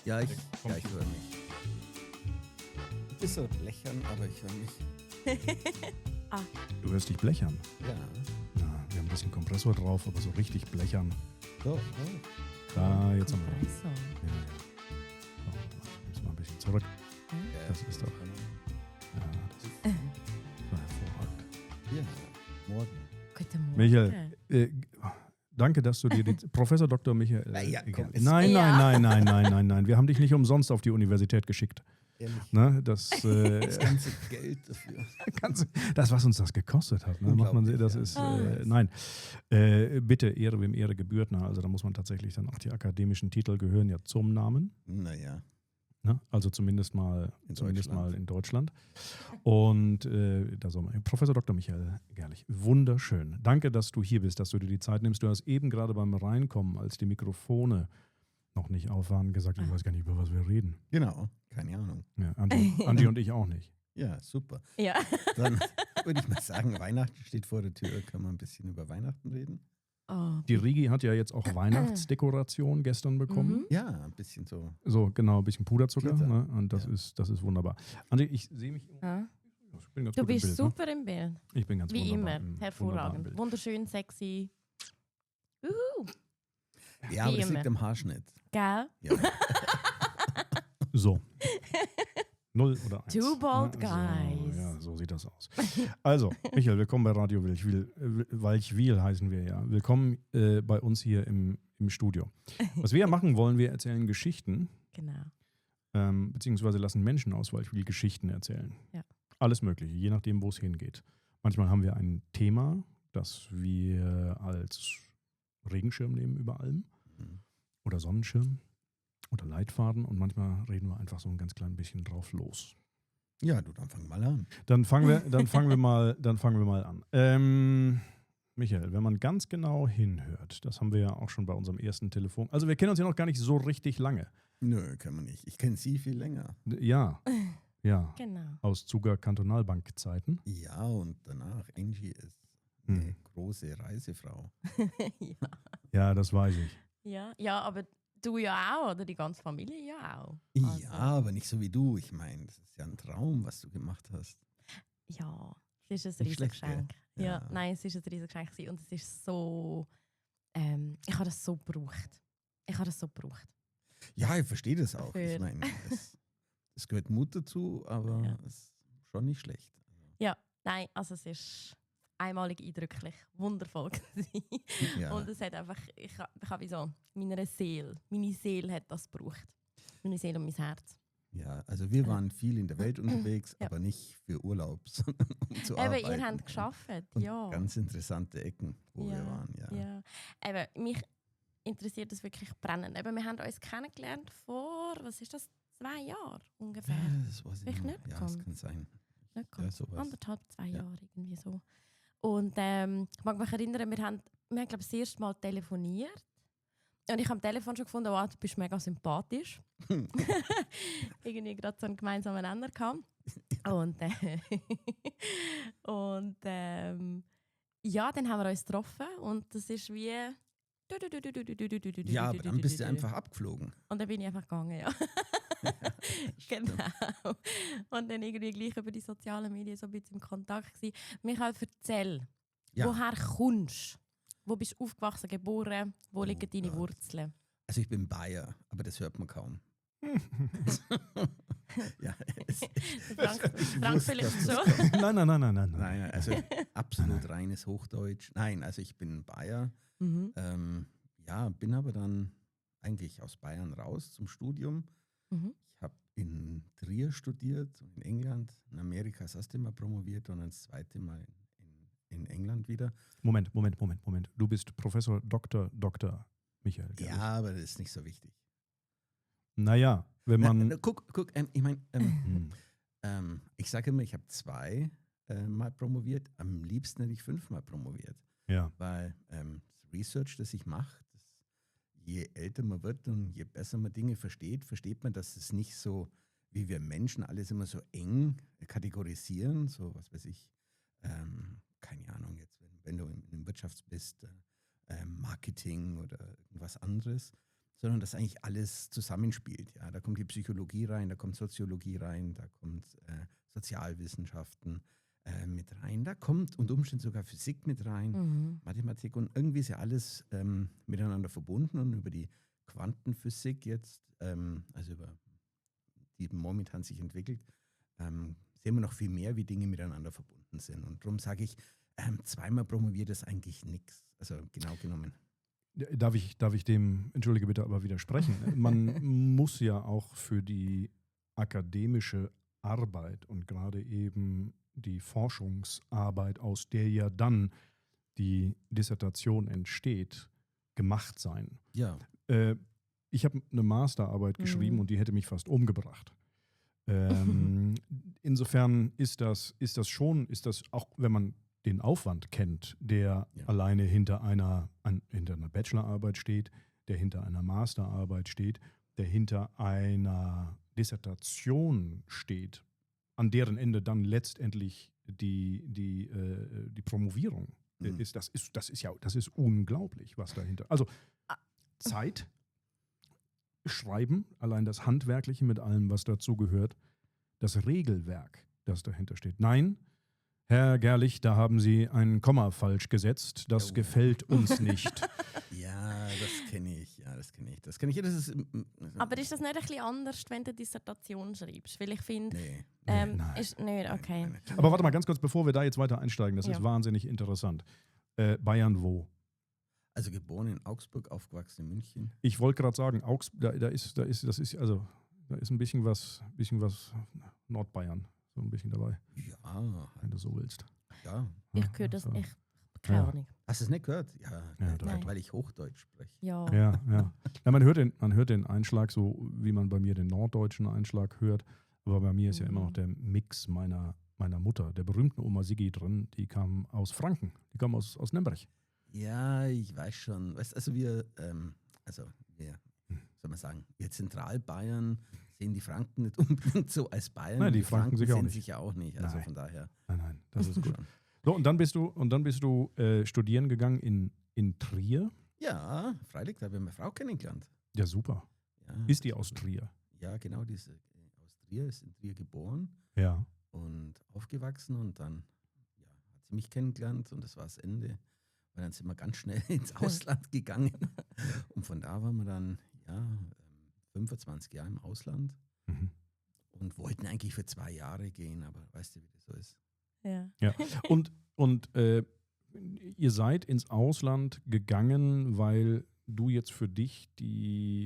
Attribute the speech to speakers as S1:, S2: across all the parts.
S1: Ja, ich höre mich. Ein bisschen blechern, aber ich höre mich.
S2: Du hörst dich blechern.
S1: Ja.
S2: Ja, wir haben ein bisschen Kompressor drauf, aber so richtig blechern.
S1: Doch.
S2: Da, jetzt haben wir.
S3: Kompressor.
S2: Ja. So, müssen wir ein bisschen zurück. Das ist doch. Ja, das war hervorragend.
S1: Ja, morgen.
S3: Guten Morgen.
S2: Michael, danke, dass du dir die Professor Dr. Michael.
S1: Ja, komm,
S2: Nein. Wir haben dich nicht umsonst auf die Universität geschickt.
S1: Ehrlich,
S2: Ne,
S1: das ganze Geld dafür.
S2: das, was uns das gekostet hat. Ne? Macht man, das ist, nein. Bitte, Ehre, wem Ehre gebührt. Na, also da muss man tatsächlich dann auch die akademischen Titel gehören ja zum Namen.
S1: Naja.
S2: Ne? Also zumindest mal in Deutschland. Und da soll man. Professor Dr. Michael Gerlich, wunderschön. Danke, dass du hier bist, dass du dir die Zeit nimmst. Du hast eben gerade beim Reinkommen, als die Mikrofone noch nicht auf waren, gesagt, ich weiß gar nicht, über was wir reden.
S1: Genau, keine Ahnung.
S2: Ja, Andi und ich auch nicht.
S1: Ja, super.
S3: Ja.
S1: Dann würde ich mal sagen, Weihnachten steht vor der Tür. Können wir ein bisschen über Weihnachten reden?
S3: Oh.
S2: Die Rigi hat ja jetzt auch Weihnachtsdekoration gestern bekommen.
S3: Mhm.
S1: Ja, ein bisschen so.
S2: So, genau, ein bisschen Puderzucker.
S1: Glitter.
S2: Ne? Und das ist wunderbar. Andi, ich sehe mich.
S3: Ja.
S2: Ich bin ganz
S3: Du
S2: gut im
S3: bist
S2: Bild,
S3: super im Bild.
S2: Ne? Ich bin ganz
S3: Wie
S2: wunderbar
S3: immer.
S2: im wunderbaren
S3: Hervorragend.
S2: Bild.
S3: Wunderschön, sexy.
S1: Ja, aber
S3: Wie
S1: das
S3: immer.
S1: liegt am Haarschnitt.
S3: Gell?
S1: Ja.
S2: So. 0 oder 1.
S3: Two bold
S2: So,
S3: guys.
S2: ja, so sieht das aus. Also, Michael, willkommen bei Radio Walchwil heißen wir ja. Willkommen bei uns hier im Studio. Was wir ja machen wollen, wir erzählen Geschichten,
S3: Genau.
S2: beziehungsweise lassen Menschen aus Walchwil Geschichten erzählen.
S3: Ja.
S2: Alles Mögliche, je nachdem, wo es hingeht. Manchmal haben wir ein Thema, das wir als Regenschirm nehmen über allem
S1: Mhm.
S2: oder Sonnenschirm oder Leitfaden und manchmal reden wir einfach so ein ganz klein bisschen drauf los.
S1: Ja, du, dann fang mal an.
S2: Dann fangen wir mal an. Michael, wenn man ganz genau hinhört, das haben wir ja auch schon bei unserem ersten Telefon. Also wir kennen uns ja noch gar nicht so richtig lange.
S1: Nö, kann man nicht. Ich kenne sie viel länger.
S2: Ja.
S3: Genau.
S2: Aus Zuger Kantonalbank-Zeiten.
S1: Ja, und danach, Angie ist
S2: Hm.
S1: eine große Reisefrau.
S3: Ja.
S2: Ja, das weiß ich.
S3: Ja, aber du ja auch, oder die ganze Familie ja auch.
S1: Ja, aber nicht so wie du. Ich meine, das ist ja ein Traum, was du gemacht hast.
S3: Ja, es ist ein
S1: Nicht schlecht,
S3: Riesengeschenk.
S1: gell?
S3: Ja,
S1: Ja.
S3: nein, es ist ein Riesengeschenk gewesen und es ist so, ich habe das so gebraucht.
S1: Ja, ich verstehe das auch.
S3: Für-
S1: Ich meine, es gehört Mut dazu, aber
S3: Ja.
S1: es ist schon nicht schlecht.
S3: Ja, nein, also es ist einmalig eindrücklich, wundervoll gewesen.
S1: Ja.
S3: Und es hat einfach, ich habe wie so, meine Seele hat das gebraucht. Meine Seele und mein Herz.
S1: Ja, also wir waren viel in der Welt unterwegs,
S3: Ja.
S1: aber nicht für Urlaub, sondern um zu arbeiten.
S3: Eben, ihr habt geschafft,
S1: Und
S3: ja.
S1: ganz interessante Ecken, wo wir waren. Ja.
S3: Ja. Eben, mich interessiert das wirklich brennend. Eben, wir haben uns kennengelernt vor, was ist das, 2 Jahren ungefähr.
S1: Das weiß ich
S3: Bin ich
S1: noch.
S3: nicht
S1: Ja,
S3: gekommen?
S1: das kann sein.
S3: Nicht
S1: Ja,
S3: ganz.
S1: sowas.
S3: 1,5, 2
S1: Ja.
S3: Jahre, irgendwie so. Und ich mag mich erinnern, wir haben glaube ich, das erste Mal telefoniert. Und ich habe am Telefon schon gefunden, wow, du bist mega sympathisch. Irgendwie gerade so einen gemeinsamen Nenner gehabt. Und, ja, dann haben wir uns getroffen und das ist wie...
S1: Ja, aber dann bist du einfach abgeflogen.
S3: Und dann bin ich einfach gegangen, ja. Genau. Und dann irgendwie gleich über die sozialen Medien so ein bisschen im Kontakt gewesen. Michael, erzähl,
S1: Ja.
S3: woher kommst du? Wo bist du aufgewachsen, geboren? Wo liegen deine
S1: Gott.
S3: Wurzeln?
S1: Also ich bin Bayer, aber das hört man kaum. Ja,
S3: Frank vielleicht so.
S2: Nein.
S1: Nein, also absolut reines Hochdeutsch. Nein, also ich bin Bayer.
S3: Mhm.
S1: Ja, bin aber dann eigentlich aus Bayern raus zum Studium.
S3: Mhm.
S1: Ich habe in Trier studiert, in England, in Amerika das erste Mal promoviert und das zweite Mal in England wieder.
S2: Moment. Du bist Professor Dr. Michael Gerlich.
S1: Ja, aber das ist nicht so wichtig.
S2: Naja, wenn man...
S1: Guck, ich meine,
S2: Hm.
S1: ich sage immer, ich habe 2 Mal promoviert. Am liebsten hätte ich 5 Mal promoviert.
S2: Ja.
S1: Weil das Research, das ich mache, je älter man wird und je besser man Dinge versteht man, dass es nicht so, wie wir Menschen alles immer so eng kategorisieren, so was weiß ich, keine Ahnung, jetzt wenn du in Wirtschaft bist, Marketing oder irgendwas anderes. sondern dass eigentlich alles zusammenspielt. Ja, da kommt die Psychologie rein, da kommt Soziologie rein, da kommt Sozialwissenschaften mit rein, da kommt unter Umständen sogar Physik mit rein, Mathematik, und irgendwie ist ja alles miteinander verbunden, und über die Quantenphysik jetzt, also über die momentan sich entwickelt, sehen wir noch viel mehr, wie Dinge miteinander verbunden sind. Und darum sage ich, zweimal promoviert ist eigentlich nichts. Also genau genommen.
S2: Darf ich dem, entschuldige bitte, aber widersprechen? Man muss ja auch für die akademische Arbeit und gerade eben die Forschungsarbeit, aus der ja dann die Dissertation entsteht, gemacht sein.
S1: Ja.
S2: Ich habe eine Masterarbeit geschrieben und die hätte mich fast umgebracht. Insofern ist das auch, wenn man den Aufwand kennt, der alleine hinter einer Bachelorarbeit steht, der hinter einer Masterarbeit steht, der hinter einer Dissertation steht, an deren Ende dann letztendlich die Promovierung ist. Das ist unglaublich, was dahinter. Also Zeit, Schreiben, allein das Handwerkliche mit allem, was dazu gehört, das Regelwerk, das dahinter steht. Nein, Herr Gerlich, da haben Sie ein Komma falsch gesetzt. Das gefällt uns nicht.
S1: Ja, das kenne ich. Das ist,
S3: aber ist das nicht ein bisschen anders, wenn du Dissertation schreibst? Weil ich finde,
S1: nein.
S3: ist nicht, okay.
S2: Nein. Aber warte mal ganz kurz, bevor wir da jetzt weiter einsteigen, das ist wahnsinnig interessant. Bayern wo?
S1: Also geboren in Augsburg, aufgewachsen in München.
S2: Ich wollte gerade sagen, da ist ein bisschen was Nordbayern, so ein bisschen dabei.
S1: Ja.
S2: Wenn du so willst.
S1: Ja.
S3: Ich höre das nicht. Keine Ahnung.
S1: Hast du es nicht gehört? Ja, weil ich Hochdeutsch spreche.
S3: Ja.
S2: Ja, man hört den Einschlag so, wie man bei mir den norddeutschen Einschlag hört. Aber bei mir ist ja immer noch der Mix meiner Mutter, der berühmten Oma Siggi drin. Die kam aus Franken. Die kam aus Nürnberg.
S1: Ja, ich weiß schon. Also wir, soll man sagen, wir Zentralbayern sehen die Franken nicht unbedingt so als Bayern.
S2: Nein, die Franken sehen
S1: sich ja auch nicht. Also von daher.
S2: Nein, das ist gut. So, und dann bist du studieren gegangen in Trier?
S1: Ja, freilich, da habe ich meine Frau kennengelernt.
S2: Ja, super.
S1: Ja,
S2: ist die aus Trier?
S1: Ja, genau, die ist aus Trier, ist in Trier geboren.
S2: Ja.
S1: Und aufgewachsen, und dann hat sie mich kennengelernt, und das war das Ende. Und dann sind wir ganz schnell ins Ausland gegangen. Und von da waren wir dann 25 Jahre im Ausland und wollten eigentlich für 2 Jahre gehen, aber weißt du, wie das so ist.
S2: Ja. Und ihr seid ins Ausland gegangen, weil du jetzt für dich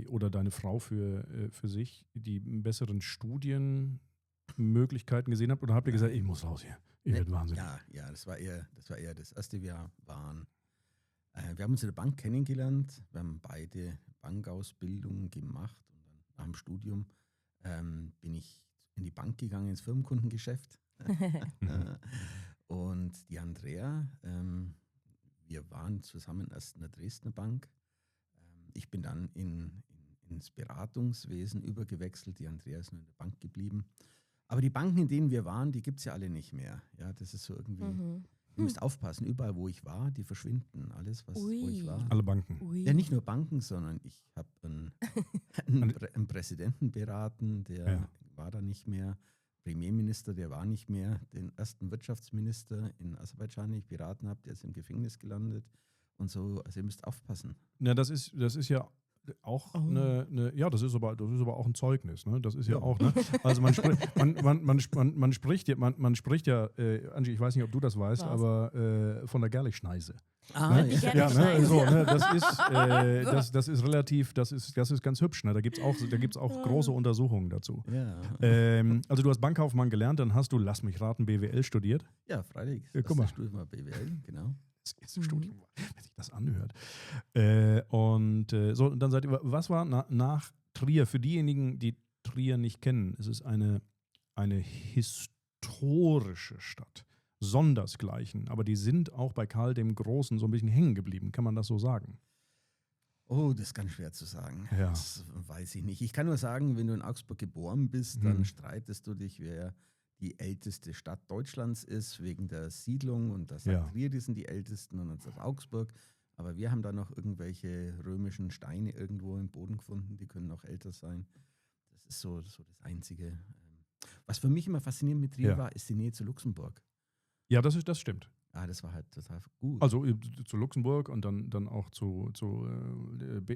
S2: oder deine Frau für sich die besseren Studienmöglichkeiten gesehen habt, oder habt ihr gesagt, ich muss raus hier? Ihr werdet wahnsinnig.
S1: Ja, das war eher das erste. Wir haben uns in der Bank kennengelernt, wir haben beide Bankausbildung gemacht, und dann nach dem Studium bin ich in die Bank gegangen, ins Firmenkundengeschäft. Und die Andrea, wir waren zusammen erst in der Dresdner Bank. Ich bin dann ins Beratungswesen übergewechselt, die Andrea ist nur in der Bank geblieben. Aber die Banken, in denen wir waren, die gibt es ja alle nicht mehr. Ja, das ist so irgendwie... Ihr müsst aufpassen, überall, wo ich war, die verschwinden. Alles, wo ich war.
S2: Alle Banken.
S1: Ja, nicht nur Banken, sondern ich habe einen Präsidenten beraten, der war da nicht mehr. Premierminister, der war nicht mehr. Den ersten Wirtschaftsminister in Aserbaidschan, den ich beraten habe, der ist im Gefängnis gelandet. Und so, also ihr müsst aufpassen.
S2: Ja, das ist ja auch das ist aber auch ein Zeugnis, ne? Das ist ja auch, ne? Also man spricht ja, Angie, ich weiß nicht, ob du das weißt, aber von der Gerlich-Schneise.
S1: Ne?
S2: Ne? So, ne? Das ist relativ, das ist ganz hübsch, ne? Da gibt's auch große Untersuchungen dazu.
S1: Ja.
S2: Also du hast Bankkaufmann gelernt, dann hast du, lass mich raten, BWL studiert.
S1: Ja, freilich.
S2: Guck mal.
S1: Das Studium war BWL, genau.
S2: Das erste Studium, wenn sich das anhört. Und dann seid ihr, was war nach Trier? Für diejenigen, die Trier nicht kennen, es ist eine historische Stadt, sondersgleichen, aber die sind auch bei Karl dem Großen so ein bisschen hängen geblieben, kann man das so sagen?
S1: Oh, das ist ganz schwer zu sagen.
S2: Ja.
S1: Das weiß ich nicht. Ich kann nur sagen, wenn du in Augsburg geboren bist, dann streitest du dich, wer die älteste Stadt Deutschlands ist, wegen der Siedlung, und das Trier, die sind die ältesten, und dann sagt Augsburg. Aber wir haben da noch irgendwelche römischen Steine irgendwo im Boden gefunden, die können noch älter sein. Das ist so das Einzige. Was für mich immer faszinierend mit Trier war, ist die Nähe zu Luxemburg.
S2: Ja, das stimmt.
S1: Das war halt total gut.
S2: Also zu Luxemburg und dann auch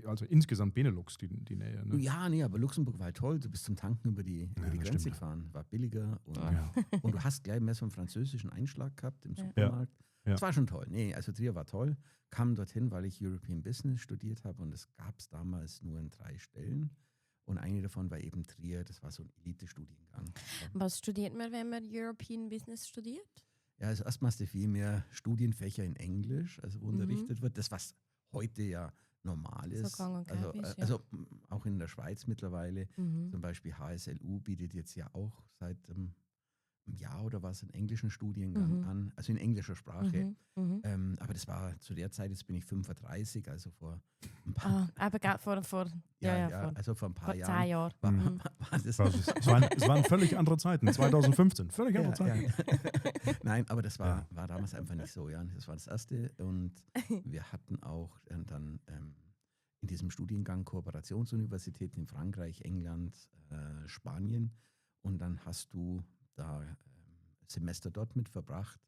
S2: also insgesamt Benelux die Nähe. Ne?
S1: Ja, nee, aber Luxemburg war halt toll. Du bist zum Tanken über die Grenze gefahren, war billiger und du hast gleich mehr so einen französischen Einschlag gehabt im Supermarkt.
S2: Ja.
S1: Das war schon toll. Nee, also Trier war toll. Kam dorthin, weil ich European Business studiert habe und es gab es damals nur in 3 Stellen. Und eine davon war eben Trier, das war so ein Elite-Studiengang.
S3: Was studiert man, wenn man European Business studiert?
S1: Ja, also erstmal hast du viel mehr Studienfächer in Englisch, also wo unterrichtet wird. Das, was heute ja normal ist.
S3: So gang und gäbe ist,
S1: also auch in der Schweiz mittlerweile. Zum Beispiel HSLU bietet jetzt ja auch seit einem Jahr oder was einen englischen Studiengang an, also in englischer Sprache. Aber das war zu der Zeit, jetzt bin ich 35, also vor ein paar
S3: also
S1: vor ein paar
S3: Jahren. 10 Jahren.
S1: War das
S2: es waren völlig andere Zeiten, 2015, völlig andere Zeiten.
S1: Ja. Nein, aber das war damals einfach nicht so. Ja. Das war das Erste und wir hatten auch dann in diesem Studiengang Kooperationsuniversitäten in Frankreich, England, Spanien und dann hast du da Semester dort mit verbracht,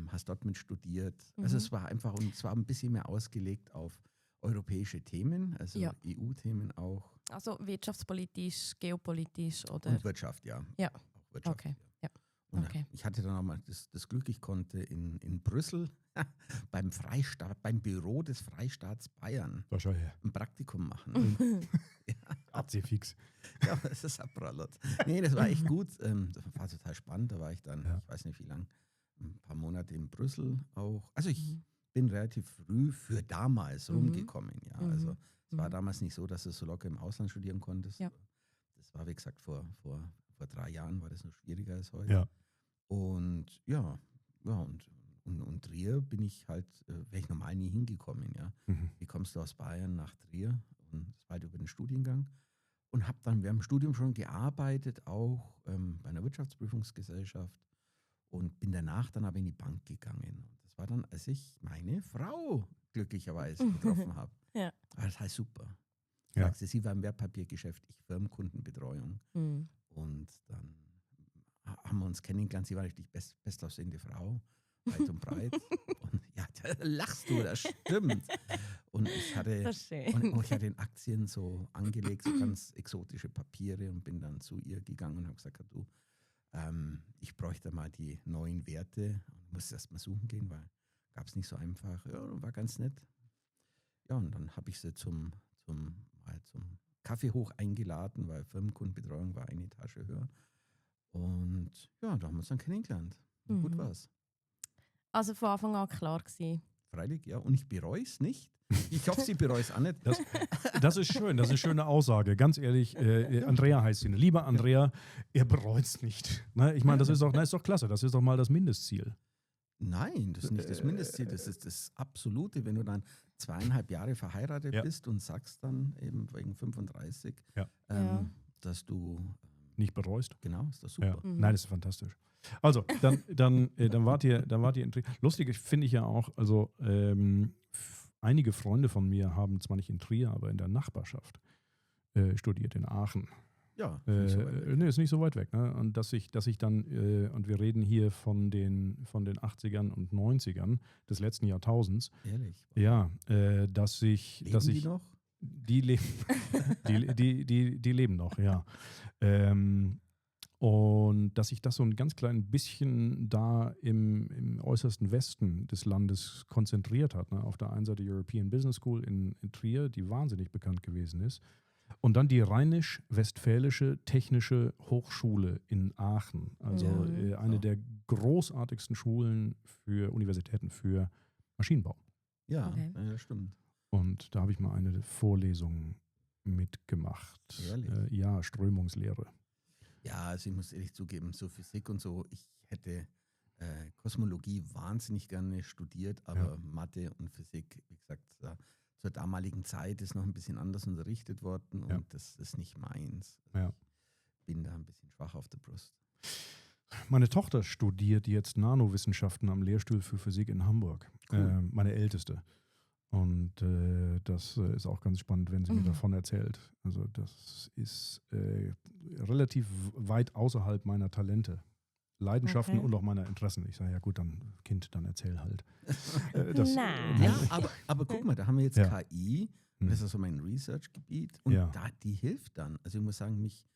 S1: hast dort mit studiert. Also es war einfach, und es war ein bisschen mehr ausgelegt auf europäische Themen, also EU-Themen auch.
S3: Also wirtschaftspolitisch, geopolitisch oder?
S1: Und Wirtschaft, ja.
S3: Ja.
S1: Auch Wirtschaft,
S3: okay.
S1: ja. Und ich hatte dann auch mal das Glück, ich konnte in Brüssel beim Büro des Freistaats Bayern ein Praktikum machen.
S2: Fix.
S1: Ja, das ist abprallert. Nee, das war echt gut. Das war total spannend. Da war ich dann, ich weiß nicht wie lange, ein paar Monate in Brüssel auch. Also ich bin relativ früh für damals rumgekommen. Ja. Also es war damals nicht so, dass du so locker im Ausland studieren konntest. Ja. Das war, wie gesagt, vor 3 Jahren war das noch schwieriger als heute.
S2: Ja.
S1: Und und Trier bin ich halt, wäre ich normal nie hingekommen. Ja. Wie kommst du aus Bayern nach Trier? Und das war halt über den Studiengang. Und habe dann während dem Studium schon gearbeitet, auch bei einer Wirtschaftsprüfungsgesellschaft und bin danach dann aber in die Bank gegangen. Und das war dann, als ich meine Frau glücklicherweise getroffen habe.
S3: Ja.
S1: Aber das heißt super.
S2: Ja.
S1: Sie war im Wertpapiergeschäft, ich Firmenkundenbetreuung. Und dann haben wir uns kennengelernt. Sie war richtig best aussehende Frau, weit und breit. Und ja, da lachst du, das stimmt. Und ich hatte in Aktien so angelegt, so ganz exotische Papiere und bin dann zu ihr gegangen und habe gesagt, du, ich bräuchte mal die neuen Werte und musste erst mal suchen gehen, weil gab es nicht so einfach. Ja, war ganz nett. Ja, und dann habe ich sie zum Kaffee hoch eingeladen, weil Firmenkundenbetreuung war eine Etage höher. Und ja, da haben wir uns dann kennengelernt. Gut war's.
S3: Also von Anfang an klar gewesen.
S1: Freilich, ja. Und ich bereue es nicht. Ich hoffe, sie bereut es auch nicht.
S2: Das ist schön, das ist eine schöne Aussage. Ganz ehrlich, Andrea heißt sie. Lieber Andrea, er bereut es nicht. Ne? Ich meine, das ist doch klasse. Das ist doch mal das Mindestziel.
S1: Nein, das ist nicht das Mindestziel. Das ist das Absolute. Wenn du dann 2,5 Jahre verheiratet bist und sagst dann eben wegen 35, dass du
S2: nicht bereust.
S1: Genau, ist das super.
S2: Ja. Nein, das ist fantastisch. Also, dann wart ihr in Trier. Lustig finde ich ja auch, also einige Freunde von mir haben zwar nicht in Trier, aber in der Nachbarschaft studiert, in Aachen.
S1: Ja,
S2: ist nicht so weit weg. Ne? Und dass ich dann, und wir reden hier von den 80ern und 90ern des letzten Jahrtausends.
S1: Ehrlich?
S2: Ja, dass ich...
S1: Die noch?
S2: Die leben, die leben noch, ja. Und dass sich das so ein ganz klein bisschen da im äußersten Westen des Landes konzentriert hat. Ne? Auf der einen Seite die European Business School in Trier, die wahnsinnig bekannt gewesen ist. Und dann die Rheinisch-Westfälische Technische Hochschule in Aachen. Also eine der großartigsten Schulen für Universitäten für Maschinenbau.
S1: Ja, ja, stimmt.
S2: Und da habe ich mal eine Vorlesung mitgemacht. Ja, Strömungslehre.
S1: Ja, also ich muss ehrlich zugeben, so Physik und so, ich hätte Kosmologie wahnsinnig gerne studiert, aber Mathe und Physik, wie gesagt, zur damaligen Zeit ist noch ein bisschen anders unterrichtet worden und das ist nicht meins. Also ich bin da ein bisschen schwach auf der Brust.
S2: Meine Tochter studiert jetzt Nanowissenschaften am Lehrstuhl für Physik in Hamburg.
S1: Cool.
S2: Meine Älteste. Und das ist auch ganz spannend, wenn sie mir davon erzählt. Also das ist relativ weit außerhalb meiner Talente. Leidenschaften und auch meiner Interessen. Ich sage, ja gut, dann Kind, dann erzähl halt.
S3: Nein.
S1: Ja, aber guck mal, da haben wir jetzt KI, das ist so mein Research-Gebiet und die hilft dann. Also ich muss sagen, mich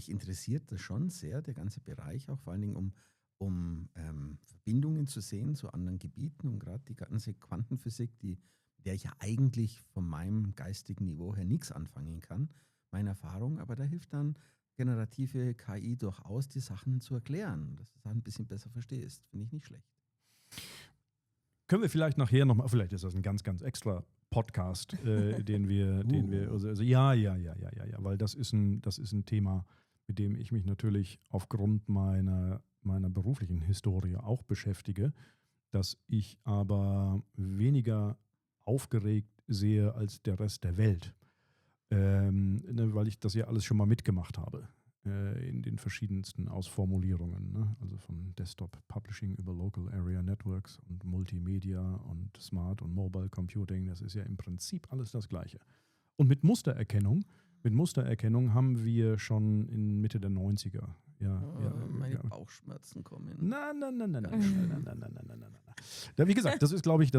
S1: interessiert das schon sehr, der ganze Bereich, auch vor allen Dingen um Verbindungen zu sehen zu anderen Gebieten und gerade die ganze Quantenphysik, der ich ja eigentlich von meinem geistigen Niveau her nichts anfangen kann, meine Erfahrung, aber da hilft dann generative KI durchaus, die Sachen zu erklären, dass du Sachen ein bisschen besser verstehst. Finde ich nicht schlecht.
S2: Können wir vielleicht nachher nochmal, vielleicht ist das ein ganz, ganz extra Podcast, den wir, weil das ist ein Thema, mit dem ich mich natürlich aufgrund meiner beruflichen Historie auch beschäftige, dass ich aber weniger aufgeregt sehe als der Rest der Welt. Weil ich das ja alles schon mal mitgemacht habe in den verschiedensten Ausformulierungen. Ne? Also von Desktop Publishing über Local Area Networks und Multimedia und Smart und Mobile Computing. Das ist ja im Prinzip alles das Gleiche. Und mit Mustererkennung haben wir schon in Mitte der 90er.
S1: Meine Bauchschmerzen kommen.
S2: Nein. Wie gesagt, das ist, glaube ich,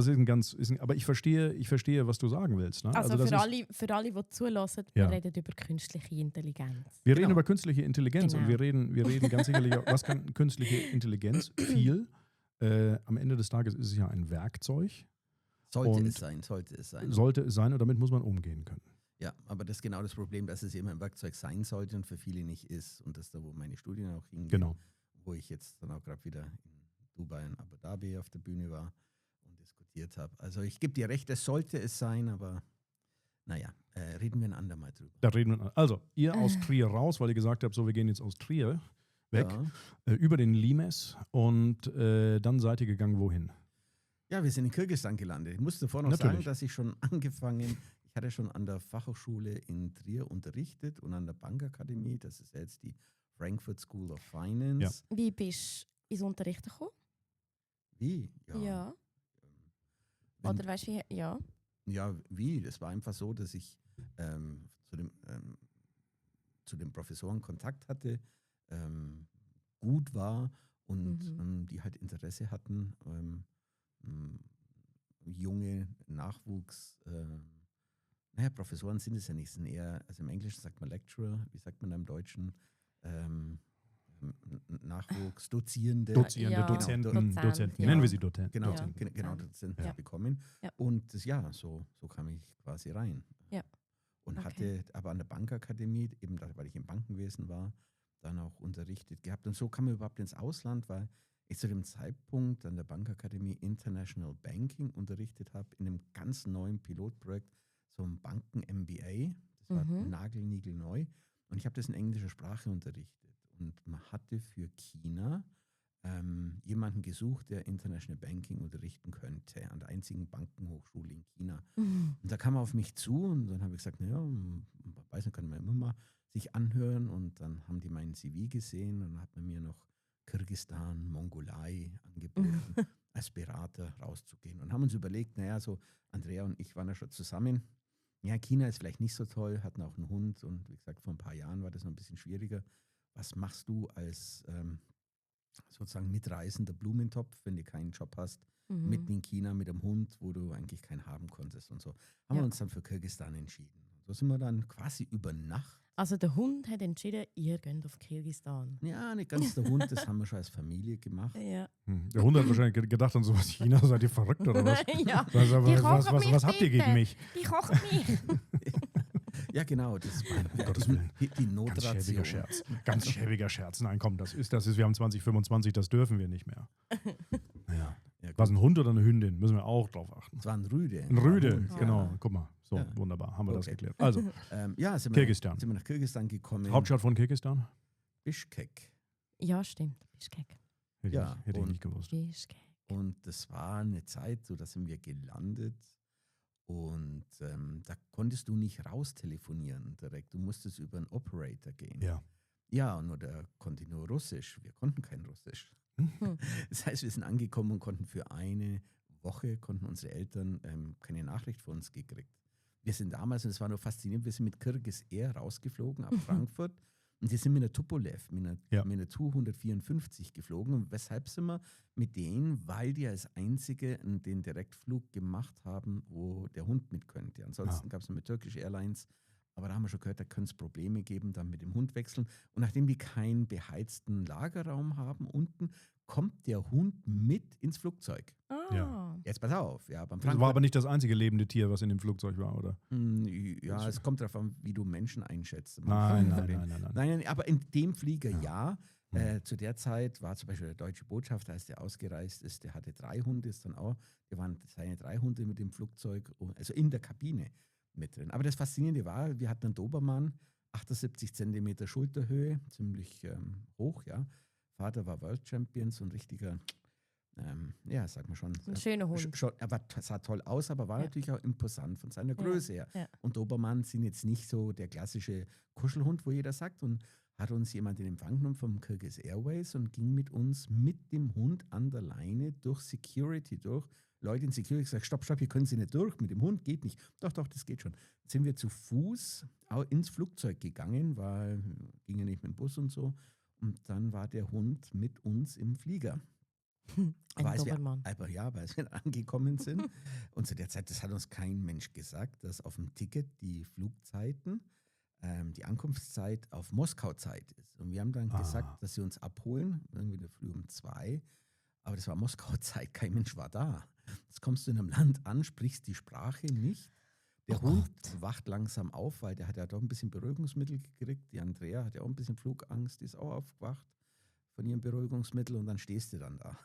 S2: aber ich verstehe, was du sagen willst. Ne?
S3: Also für alle, die zulassen, wir reden über künstliche Intelligenz.
S2: Wir reden über künstliche Intelligenz und wir reden ganz sicherlich, was kann künstliche Intelligenz? Viel. Am Ende des Tages ist es ja ein Werkzeug.
S1: Sollte es sein.
S2: Sollte es sein und damit muss man umgehen können.
S1: Ja, aber das ist genau das Problem, dass es immer ein Werkzeug sein sollte und für viele nicht ist. Und das ist da, wo meine Studien auch hingehen.
S2: Genau.
S1: Wo ich jetzt dann auch gerade wieder in Dubai und Abu Dhabi auf der Bühne war und diskutiert habe. Also ich gebe dir recht, es sollte es sein, aber naja, reden wir ein andermal drüber.
S2: Da reden wir. Also, ihr aus Trier raus, weil ihr gesagt habt, so, wir gehen jetzt aus Trier weg, über den Limes und dann seid ihr gegangen, wohin?
S1: Ja, wir sind in Kirgisistan gelandet. Ich musste vorher noch sagen, dass ich ich hatte schon an der Fachhochschule in Trier unterrichtet und an der Bankakademie, das ist jetzt die Frankfurt School of Finance.
S3: Ja. Wie bist du ins Unterrichten gekommen?
S1: Wie?
S3: Ja. Oder weißt du, wie? Ja.
S1: Ja, wie? Es war einfach so, dass ich zu den Professoren Kontakt hatte, gut war und die halt Interesse hatten, junge Nachwuchs, Professoren sind es ja nicht, sind eher, also im Englischen sagt man Lecturer, wie sagt man da im Deutschen? Nachwuchs, Dozierende.
S2: Dozenten, nennen wir sie Dozenten.
S1: Genau, Dozenten bekommen. Ja. Und so kam ich quasi rein.
S3: Ja.
S1: Und hatte aber an der Bankakademie, eben weil ich im Bankenwesen war, dann auch unterrichtet gehabt. Und so kam ich überhaupt ins Ausland, weil ich zu dem Zeitpunkt an der Bankakademie International Banking unterrichtet habe, in einem ganz neuen Pilotprojekt, so ein Banken-MBA. Das war nagelniegelneu. Und ich habe das in englischer Sprache unterrichtet. Und man hatte für China jemanden gesucht, der International Banking unterrichten könnte, an der einzigen Bankenhochschule in China. Und da kam er auf mich zu und dann habe ich gesagt, naja, weiß nicht, kann man immer mal sich anhören. Und dann haben die meinen CV gesehen und dann hat man mir noch Kirgisistan, Mongolei angeboten, als Berater rauszugehen. Und haben uns überlegt, naja, so Andrea und ich waren ja schon zusammen. Ja, China ist vielleicht nicht so toll, hatten auch einen Hund und wie gesagt, vor ein paar Jahren war das noch ein bisschen schwieriger. Was machst du als sozusagen mitreisender Blumentopf, wenn du keinen Job hast, mitten in China mit einem Hund, wo du eigentlich keinen haben konntest und so. Haben wir uns dann für Kirgisistan entschieden. So sind wir dann quasi über Nacht.
S3: Also der Hund hat entschieden, ihr geht auf Kirgisistan.
S1: Ja, nicht ganz der Hund, das haben wir schon als Familie gemacht.
S3: Ja.
S2: Der Hund hat wahrscheinlich gedacht an sowas, China, seid ihr verrückt oder was?
S3: Ja.
S2: Was habt ihr gegen mich?
S3: Die kochen mich.
S1: Ja, genau, das war die Notration.
S2: Ganz schäbiger Scherz. Ganz schäbiger Scherz. Nein, komm, das ist, wir haben 2025, das dürfen wir nicht mehr. Ja. War es ein Hund oder eine Hündin? Müssen wir auch drauf achten.
S1: Es war ein Rüde.
S2: Ein Rüde, genau. Guck mal, so wunderbar, haben wir das geklärt. Also, Kirgisistan.
S1: Sind wir nach Kirgisistan gekommen.
S2: Hauptstadt von Kirgisistan?
S1: Bischkek.
S3: Ja, stimmt, Bischkek.
S2: Hätte ich nicht gewusst.
S3: Bischkek.
S1: Und das war eine Zeit, so da sind wir gelandet. Und da konntest du nicht raustelefonieren direkt. Du musstest über einen Operator gehen.
S2: Ja.
S1: Ja, nur der konnte nur Russisch. Wir konnten kein Russisch. Das heißt, wir sind angekommen und konnten für eine Woche konnten unsere Eltern keine Nachricht von uns gekriegt. Wir sind damals, und es war nur faszinierend, wir sind mit Kyrgyz Air rausgeflogen ab Frankfurt und wir sind mit einer Tupolev, mit einer Tu-154 geflogen. Und weshalb sind wir mit denen? Weil die als einzige den Direktflug gemacht haben, wo der Hund mit könnte. Ansonsten gab es nur mit Turkish Airlines, aber da haben wir schon gehört, da könnte es Probleme geben, dann mit dem Hund wechseln. Und nachdem die keinen beheizten Lagerraum haben unten, kommt der Hund mit ins Flugzeug.
S2: Ja.
S1: Jetzt pass auf. Ja,
S2: Das war aber nicht das einzige lebende Tier, was in dem Flugzeug war, oder?
S1: Ja, es kommt darauf an, wie du Menschen einschätzt.
S2: Nein.
S1: Nein, aber in dem Flieger ja. Zu der Zeit war zum Beispiel der deutsche Botschafter, als der ausgereist ist, der hatte 3 Hunde, wir waren seine 3 Hunde mit dem Flugzeug, also in der Kabine mit drin. Aber das Faszinierende war, wir hatten einen Dobermann, 78 Zentimeter Schulterhöhe, ziemlich hoch, ja. Vater war World Champion, so ein richtiger, sag mal schon.
S3: Ein schöner Hund.
S1: Sah toll aus, aber war natürlich auch imposant von seiner Größe her.
S3: Ja.
S1: Und Dobermann sind jetzt nicht so der klassische Kuschelhund, wo jeder sagt. Und hat uns jemand in Empfang genommen vom Kyrgyz Airways und ging mit uns mit dem Hund an der Leine durch Security durch. Leute in Security gesagt, stopp, hier können Sie nicht durch, mit dem Hund geht nicht. Doch, das geht schon. Jetzt sind wir zu Fuß ins Flugzeug gegangen, weil ging ja nicht mit dem Bus und so. Und dann war der Hund mit uns im Flieger. Als wir angekommen sind. Und zu der Zeit, das hat uns kein Mensch gesagt, dass auf dem Ticket die Flugzeiten, die Ankunftszeit auf Moskau-Zeit ist. Und wir haben dann gesagt, dass sie uns abholen, irgendwie in der Früh um 2. Aber das war Moskau-Zeit, kein Mensch war da. Jetzt kommst du in einem Land an, sprichst die Sprache nicht. Der Hund wacht langsam auf, weil der hat ja doch ein bisschen Beruhigungsmittel gekriegt. Die Andrea hat ja auch ein bisschen Flugangst, die ist auch aufgewacht von ihrem Beruhigungsmittel und dann stehst du dann da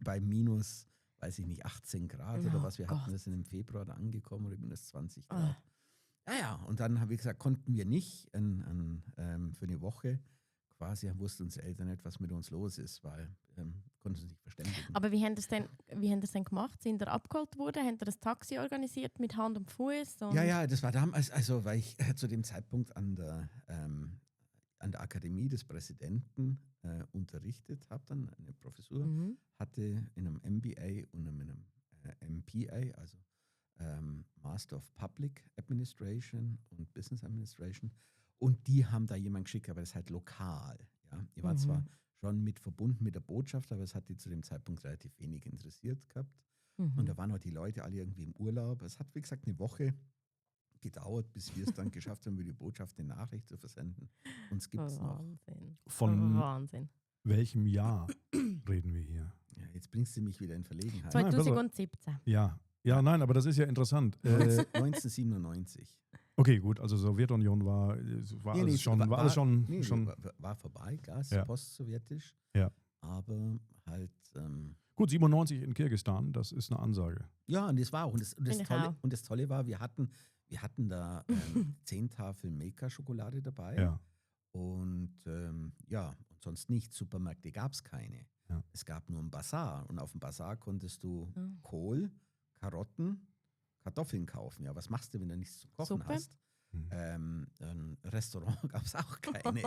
S1: bei minus, weiß ich nicht, 18 Grad oder was wir hatten. Wir sind im Februar da angekommen oder minus 20 Grad. Ja, und dann habe ich gesagt, konnten wir nicht für eine Woche quasi, wussten unsere Eltern nicht, was mit uns los ist, weil konnten sie nicht verständigen.
S3: Aber wie haben das denn gemacht? Sind ihr abgeholt worden? Haben ihr das Taxi organisiert mit Hand und Fuß?
S1: Ja, das war damals, also weil ich zu dem Zeitpunkt an der Akademie des Präsidenten unterrichtet habe, dann eine Professur, hatte in einem MBA und in einem MPA, also Master of Public Administration und Business Administration. Und die haben da jemanden geschickt, aber das ist halt lokal. Ja? Die war zwar schon mit verbunden mit der Botschaft, aber es hat die zu dem Zeitpunkt relativ wenig interessiert gehabt. Und da waren auch die Leute alle irgendwie im Urlaub. Es hat, wie gesagt, eine Woche gedauert, bis wir es dann geschafft haben, über die Botschaft eine Nachricht zu versenden. Uns gibt es noch.
S2: Von welchem Jahr reden wir hier?
S1: Ja, jetzt bringst du mich wieder in Verlegenheit.
S3: 2017.
S2: Ja, nein, aber das ist ja interessant.
S1: 1997.
S2: Okay, gut, also Sowjetunion war
S1: vorbei, klar, ist postsowjetisch.
S2: Ja.
S1: Aber halt.
S2: Gut, 97 in Kirgisistan, das ist eine Ansage.
S1: Ja, und das war auch. Und das Tolle war, wir hatten da 10 Tafeln Milka-Schokolade dabei.
S2: Ja.
S1: Und sonst nicht. Supermärkte gab es keine.
S2: Ja.
S1: Es gab nur einen Bazar. Und auf dem Bazar konntest du Kohl, Karotten, Kartoffeln kaufen. Ja, was machst du, wenn du nichts zu kochen hast? Ein Restaurant gab es auch keine.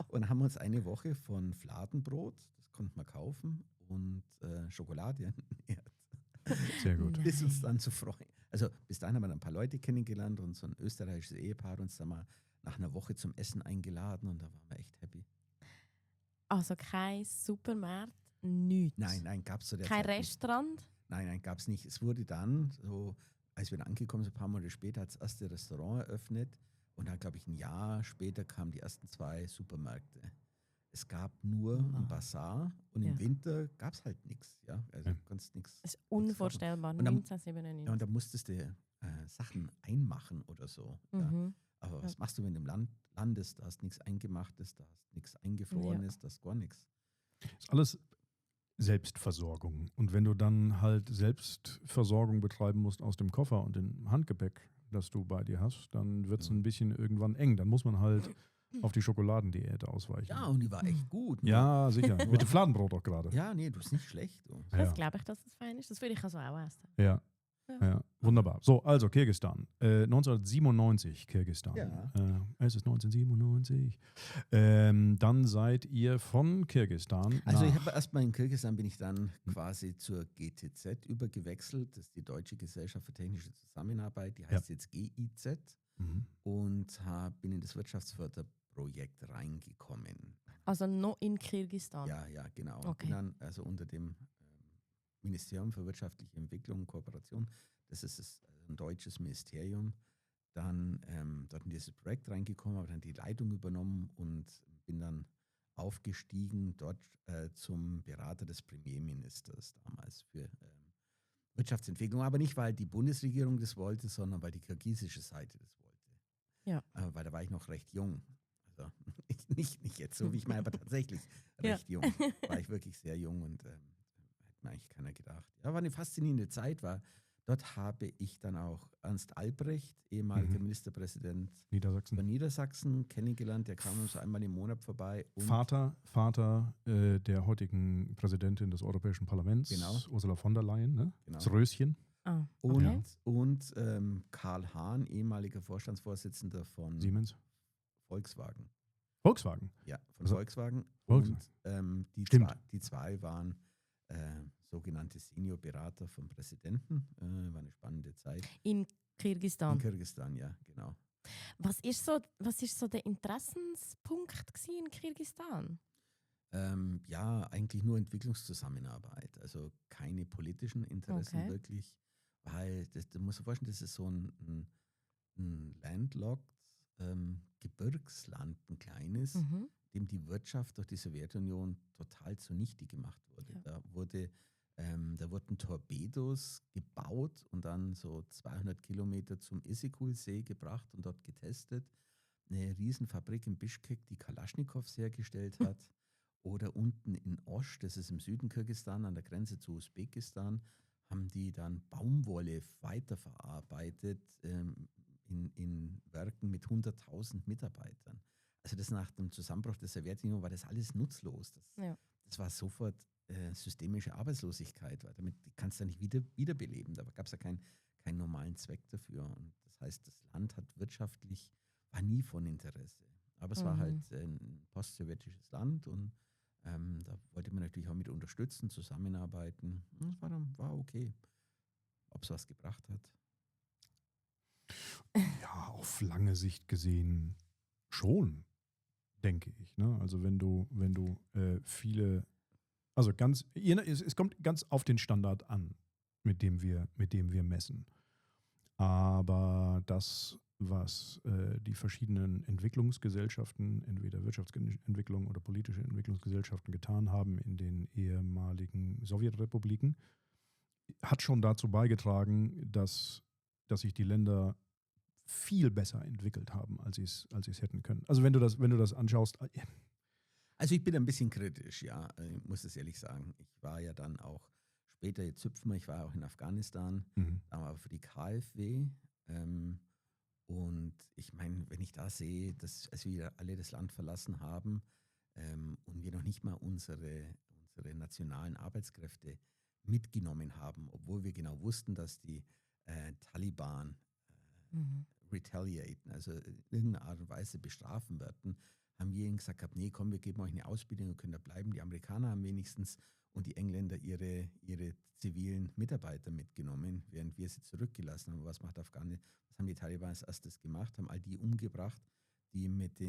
S1: Und haben uns eine Woche von Fladenbrot, das konnten wir kaufen, und Schokolade ernährt.
S2: Sehr gut.
S1: Bis uns dann zu freuen. Also bis dahin haben wir dann ein paar Leute kennengelernt und so ein österreichisches Ehepaar hat uns dann mal nach einer Woche zum Essen eingeladen und da waren wir echt happy.
S3: Also kein Supermarkt, nichts?
S1: Nein, gab es zu der
S3: Kein
S1: Zeit
S3: Restaurant?
S1: nicht. Nein, gab es nicht. Es wurde dann so, als wir dann angekommen sind, ein paar Monate später, hat das erste Restaurant eröffnet und dann, glaube ich, ein Jahr später kamen die ersten 2 Supermärkte. Es gab nur ein Bazar und im Winter gab es halt nichts. Ja? Also du konntest nichts.
S3: Das ist unvorstellbar, 1997.
S1: Ja, und da musstest du Sachen einmachen oder so. Ja. Aber was machst du, wenn du im Land landest? Da hast nichts Eingemachtes, da hast nichts Eingefrorenes, da hast gar nichts.
S2: Das ist alles Selbstversorgung. Und wenn du dann halt Selbstversorgung betreiben musst aus dem Koffer und dem Handgepäck, das du bei dir hast, dann wird es ein bisschen irgendwann eng. Dann muss man halt auf die Schokoladendiät ausweichen.
S1: Ja, und die war echt gut.
S2: Ja, sicher. Mit dem Fladenbrot auch gerade.
S1: Ja, nee, du bist nicht schlecht. Du.
S3: Das glaube ich, dass das fein ist. Das würde ich also auch essen.
S2: Ja. Ja, wunderbar. So, also Kirgisistan. 1997 Kirgisistan.
S1: Ja.
S2: Es ist 1997. Dann seid ihr von Kirgisistan
S1: Also ich habe erstmal in Kirgisistan bin ich dann quasi zur GTZ übergewechselt. Das ist die Deutsche Gesellschaft für technische Zusammenarbeit. Die heißt jetzt GIZ. Und bin in das Wirtschaftsförderprojekt reingekommen.
S3: Also noch in Kirgisistan?
S1: Ja, genau.
S3: Okay.
S1: Bin dann also unter dem Ministerium für wirtschaftliche Entwicklung und Kooperation, das ist ein deutsches Ministerium, dann dort in dieses Projekt reingekommen, habe dann die Leitung übernommen und bin dann aufgestiegen dort zum Berater des Premierministers damals für Wirtschaftsentwicklung. Aber nicht, weil die Bundesregierung das wollte, sondern weil die kirgisische Seite das wollte.
S3: Ja.
S1: Weil da war ich noch recht jung. Also nicht jetzt so, wie ich meine, aber tatsächlich recht jung. War ich wirklich sehr jung und hätte mir eigentlich keiner gedacht. Ja, war eine faszinierende Zeit, weil dort habe ich dann auch Ernst Albrecht, ehemaliger Ministerpräsident von Niedersachsen, kennengelernt. Der kam uns einmal im Monat vorbei. Und
S2: Vater der heutigen Präsidentin des Europäischen Parlaments,
S1: genau.
S2: Ursula von der Leyen, ne?
S1: Genau.
S2: Das Röschen.
S3: Ah, okay.
S1: Und Karl Hahn, ehemaliger Vorstandsvorsitzender von
S2: Siemens.
S1: Volkswagen.
S2: Volkswagen?
S1: Ja, von Volkswagen.
S2: Volkswagen.
S1: Und die zwei waren sogenannte Seniorberater vom Präsidenten. War eine spannende Zeit.
S3: In Kirgisistan?
S1: In Kirgisistan, ja, genau.
S3: Was ist so der Interessenspunkt in Kirgisistan?
S1: Ja, eigentlich nur Entwicklungszusammenarbeit. Also keine politischen Interessen wirklich. Weil, du musst dir vorstellen, das ist so ein landlocked Gebirgsland, ein kleines, dem die Wirtschaft durch die Sowjetunion total zunichte gemacht wurde. Ja. Da wurden Torpedos gebaut und dann so 200 Kilometer zum Issyk-Kul-See gebracht und dort getestet. Eine Riesenfabrik in Bischkek, die Kalaschnikows hergestellt hat. Oder unten in Osch, das ist im Süden Kirgisistan, an der Grenze zu Usbekistan, haben die dann Baumwolle weiterverarbeitet in Werken mit 100.000 Mitarbeitern. Also das nach dem Zusammenbruch der Sowjetunion war das alles nutzlos. Das war sofort systemische Arbeitslosigkeit, weil damit kannst du ja nicht wiederbeleben. Da gab es ja keinen normalen Zweck dafür. Und das heißt, das Land hat wirtschaftlich, war nie von Interesse. Aber es war halt ein postsowjetisches Land und da wollte man natürlich auch mit unterstützen, zusammenarbeiten. Und das war okay. Ob es was gebracht hat?
S2: Ja, auf lange Sicht gesehen schon, denke ich. Ne? Also wenn du viele, also es kommt ganz auf den Standard an, mit dem wir messen. Aber das, was die verschiedenen Entwicklungsgesellschaften, entweder Wirtschaftsentwicklung oder politische Entwicklungsgesellschaften getan haben in den ehemaligen Sowjetrepubliken, hat schon dazu beigetragen, dass sich die Länder viel besser entwickelt haben, als sie es hätten können. Also wenn du das anschaust.
S1: Also ich bin ein bisschen kritisch, ja, ich muss es ehrlich sagen. Ich war ja dann auch später, jetzt hüpfen wir, ich war auch in Afghanistan, aber für die KfW. Und ich meine, wenn ich da sehe, dass als wir alle das Land verlassen haben und wir noch nicht mal unsere nationalen Arbeitskräfte mitgenommen haben, obwohl wir genau wussten, dass die Taliban retaliaten, also in irgendeiner Art und Weise bestrafen werden, haben wir ihnen gesagt, nee, komm, wir geben euch eine Ausbildung, ihr könnt da bleiben. Die Amerikaner haben wenigstens und die Engländer ihre zivilen Mitarbeiter mitgenommen, während wir sie zurückgelassen haben. Was haben die Taliban als erstes gemacht? Haben all die umgebracht, die mit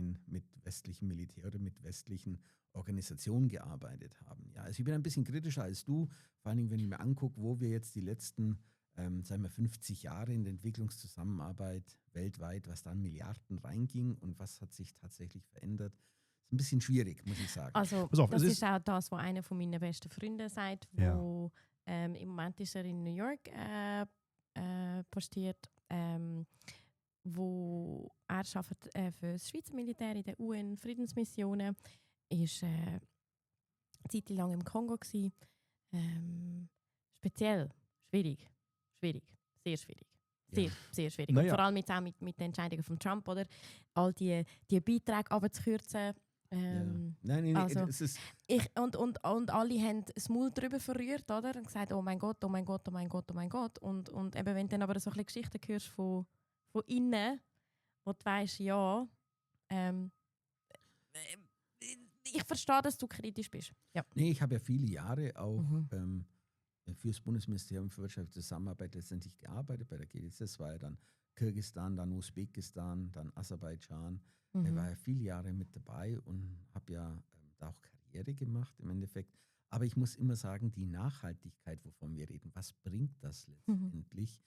S1: westlichem Militär oder mit westlichen Organisationen gearbeitet haben. Ja, also ich bin ein bisschen kritischer als du, vor allen Dingen, wenn ich mir angucke, wo wir jetzt die letzten 50 Jahre in der Entwicklungszusammenarbeit weltweit, was da an Milliarden reinging und was hat sich tatsächlich verändert. Ist ein bisschen schwierig, muss ich sagen.
S3: Also das ist auch das, was einer von meinen besten Freunden sagt, wo im Moment ist er in New York postiert, wo er arbeitet für das Schweizer Militär in der UN-Friedensmissionen, ist eine Zeit lang im Kongo gewesen. Speziell schwierig, sehr schwierig. Sehr schwierig. Und vor allem jetzt auch mit den Entscheidungen von Trump, oder? All die Beiträge runterzukürzen,
S1: Nein,
S3: also,
S1: es ist...
S3: und alle haben das Maul drüber verrührt, oder? Und gesagt, oh mein Gott, oh mein Gott, oh mein Gott, oh mein Gott. Und eben, wenn du dann aber so ein bisschen Geschichten hörst von innen, wo du weißt, ja, ich verstehe, dass du kritisch bist. Ja.
S1: Nee, ich habe ja viele Jahre auch für das Bundesministerium für wirtschaftliche Zusammenarbeit letztendlich gearbeitet. Bei der GDZ war ja dann Kirgisistan, dann Usbekistan, dann Aserbaidschan. Ich war ja viele Jahre mit dabei und habe ja da auch Karriere gemacht im Endeffekt. Aber ich muss immer sagen, die Nachhaltigkeit, wovon wir reden, was bringt das letztendlich?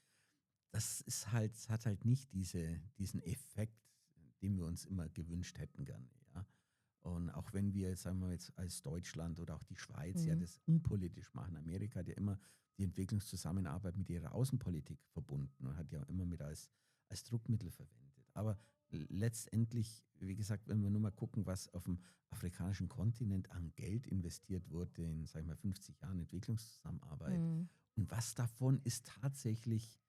S1: Das ist halt, es hat halt nicht diesen Effekt, den wir uns immer gewünscht hätten gerne. Ja? Und auch wenn wir, sagen wir jetzt als Deutschland oder auch die Schweiz ja das unpolitisch machen, Amerika hat ja immer die Entwicklungszusammenarbeit mit ihrer Außenpolitik verbunden und hat ja immer mit als Druckmittel verwendet. Aber letztendlich, wie gesagt, wenn wir nur mal gucken, was auf dem afrikanischen Kontinent an Geld investiert wurde in, sagen wir mal, 50 Jahren Entwicklungszusammenarbeit und was davon ist tatsächlich,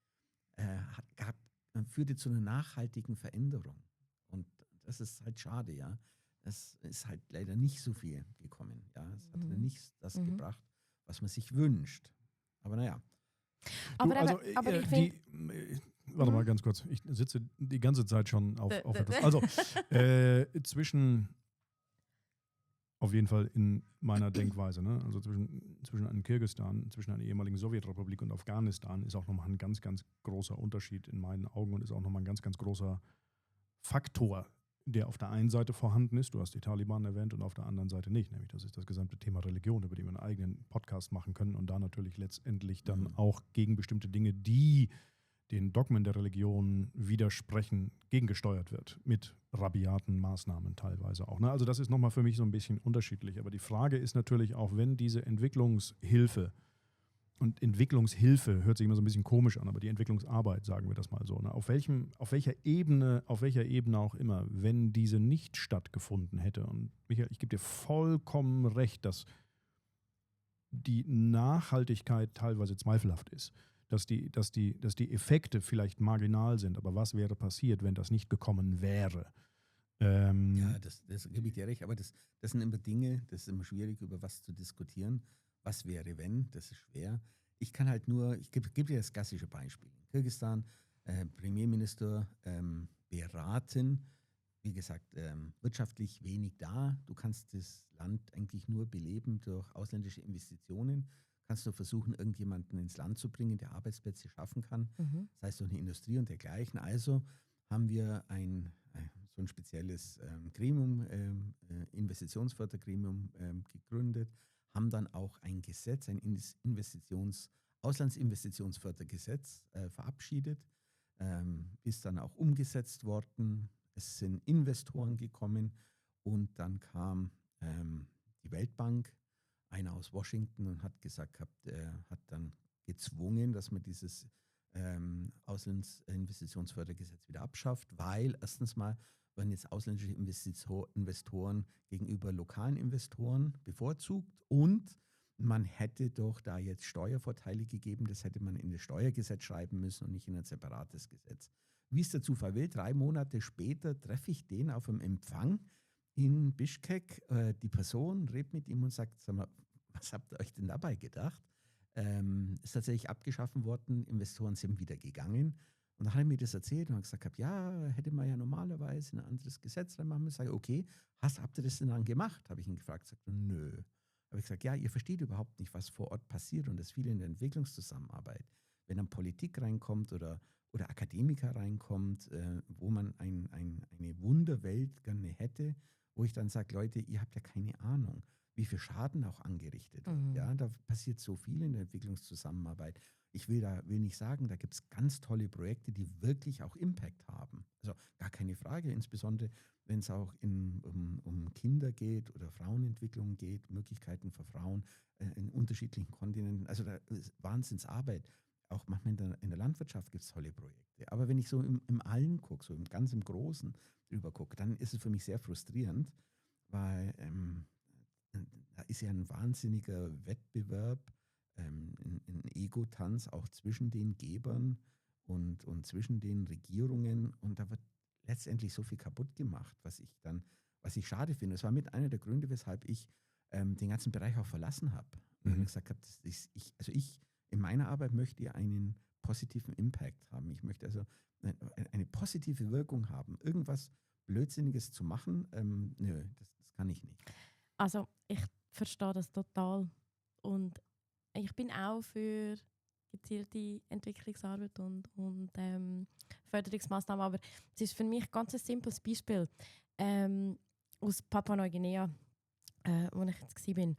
S1: führte zu einer nachhaltigen Veränderung. Und das ist halt schade, ja. Es ist halt leider nicht so viel gekommen. Ja. Es hat nicht das gebracht, was man sich wünscht. Aber naja.
S3: Aber ich finde...
S2: Warte mal ganz kurz. Ich sitze die ganze Zeit schon auf etwas. Also, zwischen, auf jeden Fall in meiner Denkweise, ne? Also zwischen einem Kirgisistan, zwischen einer ehemaligen Sowjetrepublik und Afghanistan ist auch nochmal ein ganz, ganz großer Unterschied in meinen Augen und ist auch nochmal ein ganz, ganz großer Faktor, der auf der einen Seite vorhanden ist, du hast die Taliban erwähnt, und auf der anderen Seite nicht, nämlich das ist das gesamte Thema Religion, über die wir einen eigenen Podcast machen können und da natürlich letztendlich dann auch gegen bestimmte Dinge, die den Dogmen der Religion widersprechen, gegengesteuert wird, mit rabiaten Maßnahmen teilweise auch. Ne? Also das ist nochmal für mich so ein bisschen unterschiedlich. Aber die Frage ist natürlich auch, wenn diese Entwicklungshilfe, und Entwicklungshilfe hört sich immer so ein bisschen komisch an, aber die Entwicklungsarbeit, sagen wir das mal so, ne? Auf welcher Ebene auch immer, wenn diese nicht stattgefunden hätte, und Michael, ich gebe dir vollkommen recht, dass die Nachhaltigkeit teilweise zweifelhaft ist, dass die Effekte vielleicht marginal sind, aber was wäre passiert, wenn das nicht gekommen wäre?
S1: Ja, das gebe ich dir recht, aber das sind immer Dinge, das ist immer schwierig, über was zu diskutieren. Was wäre, wenn? Das ist schwer. Ich kann halt nur, ich gebe dir das klassische Beispiel. In Kirgisistan, Premierminister beraten, wie gesagt, wirtschaftlich wenig da. Du kannst das Land eigentlich nur beleben durch ausländische Investitionen. Kannst du versuchen, irgendjemanden ins Land zu bringen, der Arbeitsplätze schaffen kann, sei es durch eine Industrie und dergleichen. Also haben wir so ein spezielles Gremium, Investitionsfördergremium gegründet, haben dann auch ein Gesetz, ein Auslandsinvestitionsfördergesetz verabschiedet, ist dann auch umgesetzt worden. Es sind Investoren gekommen und dann kam die Weltbank, einer aus Washington, und hat gesagt, hat dann gezwungen, dass man dieses Auslandsinvestitionsfördergesetz wieder abschafft, weil erstens mal werden jetzt ausländische Investoren gegenüber lokalen Investoren bevorzugt und man hätte doch da jetzt Steuervorteile gegeben, das hätte man in das Steuergesetz schreiben müssen und nicht in ein separates Gesetz. Wie es der Zufall will, 3 Monate später treffe ich den auf einem Empfang in Bischkek. Die Person redet mit ihm und sagt, sag mal, was habt ihr euch denn dabei gedacht? Ist tatsächlich abgeschaffen worden, Investoren sind wieder gegangen. Und dann hat er mir das erzählt und hat gesagt, ja, hätte man ja normalerweise ein anderes Gesetz reinmachen müssen. Ich sage, okay, habt ihr das denn dann gemacht? Habe ich ihn gefragt. Sagt, nö. Habe ich gesagt, ja, ihr versteht überhaupt nicht, was vor Ort passiert und das viele in der Entwicklungszusammenarbeit. Wenn dann Politik reinkommt oder Akademiker reinkommt, wo man eine Wunderwelt gerne hätte, wo ich dann sage, Leute, ihr habt ja keine Ahnung, wie viel Schaden auch angerichtet wird. Ja, da passiert so viel in der Entwicklungszusammenarbeit. Ich will nicht sagen, da gibt es ganz tolle Projekte, die wirklich auch Impact haben. Also gar keine Frage, insbesondere wenn es auch um Kinder geht oder Frauenentwicklung geht, Möglichkeiten für Frauen in unterschiedlichen Kontinenten. Also da ist Wahnsinnsarbeit. Auch manchmal in der Landwirtschaft gibt es tolle Projekte. Aber wenn ich so im Allen gucke, so ganz im Großen drüber gucke, dann ist es für mich sehr frustrierend, weil da ist ja ein wahnsinniger Wettbewerb, ein Ego-Tanz auch zwischen den Gebern und zwischen den Regierungen. Und da wird letztendlich so viel kaputt gemacht, was ich dann was ich schade finde. Das war mit einer der Gründe, weshalb ich den ganzen Bereich auch verlassen habe. Und mir gesagt habe, ich in meiner Arbeit möchte ja einen positiven Impact haben. Ich möchte also eine positive Wirkung haben. Irgendwas Blödsinniges zu machen, nö, das kann ich nicht.
S3: Also ich verstehe das total. Und ich bin auch für gezielte Entwicklungsarbeit und Förderungsmaßnahmen. Aber es ist für mich ganz ein simples Beispiel. Aus Papua-Neuguinea, wo ich jetzt war.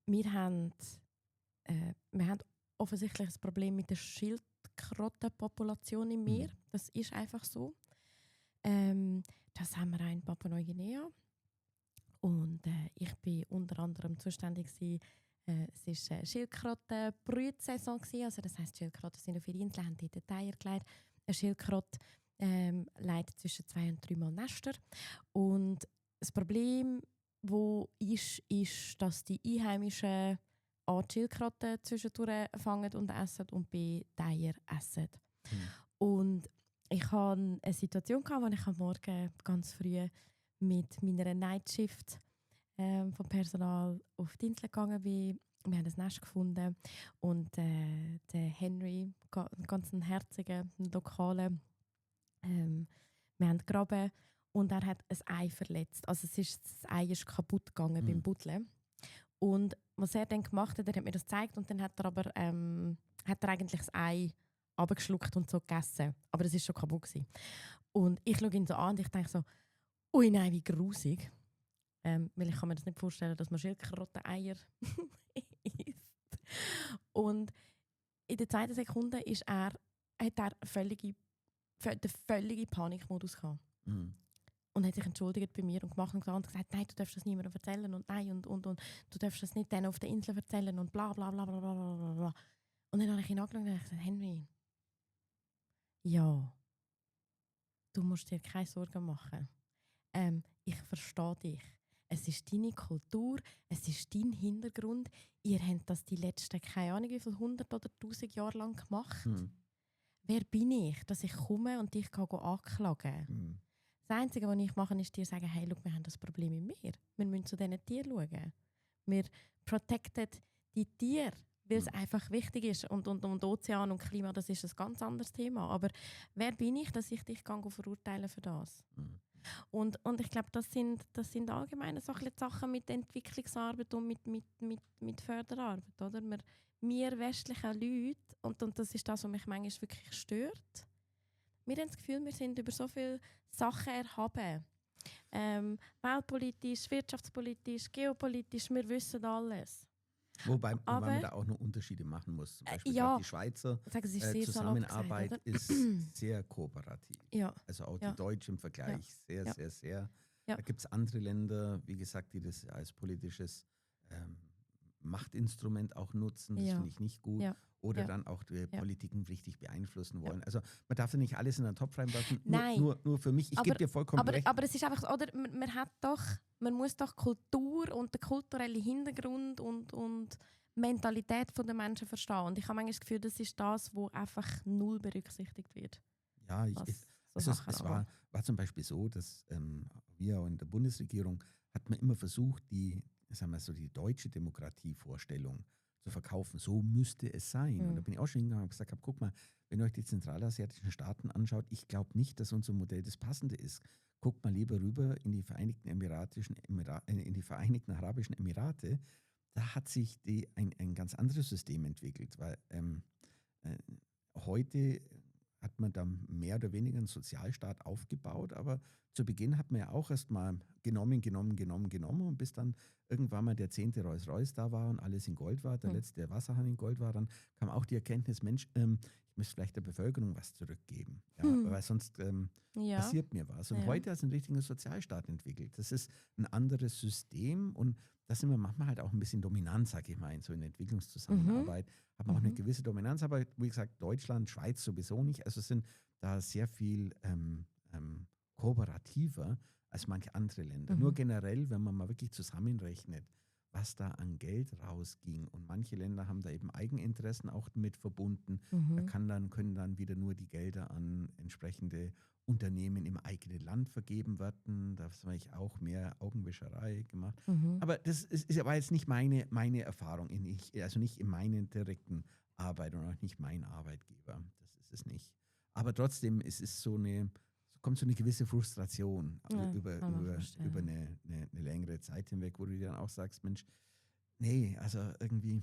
S3: Wir haben offensichtlich ein Problem mit der Schildkrötenpopulation im Meer. Das ist einfach so. Das haben wir auch in Papua-Neuguinea. Und ich war unter anderem zuständig gewesen, es war Schildkrötenbrutsaison, also das heisst, die Schildkröten sind auf ihre Insel, haben dort Eier gelegt. Eine Schildkröte leitet zwischen 2 und 3 Mal Nester. Und das Problem, ist, dass die Einheimischen A, die Schildkröten zwischendurch fangen und essen und B, die Eier essen. Und ich hatte eine Situation, wo ich am Morgen ganz früh mit meiner Nightshift vom Personal auf die Insel gegangen bin. Wir haben ein Nest gefunden und der Henry, ein ganz herziger, lokaler, wir haben gegraben und er hat ein Ei verletzt. Also das Ei ist kaputt gegangen beim Buddeln. Und was er dann gemacht hat, er hat mir das gezeigt und dann hat er aber hat er eigentlich das Ei abgeschluckt und so gegessen. Aber es war schon kaputt gewesen. Und ich schaue ihn so an und ich denke so, ui nein, wie grusig. Weil ich kann mir das nicht vorstellen, dass man Schildkröten-Eier isst. Und in der zweiten Sekunde hat er den völligen Panikmodus gehabt. Und hat sich entschuldigt bei mir und gemacht und gesagt, nein, du darfst das niemandem erzählen und nein und du darfst das nicht denen auf der Insel erzählen und bla bla bla bla bla bla bla. Und dann habe ich ihn angeschaut und gesagt, Henry, ja, du musst dir keine Sorgen machen. Ich verstehe dich. Es ist deine Kultur, es ist dein Hintergrund. Ihr habt das die letzten, keine Ahnung wie viele 100 oder 1000 Jahre lang gemacht. Wer bin ich, dass ich komme und dich anklagen? Das Einzige, was ich mache, ist dir sagen, hey, look, wir haben das Problem im Meer. Wir müssen zu diesen Tieren schauen. Wir protecten die Tiere, weil es einfach wichtig ist. Und Ozean und Klima, das ist ein ganz anderes Thema. Aber wer bin ich, dass ich dich verurteilen für das? Und ich glaube, das sind allgemeine Sachen mit Entwicklungsarbeit und mit Förderarbeit. Oder? Wir westlichen Leute, und das ist das, was mich manchmal wirklich stört, wir haben das Gefühl, wir sind über so viele Sachen erhaben. Weltpolitisch, wirtschaftspolitisch, geopolitisch, wir wissen alles.
S1: Wobei man da auch noch Unterschiede machen muss. Zum Beispiel die Schweizer Zusammenarbeit ist sehr kooperativ.
S3: Ja.
S1: Also auch die Deutsche im Vergleich sehr.
S3: Ja.
S1: Da gibt es andere Länder, wie gesagt, die das als politisches Machtinstrument auch nutzen. Das finde ich nicht gut.
S3: Ja.
S1: Oder dann auch die Politiken richtig beeinflussen wollen.
S3: Ja.
S1: Also man darf ja nicht alles in einen Topf reinwerfen.
S3: Nein.
S1: Nur für mich. Ich gebe dir vollkommen recht.
S3: Aber es ist einfach, oder man muss doch Kultur und den kulturellen Hintergrund und Mentalität der Menschen verstehen. Und ich habe manchmal das Gefühl, das ist das, was einfach null berücksichtigt wird.
S1: Ja, es war zum Beispiel so, dass wir in der Bundesregierung hat man immer versucht, die deutsche Demokratievorstellung zu verkaufen. So müsste es sein. Und da bin ich auch schon hingegangen und gesagt, guck mal, wenn ihr euch die zentralasiatischen Staaten anschaut, ich glaube nicht, dass unser Modell das passende ist. Guckt mal lieber rüber in die Vereinigten Arabischen Emirate. Da hat sich ein ganz anderes System entwickelt, weil heute hat man da mehr oder weniger einen Sozialstaat aufgebaut, aber zu Beginn hat man ja auch erst mal genommen und bis dann irgendwann mal der 10. Rolls-Royce da war und alles in Gold war, der letzte Wasserhahn in Gold war, dann kam auch die Erkenntnis, Mensch, ich müsste vielleicht der Bevölkerung was zurückgeben, weil sonst passiert mir was. Und heute ist ein richtiger Sozialstaat entwickelt. Das ist ein anderes System und da sind wir manchmal halt auch ein bisschen dominant, sage ich mal, in so einer Entwicklungszusammenarbeit. Hat man auch eine gewisse Dominanz, aber wie gesagt, Deutschland, Schweiz sowieso nicht. Also sind da sehr viel kooperativer als manche andere Länder. Nur generell, wenn man mal wirklich zusammenrechnet, was da an Geld rausging. Und manche Länder haben da eben Eigeninteressen auch damit verbunden. Da können dann wieder nur die Gelder an entsprechende Unternehmen im eigenen Land vergeben werden. Da habe ich auch mehr Augenwischerei gemacht. Aber das war jetzt nicht meine Erfahrung, also nicht in meiner direkten Arbeit und auch nicht mein Arbeitgeber. Das ist es nicht. Aber trotzdem, kommt so eine gewisse Frustration über eine längere Zeit hinweg, wo du dir dann auch sagst, Mensch, nee, also irgendwie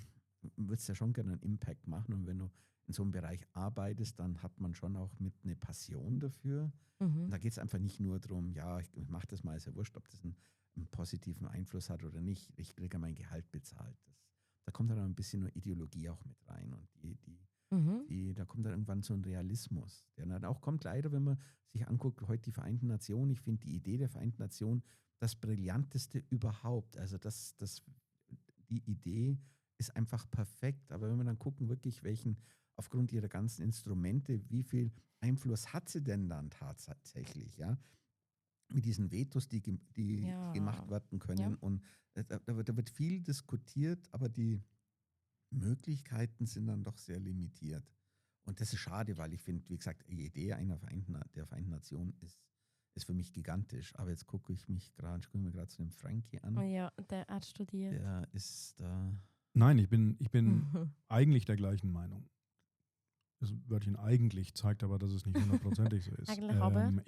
S1: würdest du ja schon gerne einen Impact machen. Und wenn du in so einem Bereich arbeitest, dann hat man schon auch mit eine Passion dafür. Und da geht es einfach nicht nur darum, ja, ich mache das mal, ist ja wurscht, ob das einen positiven Einfluss hat oder nicht. Ich kriege ja mein Gehalt bezahlt. Da kommt dann ein bisschen nur Ideologie auch mit rein. Und da kommt dann irgendwann so ein Realismus, der dann auch kommt, leider, wenn man sich anguckt, heute die Vereinten Nationen. Ich finde die Idee der Vereinten Nationen das Brillanteste überhaupt. Also die Idee ist einfach perfekt. Aber wenn wir dann gucken, wirklich aufgrund ihrer ganzen Instrumente, wie viel Einfluss hat sie denn dann tatsächlich, ja? Mit diesen Vetos, die gemacht werden können. Ja. Und da wird viel diskutiert, aber die Möglichkeiten sind dann doch sehr limitiert. Und das ist schade, weil ich finde, wie gesagt, die Idee der Vereinten Nationen ist für mich gigantisch. Aber jetzt gucke ich mir gerade zu dem Frankie an.
S3: Oh ja, der hat studiert.
S1: Der ist da.
S2: Nein, ich bin eigentlich der gleichen Meinung. Das Wörtchen eigentlich zeigt aber, dass es nicht hundertprozentig so ist.
S3: Eigentlich aber?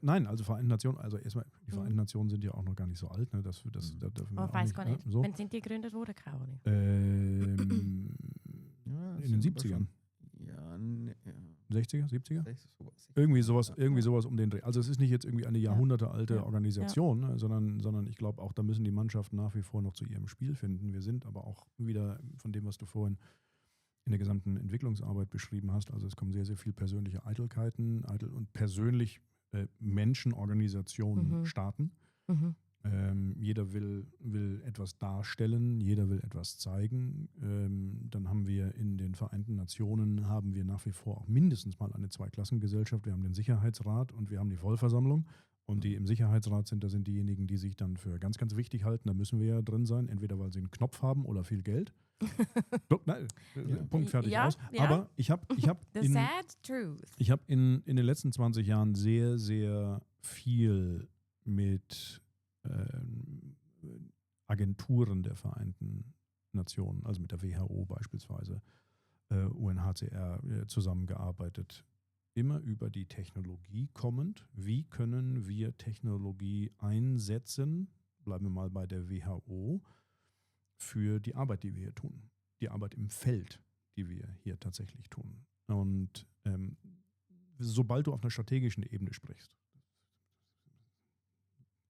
S2: Nein, also Vereinten Nationen, also erstmal, die Vereinten Nationen sind ja auch noch gar nicht so alt, ne? Da dürfen wir
S3: ich weiß gar nicht.
S2: So.
S3: Wann sind die gegründet worden? Keine Ahnung.
S2: In den 70ern.
S1: Ja,
S2: 60er, 70er? Irgendwie sowas um den Dreh. Also es ist nicht jetzt irgendwie eine jahrhundertealte Organisation, ne, sondern ich glaube auch, da müssen die Mannschaften nach wie vor noch zu ihrem Spiel finden. Wir sind aber auch wieder von dem, was du vorhin in der gesamten Entwicklungsarbeit beschrieben hast. Also es kommen sehr, sehr viel persönliche Eitelkeiten und persönlich Menschen, Organisationen starten. Jeder will etwas darstellen, jeder will etwas zeigen. Dann haben wir in den Vereinten Nationen nach wie vor auch mindestens mal eine Zweiklassengesellschaft. Wir haben den Sicherheitsrat und wir haben die Vollversammlung. Und die im Sicherheitsrat sind, da sind diejenigen, die sich dann für ganz, ganz wichtig halten. Da müssen wir ja drin sein, entweder weil sie einen Knopf haben oder viel Geld. Punkt, fertig, aus. Ja. Aber ich habe in den letzten 20 Jahren sehr, sehr viel mit Agenturen der Vereinten Nationen, also mit der WHO beispielsweise, UNHCR zusammengearbeitet. Immer über die Technologie kommend. Wie können wir Technologie einsetzen, bleiben wir mal bei der WHO, für die Arbeit, die wir hier tun. Die Arbeit im Feld, die wir hier tatsächlich tun. Und sobald du auf einer strategischen Ebene sprichst,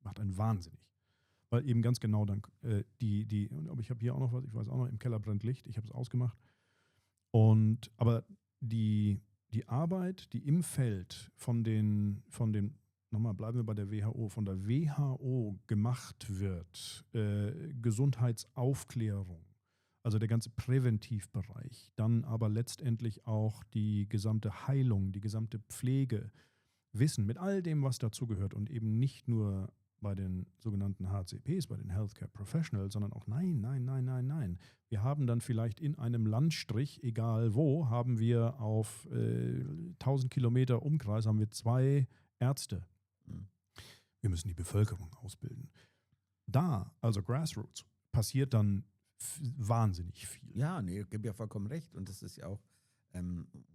S2: macht einen wahnsinnig. Weil eben ganz genau dann aber ich habe hier auch noch was, ich weiß auch noch, im Keller brennt Licht, ich habe es ausgemacht. Aber die Arbeit, die im Feld nochmal bleiben wir bei der WHO, von der WHO gemacht wird, Gesundheitsaufklärung, also der ganze Präventivbereich, dann aber letztendlich auch die gesamte Heilung, die gesamte Pflege, Wissen mit all dem, was dazugehört und eben nicht nur bei den sogenannten HCPs, bei den Healthcare Professionals, sondern auch nein. Wir haben dann vielleicht in einem Landstrich, egal wo, haben wir auf 1000 Kilometer Umkreis haben wir 2 Ärzte. Wir müssen die Bevölkerung ausbilden. Da, also Grassroots, passiert dann wahnsinnig viel.
S1: Ja, nee, ich gebe ja vollkommen recht. Und das ist ja auch,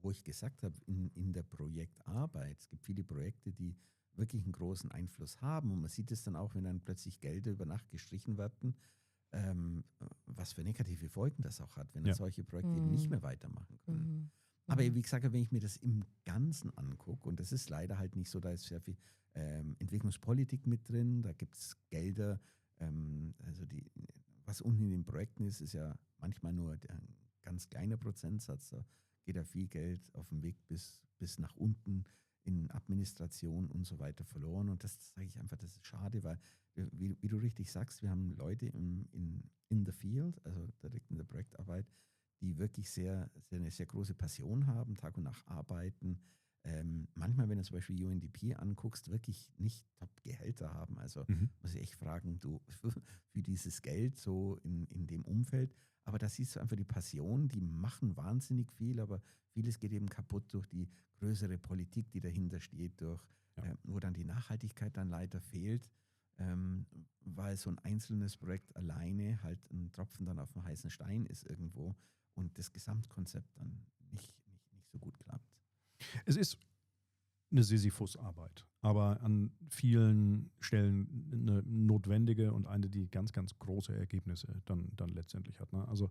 S1: wo ich gesagt habe, in der Projektarbeit. Es gibt viele Projekte, die wirklich einen großen Einfluss haben. Und man sieht es dann auch, wenn dann plötzlich Gelder über Nacht gestrichen werden, was für negative Folgen das auch hat, wenn dann solche Projekte eben nicht mehr weitermachen können. Aber wie gesagt, wenn ich mir das im Ganzen angucke, und das ist leider halt nicht so, da ist sehr viel Entwicklungspolitik mit drin, da gibt es Gelder, was unten in den Projekten ist ja manchmal nur ein ganz kleiner Prozentsatz, da geht ja viel Geld auf dem Weg bis nach unten in Administration und so weiter verloren. Und das sage ich einfach, das ist schade, weil, wie du richtig sagst, wir haben Leute in the field, also direkt in der Projektarbeit, die wirklich eine sehr große Passion haben, Tag und Nacht arbeiten, manchmal, wenn du zum Beispiel UNDP anguckst, wirklich nicht Top-Gehälter haben. Also muss ich echt fragen, du, für dieses Geld so in dem Umfeld. Aber da siehst du einfach die Passion, die machen wahnsinnig viel, aber vieles geht eben kaputt durch die größere Politik, die dahinter steht, wo dann die Nachhaltigkeit dann leider fehlt, weil so ein einzelnes Projekt alleine halt ein Tropfen dann auf dem heißen Stein ist irgendwo und das Gesamtkonzept dann nicht so gut klappt.
S2: Es ist eine Sisyphus-Arbeit, aber an vielen Stellen eine notwendige und eine, die ganz, ganz große Ergebnisse dann letztendlich hat. Ne? Also,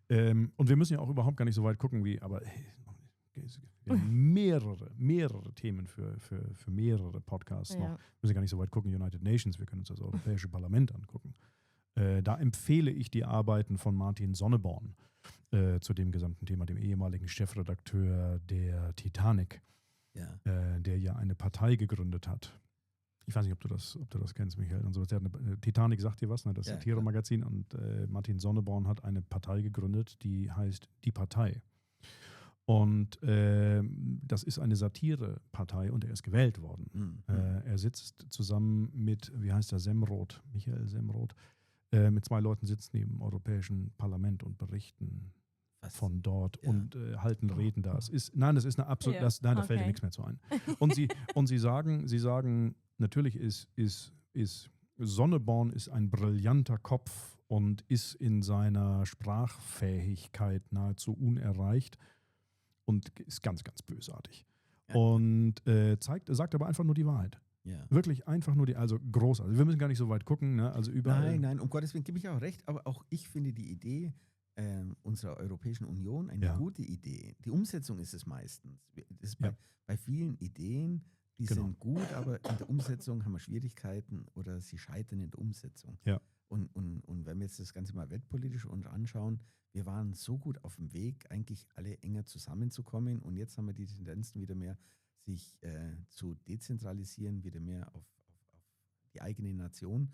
S2: und wir müssen ja auch überhaupt gar nicht so weit gucken aber wir haben mehrere Themen für mehrere Podcasts noch. Wir müssen gar nicht so weit gucken, United Nations, wir können uns das Europäische Parlament angucken. Da empfehle ich die Arbeiten von Martin Sonneborn zu dem gesamten Thema, dem ehemaligen Chefredakteur der Titanic, der ja eine Partei gegründet hat. Ich weiß nicht, ob du das kennst, Michael. Und so. Titanic sagt dir was, ne? Das Satire-Magazin. Und Martin Sonneborn hat eine Partei gegründet, die heißt Die Partei. Und das ist eine Satire-Partei und er ist gewählt worden. Er sitzt zusammen mit, wie heißt er, Michael Semroth, mit 2 Leuten sitzen die im Europäischen Parlament und berichten von dort und halten Reden da. Das ist eine absolute, da fällt dir nichts mehr zu ein. Und sie sagen, natürlich ist Sonneborn ist ein brillanter Kopf und ist in seiner Sprachfähigkeit nahezu unerreicht und ist ganz, ganz bösartig. Ja. Und sagt aber einfach nur die Wahrheit. Ja. Wirklich einfach nur also großartig. Wir müssen gar nicht so weit gucken. Ne? Also überall.
S1: Nein, um Gottes Willen gebe ich auch recht, aber auch ich finde die Idee unserer Europäischen Union eine gute Idee. Die Umsetzung ist es meistens. Das ist bei vielen Ideen, die sind gut, aber in der Umsetzung haben wir Schwierigkeiten oder sie scheitern in der Umsetzung.
S2: Ja.
S1: Und wenn wir jetzt das Ganze mal weltpolitisch uns anschauen, wir waren so gut auf dem Weg, eigentlich alle enger zusammenzukommen und jetzt haben wir die Tendenzen wieder mehr, sich zu dezentralisieren, wieder mehr auf die eigene Nation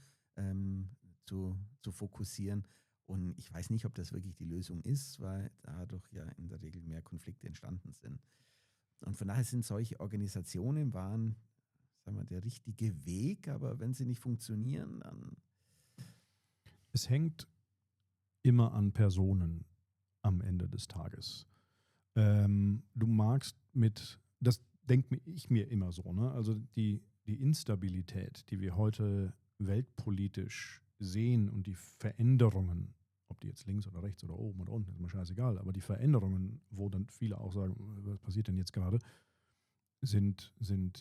S1: zu fokussieren. Und ich weiß nicht, ob das wirklich die Lösung ist, weil dadurch ja in der Regel mehr Konflikte entstanden sind. Und von daher sind solche Organisationen sagen wir, der richtige Weg, aber wenn sie nicht funktionieren, dann...
S2: Es hängt immer an Personen am Ende des Tages. Du magst das denke ich mir immer so, ne? Also die Instabilität, die wir heute weltpolitisch sehen und die Veränderungen, ob die jetzt links oder rechts oder oben oder unten, ist mir scheißegal, aber die Veränderungen, wo dann viele auch sagen, was passiert denn jetzt gerade, sind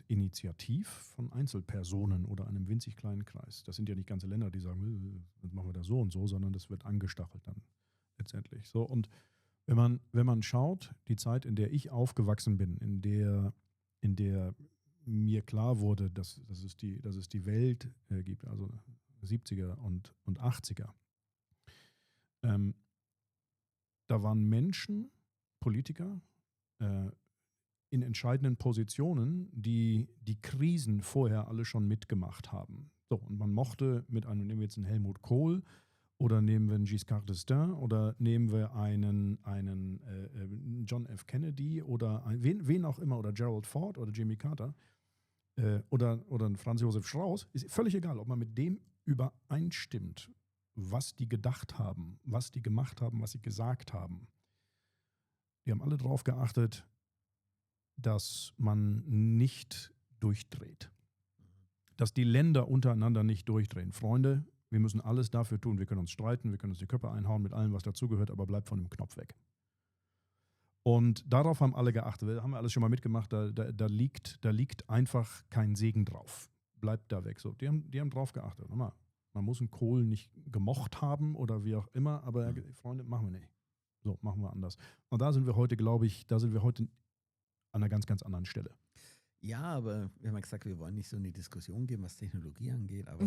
S2: initiativ von Einzelpersonen oder einem winzig kleinen Kreis. Das sind ja nicht ganze Länder, die sagen, dann machen wir das so und so, sondern das wird angestachelt dann letztendlich. So, und wenn man schaut, die Zeit, in der ich aufgewachsen bin, in der mir klar wurde, dass es die Welt gibt, also 70er und 80er, da waren Menschen, Politiker, in entscheidenden Positionen, die Krisen vorher alle schon mitgemacht haben. So, und man mochte nehmen wir jetzt einen Helmut Kohl oder nehmen wir einen Giscard d'Estaing oder nehmen wir einen John F. Kennedy oder wen auch immer oder Gerald Ford oder Jimmy Carter oder einen Franz Josef Strauß, ist völlig egal, ob man mit dem übereinstimmt, was die gedacht haben, was die gemacht haben, was sie gesagt haben. Die haben alle darauf geachtet, dass man nicht durchdreht. Dass die Länder untereinander nicht durchdrehen. Freunde, wir müssen alles dafür tun. Wir können uns streiten, wir können uns die Köpfe einhauen mit allem, was dazugehört, aber bleibt von dem Knopf weg. Und darauf haben alle geachtet. Das haben wir alles schon mal mitgemacht. Da liegt einfach kein Segen drauf. Bleibt da weg. So, die haben drauf geachtet. Man muss einen Kohl nicht gemocht haben oder wie auch immer, aber Freunde, machen wir nicht. So, machen wir anders. Und da sind wir heute, glaube ich, an einer ganz, ganz anderen Stelle.
S1: Ja, aber wir haben ja gesagt, wir wollen nicht so in die Diskussion gehen, was Technologie angeht, aber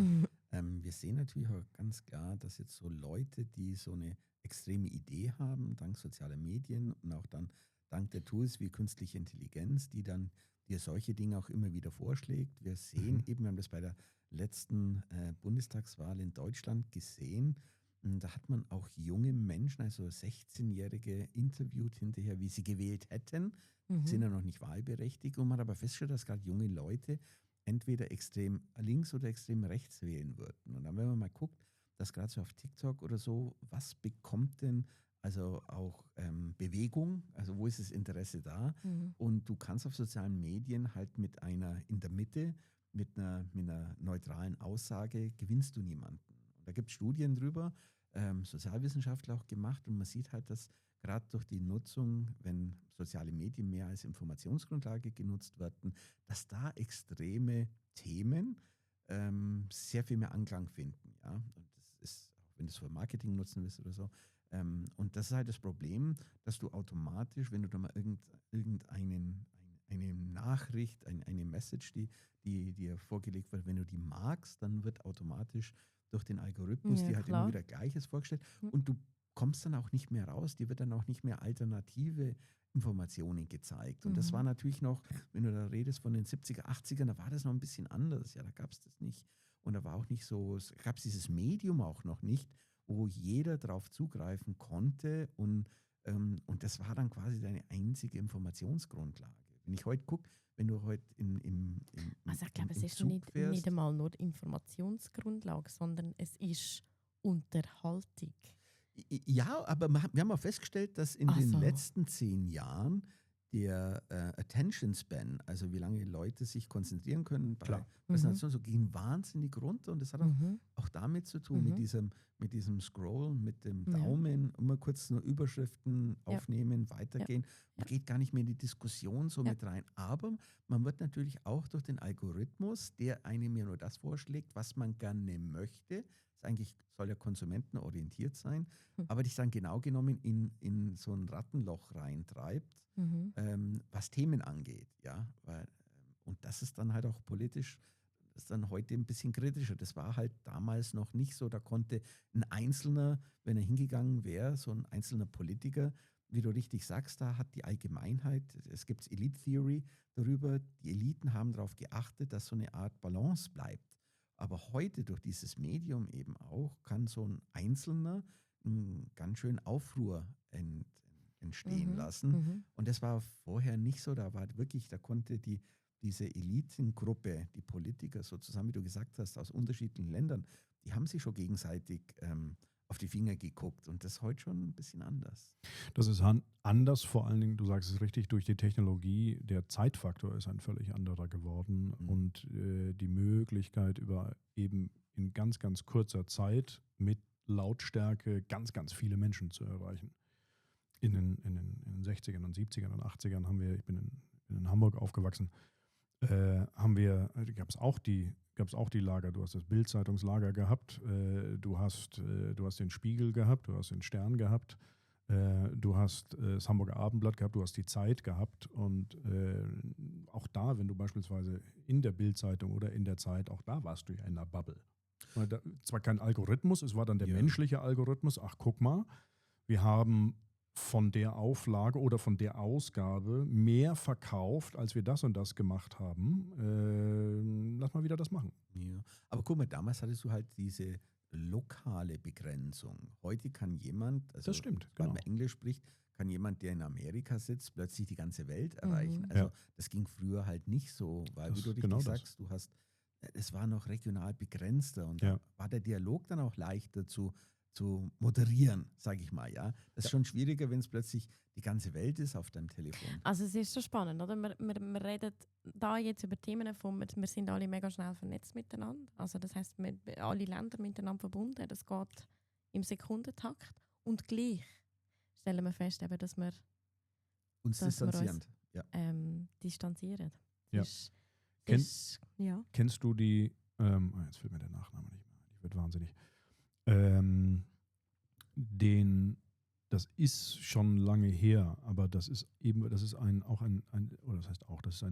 S1: wir sehen natürlich auch ganz klar, dass jetzt so Leute, die so eine extreme Idee haben, dank sozialer Medien und auch dann dank der Tools wie künstliche Intelligenz, die dann dir solche Dinge auch immer wieder vorschlägt. Wir sehen eben, wir haben das bei der letzten Bundestagswahl in Deutschland gesehen, Da hat man auch junge Menschen, also 16-Jährige, interviewt hinterher, wie sie gewählt hätten. Sind ja noch nicht wahlberechtigt. Und man hat aber festgestellt, dass gerade junge Leute entweder extrem links oder extrem rechts wählen würden. Und dann, wenn man mal guckt, dass gerade so auf TikTok oder so, was bekommt denn also auch Bewegung, also wo ist das Interesse da? Und du kannst auf sozialen Medien halt mit einer in der Mitte, mit einer neutralen Aussage, gewinnst du niemanden. Und da gibt es Studien drüber, Sozialwissenschaftler auch gemacht und man sieht halt, dass gerade durch die Nutzung, wenn soziale Medien mehr als Informationsgrundlage genutzt werden, dass da extreme Themen sehr viel mehr Anklang finden. Ja? Und das ist, auch wenn du es für Marketing nutzen willst oder so, und das ist halt das Problem, dass du automatisch, wenn du da mal eine Nachricht, eine Message, die dir vorgelegt wird, wenn du die magst, dann wird automatisch durch den Algorithmus dir halt immer wieder Gleiches vorgestellt und du kommst dann auch nicht mehr raus, dir wird dann auch nicht mehr alternative Informationen gezeigt. Und das war natürlich noch, wenn du da redest von den 70er, 80ern, da war das noch ein bisschen anders. Ja, da gab es das nicht. Und da war auch nicht so, es gab dieses Medium auch noch nicht, wo jeder drauf zugreifen konnte und das war dann quasi deine einzige Informationsgrundlage. Wenn ich heute gucke, wenn du heute
S3: also ich glaube, es ist nicht einmal nur Informationsgrundlage, sondern es ist Unterhaltung.
S1: Ja, aber wir haben auch festgestellt, dass in den letzten 10 Jahren der Attention Span, also wie lange Leute sich konzentrieren können bei Präsentationen, so ging wahnsinnig runter und das hat auch damit zu tun, mit diesem Scroll, mit dem Daumen, immer kurz nur Überschriften aufnehmen, weitergehen. Man geht gar nicht mehr in die Diskussion so mit rein, aber man wird natürlich auch durch den Algorithmus, der einem ja nur das vorschlägt, was man gerne möchte, eigentlich soll ja konsumentenorientiert sein, aber dich dann genau genommen in so ein Rattenloch reintreibt, was Themen angeht. Ja? Und das ist dann halt auch politisch, das ist dann heute ein bisschen kritischer. Das war halt damals noch nicht so, da konnte ein Einzelner, wenn er hingegangen wäre, so ein einzelner Politiker, wie du richtig sagst, da hat die Allgemeinheit, es gibt Elite Theory darüber, die Eliten haben darauf geachtet, dass so eine Art Balance bleibt. Aber heute durch dieses Medium eben auch kann so ein Einzelner einen ganz schön Aufruhr entstehen lassen. Und das war vorher nicht so. Da war wirklich, da konnte diese Elitengruppe, die Politiker so zusammen, wie du gesagt hast, aus unterschiedlichen Ländern, die haben sich schon gegenseitig auf die Finger geguckt. Und das ist heute schon ein bisschen anders.
S2: Das ist anders, vor allen Dingen, du sagst es richtig, durch die Technologie. Der Zeitfaktor ist ein völlig anderer geworden und die Möglichkeit, über eben in ganz, ganz kurzer Zeit mit Lautstärke ganz, ganz viele Menschen zu erreichen. In den 60ern und 70ern und 80ern haben wir, ich bin in Hamburg aufgewachsen, gab es auch die Lager. Du hast das Bild-Zeitungslager gehabt, du hast den Spiegel gehabt, du hast den Stern gehabt, du hast das Hamburger Abendblatt gehabt, du hast die Zeit gehabt und auch da, wenn du beispielsweise in der Bild-Zeitung oder in der Zeit, auch da warst du ja in einer Bubble. Zwar kein Algorithmus, es war dann der menschliche Algorithmus, ach guck mal, wir haben von der Auflage oder von der Ausgabe mehr verkauft, als wir das und das gemacht haben. Lass mal wieder das machen.
S1: Ja. Aber guck mal, damals hattest du halt diese lokale Begrenzung. Heute kann jemand, also
S2: das stimmt,
S1: wenn man Englisch spricht, kann jemand, der in Amerika sitzt, plötzlich die ganze Welt erreichen. Also das ging früher halt nicht so, weil wie du richtig sagst, es war noch regional begrenzter und da war der Dialog dann auch leichter zu moderieren, sage ich mal, ja. Das ist schon schwieriger, wenn es plötzlich die ganze Welt ist auf deinem Telefon.
S3: Also es ist so spannend, oder? Wir reden da jetzt über Themen von, wir sind alle mega schnell vernetzt miteinander. Also das heisst, alle Länder miteinander verbunden, das geht im Sekundentakt. Und gleich stellen wir fest, eben, dass wir
S1: uns distanzieren.
S3: Distanzieren.
S2: Ja. Kennst du die, jetzt fällt mir der Nachname nicht mehr ein, ich werde wahnsinnig. Das ist schon lange her, aber das ist ein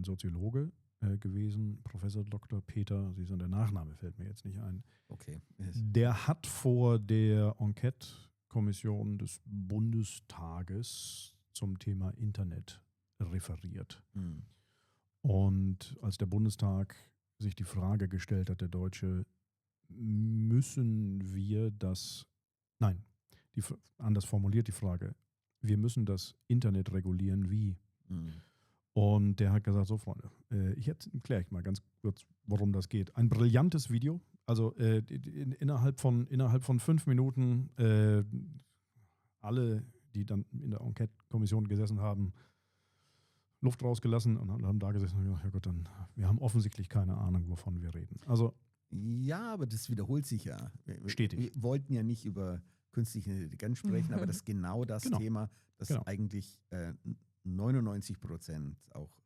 S2: Soziologe gewesen, Professor Dr. Peter, der Nachname fällt mir jetzt nicht ein.
S1: Okay.
S2: Der hat vor der Enquete-Kommission des Bundestages zum Thema Internet referiert. Und als der Bundestag sich die Frage gestellt hat, der Deutsche, müssen wir das Nein, anders formuliert die Frage. Wir müssen das Internet regulieren, wie? Und der hat gesagt, so Freunde, jetzt erkläre ich mal ganz kurz, worum das geht. Ein brillantes Video, also innerhalb von 5 Minuten alle, die dann in der Enquete-Kommission gesessen haben, Luft rausgelassen und haben da gesessen und gesagt, ja Gott, dann, wir haben offensichtlich keine Ahnung, wovon wir reden. Also
S1: ja, aber das wiederholt sich ja.
S2: Stetig.
S1: Wir wollten ja nicht über künstliche Intelligenz sprechen, aber das ist genau das Thema, das eigentlich 99% auch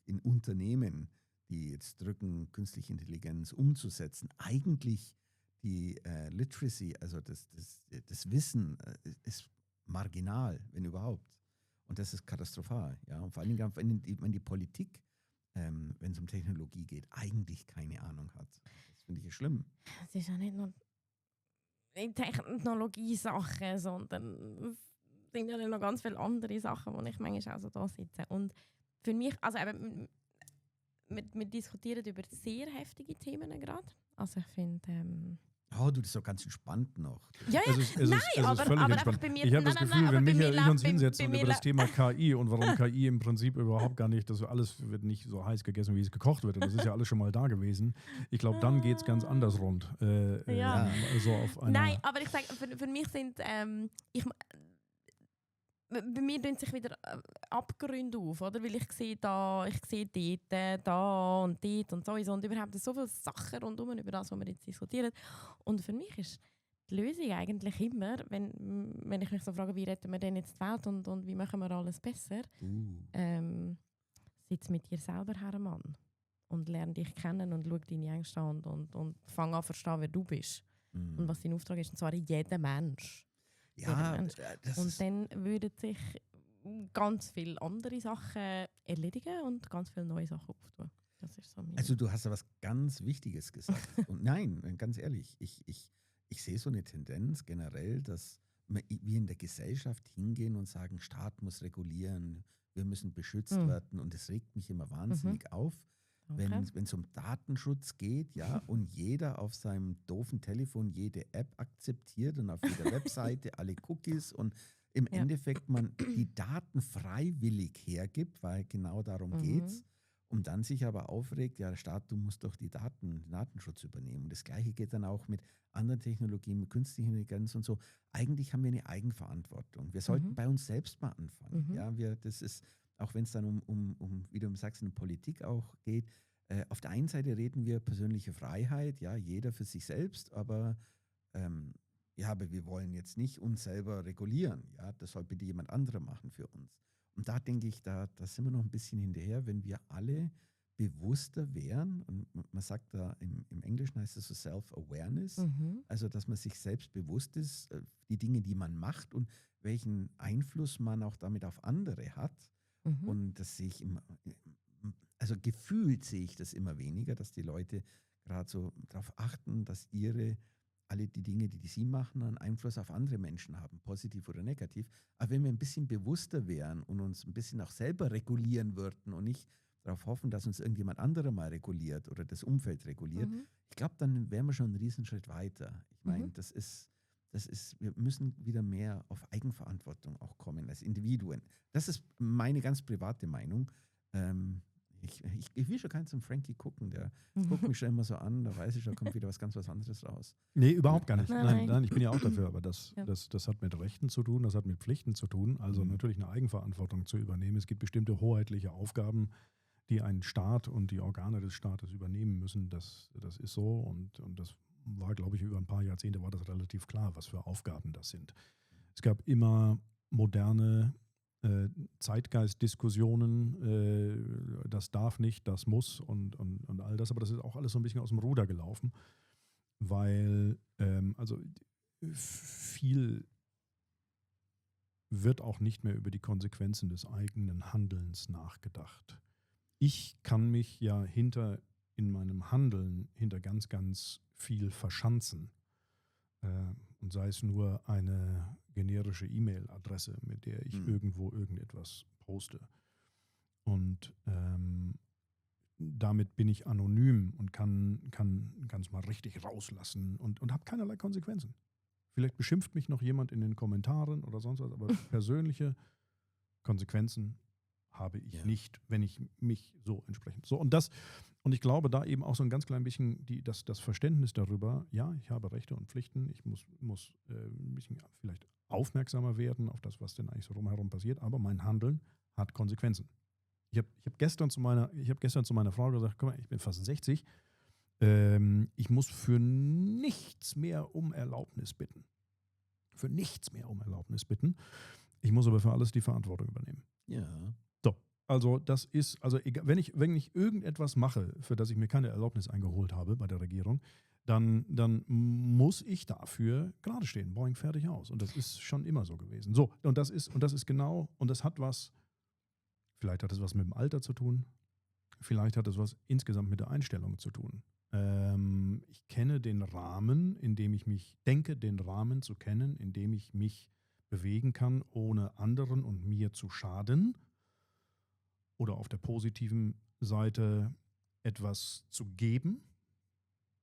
S1: in Unternehmen, die jetzt drücken, künstliche Intelligenz umzusetzen, eigentlich die Literacy, also das Wissen ist marginal, wenn überhaupt. Und das ist katastrophal. Ja? Und vor allen Dingen, wenn die Politik, wenn es um Technologie geht, eigentlich keine Ahnung hat. Das finde ich ja schlimm.
S3: Es ist ja nicht nur eine Technologie-Sache, sondern es sind ja noch ganz viele andere Sachen, wo ich manchmal auch so da sitze. Und für mich, also eben, wir diskutieren über sehr heftige Themen gerade. Also ich finde...
S1: Oh, du, das ist doch ganz entspannt noch.
S3: Ja,
S2: es ist völlig entspannt.
S3: Bei mir,
S2: ich habe das Gefühl, wenn Michael und ich uns hinsetzen und über das
S3: Thema
S2: Thema KI und warum KI im Prinzip überhaupt gar nicht, das alles wird nicht so heiß gegessen, wie es gekocht wird. Und das ist ja alles schon mal da gewesen. Ich glaube, dann geht es ganz anders rund. So auf einer
S3: Nein, aber ich sage, für mich sind... bei mir tun sich wieder Abgründe auf, oder? Weil ich sehe dort, da und dort und sowieso. Und überhaupt so viele Sachen rundherum über das, was wir jetzt diskutieren. Und für mich ist die Lösung eigentlich immer, wenn ich mich so frage, wie retten wir denn jetzt die Welt und wie machen wir alles besser, sitz mit dir selber her, Mann. Und lerne dich kennen und schau deine Ängste an und fang an zu verstehen, wer du bist. Und was dein Auftrag ist, und zwar jeder Mensch.
S1: Ja,
S3: und dann würden sich ganz viele andere Sachen erledigen und ganz viele neue Sachen auftun. Das ist so
S1: also du hast ja was ganz Wichtiges gesagt. Und nein, ganz ehrlich, ich sehe so eine Tendenz generell, dass wir in der Gesellschaft hingehen und sagen, Staat muss regulieren, wir müssen beschützt werden. Und das regt mich immer wahnsinnig auf, wenn es um Datenschutz geht, ja, und jeder auf seinem doofen Telefon jede App akzeptiert und auf jeder Webseite alle Cookies und im Endeffekt man die Daten freiwillig hergibt, weil genau darum geht's, und dann sich aber aufregt, ja, der Staat, du musst doch den Datenschutz übernehmen. Und das Gleiche geht dann auch mit anderen Technologien, mit künstlicher Intelligenz und so. Eigentlich haben wir eine Eigenverantwortung. Wir sollten bei uns selbst mal anfangen. Ja, das ist, auch wenn es dann wie du sagst, in Politik auch geht, auf der einen Seite reden wir persönliche Freiheit, ja, jeder für sich selbst, aber aber wir wollen jetzt nicht uns selber regulieren. Ja, das soll bitte jemand anderer machen für uns. Und da denke ich, da sind wir noch ein bisschen hinterher, wenn wir alle bewusster wären, und man sagt da, im Englischen heißt es so Self-Awareness, also dass man sich selbst bewusst ist, die Dinge, die man macht und welchen Einfluss man auch damit auf andere hat. Und das sehe ich immer, also gefühlt sehe ich das immer weniger, dass die Leute gerade so darauf achten, dass alle die Dinge, die sie machen, einen Einfluss auf andere Menschen haben, positiv oder negativ. Aber wenn wir ein bisschen bewusster wären und uns ein bisschen auch selber regulieren würden und nicht darauf hoffen, dass uns irgendjemand anderer mal reguliert oder das Umfeld reguliert, ich glaube, dann wären wir schon einen Riesenschritt weiter. Ich meine, das ist, wir müssen wieder mehr auf Eigenverantwortung auch kommen als Individuen. Das ist meine ganz private Meinung. Ich will schon keinen zum Frankie gucken, der guckt mich schon immer so an, da weiß ich, da kommt wieder was anderes raus.
S2: Nee, überhaupt gar nicht. Nein, ich bin ja auch dafür, aber das hat mit Rechten zu tun, das hat mit Pflichten zu tun, also natürlich eine Eigenverantwortung zu übernehmen. Es gibt bestimmte hoheitliche Aufgaben, die ein Staat und die Organe des Staates übernehmen müssen. Das ist so und das war, glaube ich, über ein paar Jahrzehnte war das relativ klar, was für Aufgaben das sind. Es gab immer moderne Zeitgeistdiskussionen, das darf nicht, das muss und all das, aber das ist auch alles so ein bisschen aus dem Ruder gelaufen, weil also viel wird auch nicht mehr über die Konsequenzen des eigenen Handelns nachgedacht. Ich kann mich ja in meinem Handeln hinter ganz, ganz viel verschanzen. Und sei es nur eine generische E-Mail-Adresse, mit der ich irgendwo irgendetwas poste. Und damit bin ich anonym und kann es mal richtig rauslassen und habe keinerlei Konsequenzen Vielleicht beschimpft mich noch jemand in den Kommentaren oder sonst was, aber persönliche Konsequenzen habe ich nicht, wenn ich mich so entsprechend. So, und ich glaube, da eben auch so ein ganz klein bisschen das Verständnis darüber, ja, ich habe Rechte und Pflichten, ich muss ein bisschen vielleicht aufmerksamer werden auf das, was denn eigentlich so rumherum passiert, aber mein Handeln hat Konsequenzen. Ich hab gestern zu meiner Frau gesagt, guck mal, ich bin fast 60, ich muss für nichts mehr um Erlaubnis bitten. Für nichts mehr um Erlaubnis bitten. Ich muss aber für alles die Verantwortung übernehmen.
S1: Ja.
S2: So, also das ist, also egal, wenn ich irgendetwas mache, für das ich mir keine Erlaubnis eingeholt habe bei der Regierung, dann muss ich dafür gerade stehen. Boing, fertig, aus. Und das ist schon immer so gewesen. So, und das ist genau, und das hat was, vielleicht hat es was mit dem Alter zu tun, vielleicht hat es was insgesamt mit der Einstellung zu tun. Ich kenne den Rahmen, in dem ich mich denke, den Rahmen zu kennen, in dem ich mich bewegen kann, ohne anderen und mir zu schaden oder auf der positiven Seite etwas zu geben,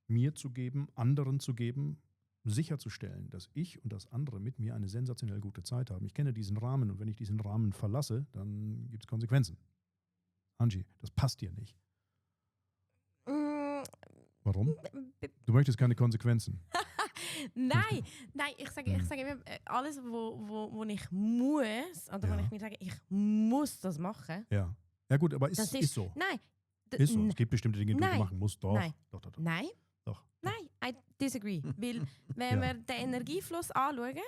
S2: mir zu geben, anderen zu geben, sicherzustellen, dass ich und das andere mit mir eine sensationell gute Zeit haben. Ich kenne diesen Rahmen und wenn ich diesen Rahmen verlasse, dann gibt es Konsequenzen. Angie, das passt dir nicht. Warum? Du möchtest keine Konsequenzen.
S3: Nein, ich sage immer, alles, wo ich muss, oder wo ich mir sage, ich muss das machen.
S2: Ja, gut, aber ist so.
S3: Nein.
S2: Ist so. Es gibt bestimmte Dinge, die du machen musst. Doch.
S3: Nein.
S2: Doch.
S3: Nein.
S2: Doch.
S3: Nein, I disagree. Weil, wenn wir den Energiefluss anschauen,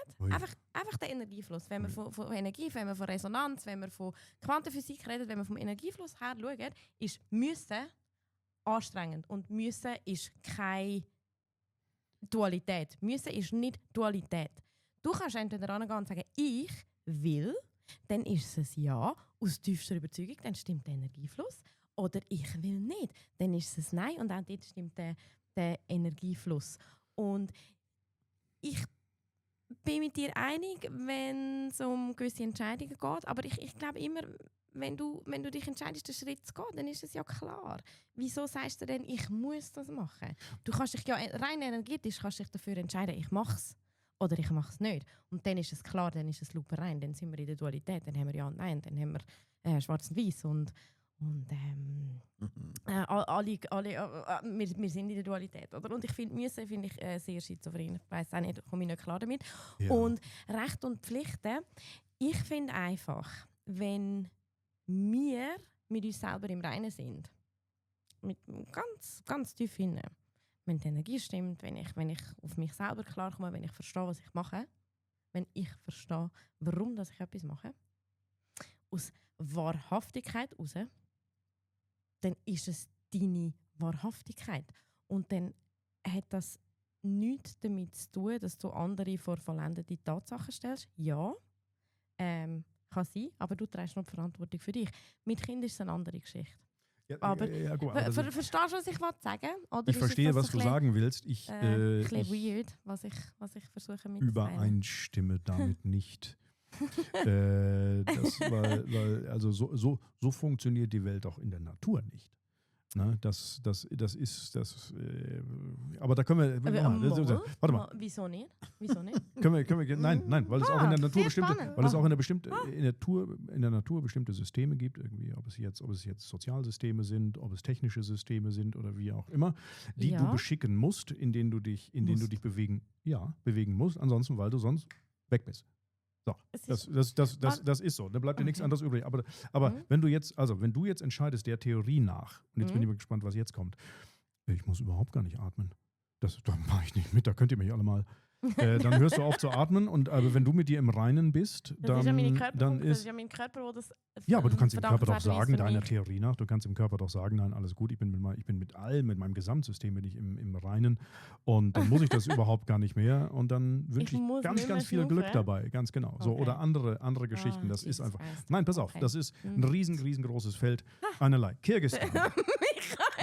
S3: einfach den Energiefluss, wenn wir von Energie, wenn wir von Resonanz, wenn wir von Quantenphysik reden, wenn wir vom Energiefluss her schauen, ist müssen anstrengend. Und müssen ist keine Dualität. Müssen ist nicht Dualität. Du kannst entweder herangehen und sagen, ich will, dann ist es ja aus tiefster Überzeugung, dann stimmt der Energiefluss. Oder ich will nicht, dann ist es nein und auch dort stimmt der Energiefluss. Und ich bin mit dir einig, wenn es um gewisse Entscheidungen geht, aber ich glaube immer, wenn du dich entscheidest, den Schritt zu gehen, dann ist es ja klar. Wieso sagst du denn, ich muss das machen? Du kannst dich ja rein energetisch dafür entscheiden, ich mache es oder ich mache es nicht. Und dann ist es klar, dann ist es luperein, dann sind wir in der Dualität, dann haben wir ja und nein, dann haben wir schwarz und weiß und wir sind in der Dualität. Oder? Und ich finde sehr schizophren. Ich weiss auch nicht, komme ich nicht klar damit. Ja. Und Recht und Pflichten, ich finde einfach, wenn wir mit uns selber im Reinen sind, mit ganz, ganz tief hinein, wenn die Energie stimmt, wenn ich auf mich selber klarkomme, wenn ich verstehe, was ich mache, wenn ich verstehe, warum dass ich etwas mache, aus Wahrhaftigkeit heraus, dann ist es deine Wahrhaftigkeit. Und dann hat das nichts damit zu tun, dass du andere vor vollendete Tatsachen stellst. Ja, kann sein, aber du trägst noch die Verantwortung für dich. Mit Kindern ist es eine andere Geschichte.
S2: Ja,
S3: aber
S2: gut,
S3: verstehst du, was ich sagen will? Oder
S2: ich verstehe, was du sagen willst.
S3: Ein bisschen weird, was ich versuche mitzuteilen.
S2: Übereinstimme damit nicht. Also so funktioniert die Welt auch in der Natur nicht. Na, das ist das. Aber da können wir.
S3: Warte mal. Wieso nicht?
S2: Nein, weil es auch in der Natur in der Natur bestimmte Systeme gibt, irgendwie, ob es jetzt Sozialsysteme sind, ob es technische Systeme sind oder wie auch immer, die du beschicken musst, in denen du dich bewegen musst, ansonsten, weil du sonst weg bist. So, das ist so. Da bleibt dir nichts anderes übrig. Aber wenn du jetzt entscheidest, der Theorie nach, und jetzt bin ich mal gespannt, was jetzt kommt, ich muss überhaupt gar nicht atmen. Da mache ich nicht mit, da könnt ihr mich alle mal. Dann hörst du auf zu atmen und wenn du mit dir im Reinen bist, dann
S3: das ist ja mein Körper, wo das.
S2: Ja, aber du kannst dem Körper doch sagen, deiner Theorie nach, du kannst dem Körper doch sagen, nein, alles gut, ich bin mit meinem Gesamtsystem bin ich im Reinen und dann muss ich das überhaupt gar nicht mehr und dann wünsche ich ganz viel Glück dabei, ganz genau. Okay. So, oder andere Geschichten, das ist einfach. Nein, pass auf, das ist ein riesengroßes Feld. Einerlei.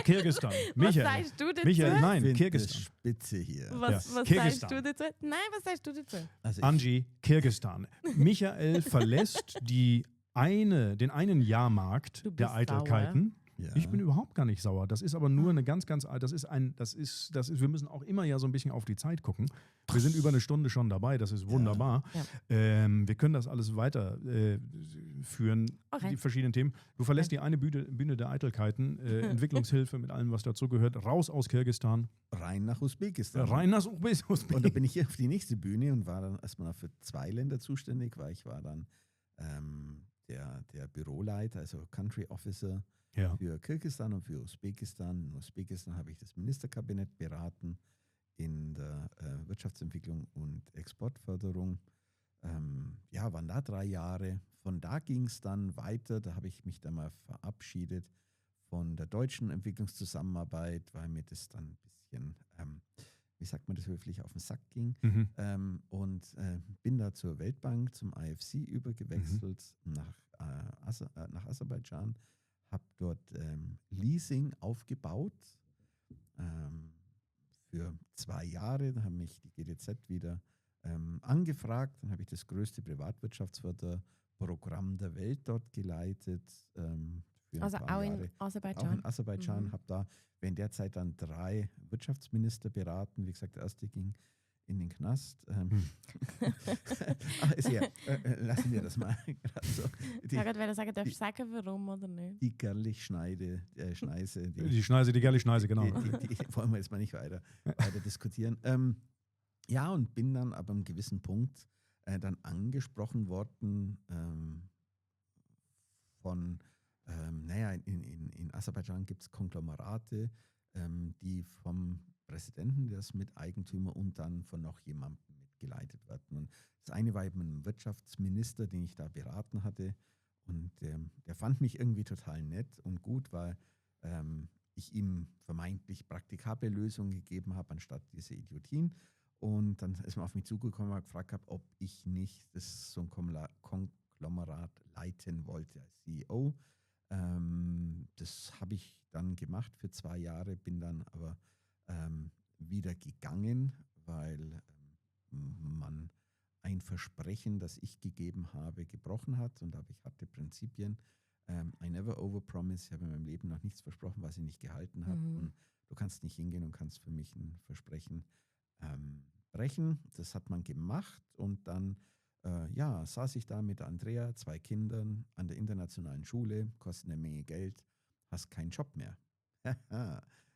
S2: Kirgisistan. Michael.
S3: Was sagst du dazu?
S2: Michael, nein, Kirgisistan.
S1: Spitze hier.
S3: Was sagst du dazu? Nein, was sagst du dazu?
S2: Also Angie, Kirgisistan. Michael verlässt den einen Jahrmarkt der Eitelkeiten.
S1: Ja.
S2: Ich bin überhaupt gar nicht sauer. Das ist aber nur eine ganz, ganz, wir müssen auch immer ja so ein bisschen auf die Zeit gucken. Wir sind über eine Stunde schon dabei, das ist wunderbar.
S3: Ja.
S2: Wir können das alles weiter führen, die verschiedenen Themen. Du verlässt die eine Bühne der Eitelkeiten, Entwicklungshilfe mit allem, was dazugehört, raus aus Kirgisistan.
S1: Rein nach Usbekistan.
S2: Rein nach Usbekistan.
S1: Und da bin ich hier auf die nächste Bühne und war dann erstmal für 2 Länder zuständig, weil ich war dann der Büroleiter, also Country Officer für Kirgisistan und für Usbekistan. In Usbekistan habe ich das Ministerkabinett beraten in der Wirtschaftsentwicklung und Exportförderung. Waren da 3 Jahre. Von da ging es dann weiter. Da habe ich mich dann mal verabschiedet von der deutschen Entwicklungszusammenarbeit, weil mir das dann ein bisschen, wie sagt man das höflich, auf den Sack ging. Und bin da zur Weltbank, zum IFC übergewechselt nach Aserbaidschan. Habe dort Leasing aufgebaut für 2 Jahre. Dann haben mich die GDZ wieder angefragt. Dann habe ich das größte Privatwirtschaftsförderprogramm der Welt dort geleitet.
S3: Also auch in Aserbaidschan?
S1: Auch in Aserbaidschan. Habe da während der Zeit dann 3 Wirtschaftsminister beraten. Wie gesagt, der erste ging in den Knast. Lassen wir das mal. Also,
S3: ich wollte sagen, darfst du sagen, warum oder nicht?
S1: Die Gerlich-Schneise.
S2: Die Gerlich-Schneise, genau.
S1: Die wollen wir jetzt mal nicht weiter diskutieren. Und bin dann aber einem gewissen Punkt dann angesprochen worden von, in Aserbaidschan gibt es Konglomerate, die vom Präsidenten, der ist Miteigentümer und dann von noch jemandem mitgeleitet werden. Und das eine war eben ein Wirtschaftsminister, den ich da beraten hatte. Und der fand mich irgendwie total nett und gut, weil ich ihm vermeintlich praktikable Lösungen gegeben habe, anstatt diese Idiotien. Und dann ist man auf mich zugekommen und gefragt habe, ob ich nicht so ein Konglomerat leiten wollte als CEO. Das habe ich dann gemacht für 2 Jahre, bin dann aber wieder gegangen, weil man ein Versprechen, das ich gegeben habe, gebrochen hat. Und aber ich hatte Prinzipien. I never overpromise. Ich habe in meinem Leben noch nichts versprochen, was ich nicht gehalten habe. Und du kannst nicht hingehen und kannst für mich ein Versprechen brechen. Das hat man gemacht. Und dann saß ich da mit Andrea, 2 Kindern an der internationalen Schule, kostet eine Menge Geld, hast keinen Job mehr.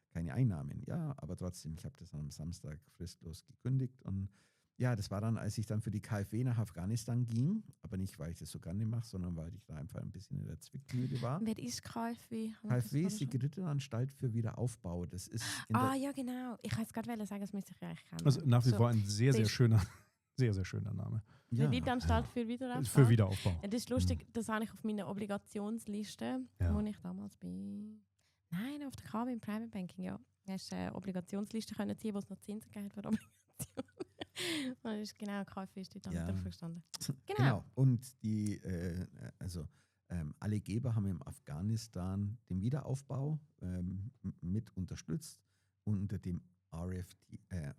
S1: Keine Einnahmen. Ja, aber trotzdem, ich habe das am Samstag fristlos gekündigt. Und ja, das war dann, als ich dann für die KfW nach Afghanistan ging, aber nicht, weil ich das so gerne mache, sondern weil ich da einfach ein bisschen in der Zwickmühle war.
S3: Wer ist KfW?
S1: KfW ist die Gerittenanstalt für Wiederaufbau. Das ist
S3: ja, genau. Ich wollte es gerade sagen, das müsste ich eigentlich kennen.
S2: Also nach wie vor ein sehr, sehr schöner Name.
S3: Die Gerittenanstalt für Wiederaufbau?
S2: Für Wiederaufbau.
S3: Ja, das ist lustig, das habe ich auf meiner Obligationsliste, wo ich damals bin. Nein, auf der KW im Private Banking, ja. Du hast eine Obligationsliste können ziehen, wo es noch Zinsen gibt für Obligationen. Und das ist genau, KfW ist dort drauf gestanden.
S1: Genau. Und die, alle Geber haben in Afghanistan den Wiederaufbau mit unterstützt unter dem RFTA.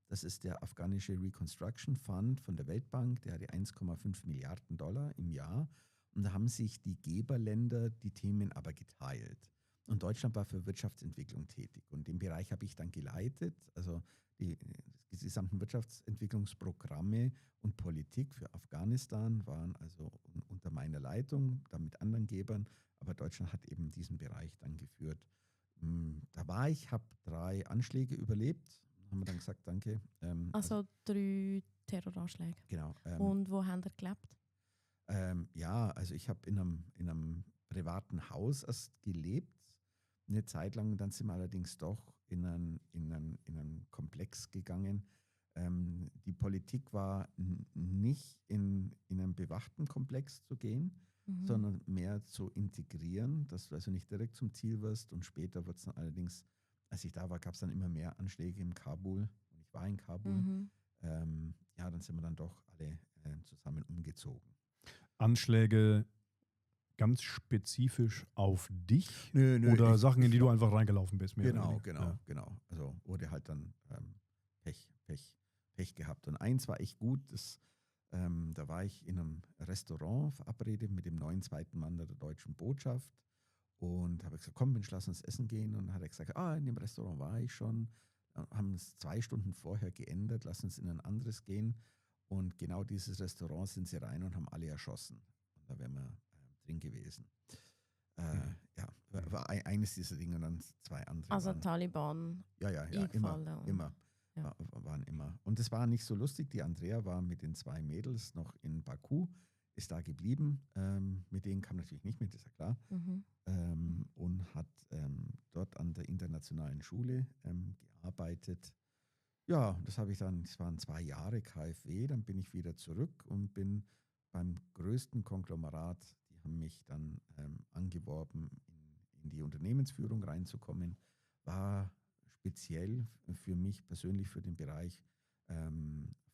S1: Das ist der afghanische Reconstruction Fund von der Weltbank. Der hatte 1,5 Milliarden $ im Jahr. Und da haben sich die Geberländer die Themen aber geteilt. Und Deutschland war für Wirtschaftsentwicklung tätig. Und den Bereich habe ich dann geleitet. Also die gesamten Wirtschaftsentwicklungsprogramme und Politik für Afghanistan waren also unter meiner Leitung, dann mit anderen Gebern. Aber Deutschland hat eben diesen Bereich dann geführt. Da war ich, habe 3 Anschläge überlebt. Haben wir dann gesagt, danke.
S3: Also 3 Terroranschläge.
S1: Genau.
S3: Und wo haben ihr gelebt?
S1: Also ich habe in einem privaten Haus erst gelebt, eine Zeit lang. Dann sind wir allerdings doch in einen Komplex gegangen. Die Politik war nicht in einen bewachten Komplex zu gehen, sondern mehr zu integrieren, dass du also nicht direkt zum Ziel wirst. Und später wird es dann allerdings, als ich da war, gab es dann immer mehr Anschläge in Kabul. Und ich war in Kabul. Dann sind wir dann doch alle zusammen umgezogen.
S2: Anschläge ganz spezifisch auf dich?
S1: Nö,
S2: oder Sachen, in die du einfach reingelaufen bist?
S1: Genau. Also wurde halt dann Pech gehabt. Und eins war echt gut, da war ich in einem Restaurant verabredet mit dem neuen 2. Mann der deutschen Botschaft. Und habe gesagt, komm, Mensch, lass uns essen gehen. Und dann hat er gesagt, in dem Restaurant war ich schon. Haben es 2 Stunden vorher geändert, lass uns in ein anderes gehen. Und genau dieses Restaurant sind sie rein und haben alle erschossen. Und da wären wir drin gewesen. Ja, war eines dieser Dinge und dann 2 andere.
S3: Also
S1: waren,
S3: Taliban.
S1: ja, immer.
S3: Ja.
S1: Waren immer. Und es war nicht so lustig. Die Andrea war mit den 2 Mädels noch in Baku, ist da geblieben. Mit denen kam natürlich nicht mit, ist ja klar.
S3: Mhm.
S1: Und hat dort an der internationalen Schule gearbeitet. Ja, das waren 2 Jahre KfW, dann bin ich wieder zurück und bin beim größten Konglomerat, die haben mich dann angeworben, in die Unternehmensführung reinzukommen, war speziell für mich persönlich für den Bereich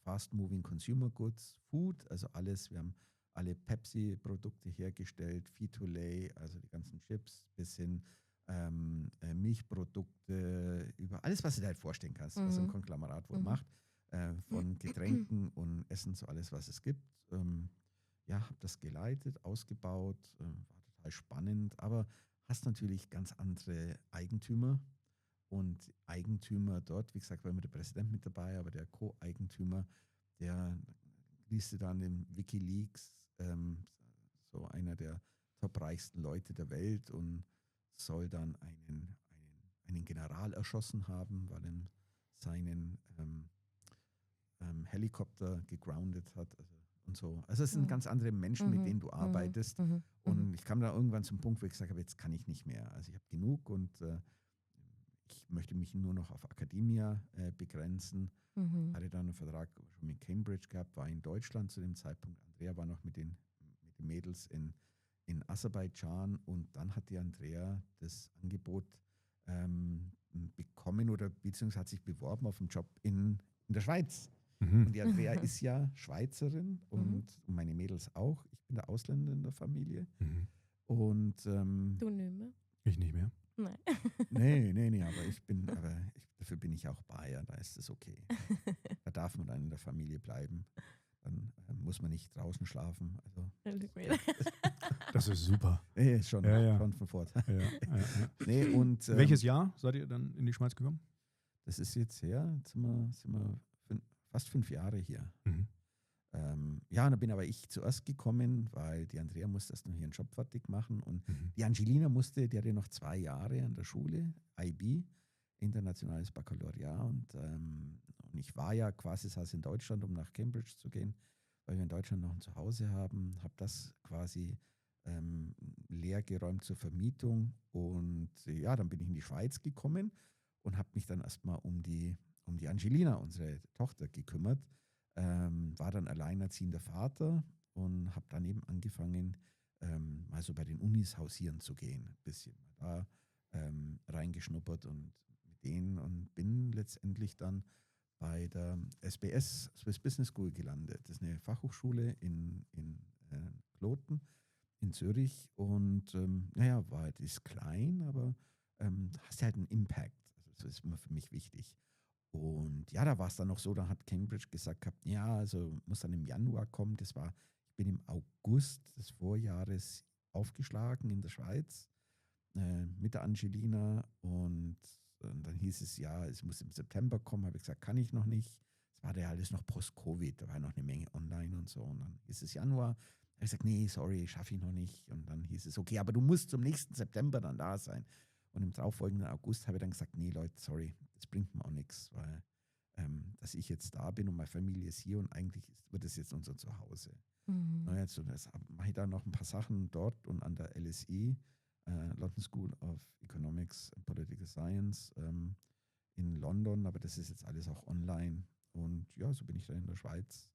S1: Fast Moving Consumer Goods, Food, also alles, wir haben alle Pepsi-Produkte hergestellt, Frito-Lay, also die ganzen Chips, bis hin Milchprodukte, über alles, was du dir halt vorstellen kannst, was ein Konglomerat wohl macht, von Getränken und Essen, so alles, was es gibt. Habe das geleitet, ausgebaut, war total spannend, aber hast natürlich ganz andere Eigentümer und Eigentümer dort, wie gesagt, war immer der Präsident mit dabei, aber der Co-Eigentümer, der liest du dann in WikiLeaks, so einer der topreichsten Leute der Welt und soll dann einen General erschossen haben, weil er seinen Helikopter gegroundet hat und so. Also es sind ganz andere Menschen, mit denen du arbeitest. Und ich kam da irgendwann zum Punkt, wo ich gesagt habe, jetzt kann ich nicht mehr. Also ich habe genug und ich möchte mich nur noch auf Academia begrenzen. Hatte dann einen Vertrag schon mit Cambridge gehabt, war in Deutschland zu dem Zeitpunkt. Andrea war noch mit den Mädels in Aserbaidschan und dann hat die Andrea das Angebot bekommen oder beziehungsweise hat sich beworben auf einen Job in der Schweiz. Und die Andrea ist ja Schweizerin und meine Mädels auch. Ich bin der Ausländer in der Familie. Und
S3: Du nicht mehr?
S2: Ich nicht mehr.
S3: Nein.
S1: Nee, dafür bin ich auch Bayer, da ist es okay. Da darf man dann in der Familie bleiben. Dann muss man nicht draußen schlafen. Also,
S2: das ist super.
S1: Nee, schon von Vorteil.
S2: Ja.
S1: Nee, und,
S2: welches Jahr seid ihr dann in die Schweiz gekommen?
S1: Das ist jetzt her, jetzt sind wir fast 5 Jahre hier. Da bin aber ich zuerst gekommen, weil die Andrea musste erst noch ihren Job fertig machen und die Angelina die hatte noch 2 Jahre an der Schule, IB, internationales Baccalaureat und ich war ja quasi saß in Deutschland, um nach Cambridge zu gehen, weil wir in Deutschland noch ein Zuhause haben, habe das quasi leer geräumt zur Vermietung und dann bin ich in die Schweiz gekommen und habe mich dann erstmal um die Angelina, unsere Tochter, gekümmert. War dann alleinerziehender Vater und habe dann eben angefangen, mal so bei den Unis hausieren zu gehen, ein bisschen da reingeschnuppert und mit denen und bin letztendlich dann bei der SBS, Swiss Business School, gelandet. Das ist eine Fachhochschule in Kloten in Zürich und ist klein, aber hast halt einen Impact. Also das ist immer für mich wichtig. Und da war es dann noch so, da hat Cambridge gesagt gehabt, also muss dann im Januar kommen. Ich bin im August des Vorjahres aufgeschlagen in der Schweiz mit der Angelina und dann hieß es, es muss im September kommen. Habe ich gesagt, kann ich noch nicht. Es war ja alles noch post-Covid, da war noch eine Menge online und so. Und dann hieß es Januar. Habe ich gesagt, nee, sorry, schaffe ich noch nicht. Und dann hieß es, okay, aber du musst zum nächsten September dann da sein. Und im darauffolgenden August habe ich dann gesagt, nee, Leute, sorry, das bringt mir auch nichts, weil dass ich jetzt da bin und meine Familie ist hier und eigentlich wird es jetzt unser Zuhause. Jetzt mache ich da noch ein paar Sachen dort und an der LSE, London School of Economics and Political Science in London, aber das ist jetzt alles auch online. Und so bin ich dann in der Schweiz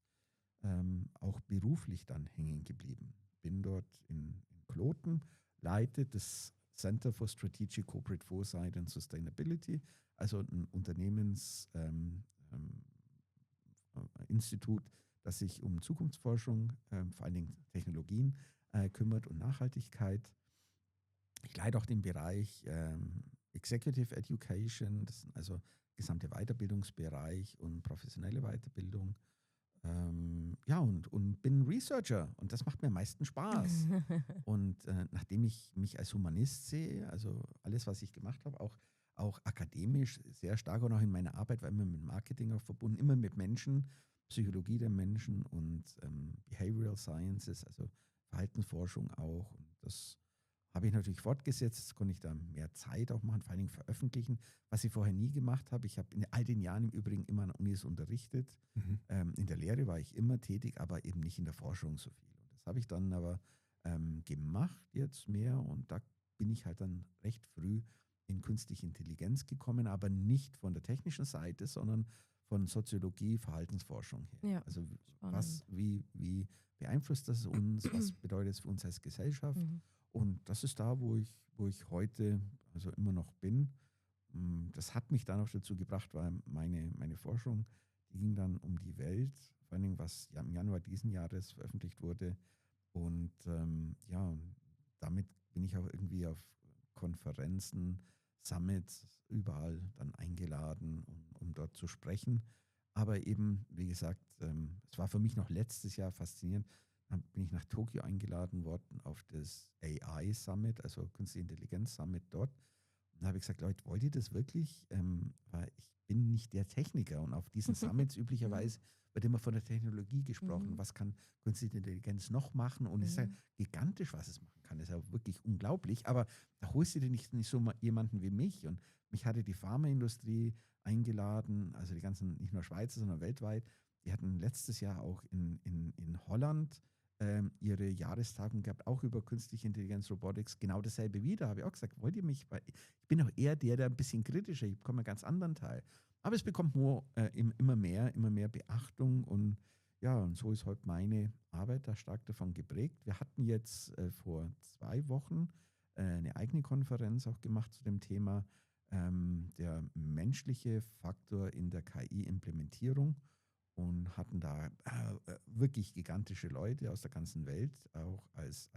S1: auch beruflich dann hängen geblieben. Bin dort in Kloten, leite das Center for Strategic Corporate Foresight and Sustainability, also ein Unternehmensinstitut, das sich um Zukunftsforschung, vor allen Dingen Technologien kümmert und Nachhaltigkeit. Ich leite auch den Bereich Executive Education, das ist also gesamte Weiterbildungsbereich und professionelle Weiterbildung. Ja, und bin Researcher und das macht mir am meisten Spaß. Und nachdem ich mich als Humanist sehe, also alles, was ich gemacht habe, auch akademisch sehr stark und auch in meiner Arbeit war immer mit Marketing auch verbunden, immer mit Menschen, Psychologie der Menschen und Behavioral Sciences, also Verhaltensforschung auch. Und das habe ich natürlich fortgesetzt, konnte ich da mehr Zeit auch machen, vor allen Dingen veröffentlichen, was ich vorher nie gemacht habe. Ich habe in all den Jahren im Übrigen immer an Unis unterrichtet.
S2: Mhm.
S1: In der Lehre war ich immer tätig, aber eben nicht in der Forschung so viel. Und das habe ich dann aber gemacht jetzt mehr und da bin ich halt dann recht früh in künstliche Intelligenz gekommen, aber nicht von der technischen Seite, sondern von Soziologie, Verhaltensforschung her.
S3: Ja,
S1: Also
S3: spannend.
S1: wie beeinflusst das uns, was bedeutet es für uns als Gesellschaft?
S3: Mhm.
S1: Und das ist da, wo ich heute also immer noch bin. Das hat mich dann auch dazu gebracht, weil meine Forschung, die ging dann um die Welt, vor allen Dingen, was ja im Januar diesen Jahres veröffentlicht wurde. Und ja, damit bin ich auch irgendwie auf Konferenzen, Summits, überall dann eingeladen, um dort zu sprechen. Aber eben, wie gesagt, es war für mich noch letztes Jahr faszinierend. Dann bin ich nach Tokio eingeladen worden auf das AI Summit, also Künstliche Intelligenz Summit dort. Und da habe ich gesagt, Leute, wollt ihr das wirklich? Weil ich bin nicht der Techniker und auf diesen Summits üblicherweise wird immer von der Technologie gesprochen.
S3: Mhm.
S1: Was kann künstliche Intelligenz noch machen? Und es ist ja
S3: Mhm.
S1: gigantisch, was es machen kann. Es ist ja wirklich unglaublich. Aber da holst du dir nicht so jemanden wie mich. Und mich hatte die Pharmaindustrie eingeladen, also die ganzen, nicht nur Schweizer, sondern weltweit. Die hatten letztes Jahr auch in Holland ihre Jahrestagung gehabt, auch über künstliche Intelligenz, Robotics, genau dasselbe wieder. Habe ich auch gesagt, wollt ihr mich, weil ich bin auch eher der ein bisschen kritischer, ich bekomme einen ganz anderen Teil. Aber es bekommt immer mehr Beachtung und ja, und so ist heute meine Arbeit da stark davon geprägt. Wir hatten jetzt vor 2 Wochen eine eigene Konferenz auch gemacht zu dem Thema der menschliche Faktor in der KI-Implementierung und hatten da wirklich gigantische Leute aus der ganzen Welt auch als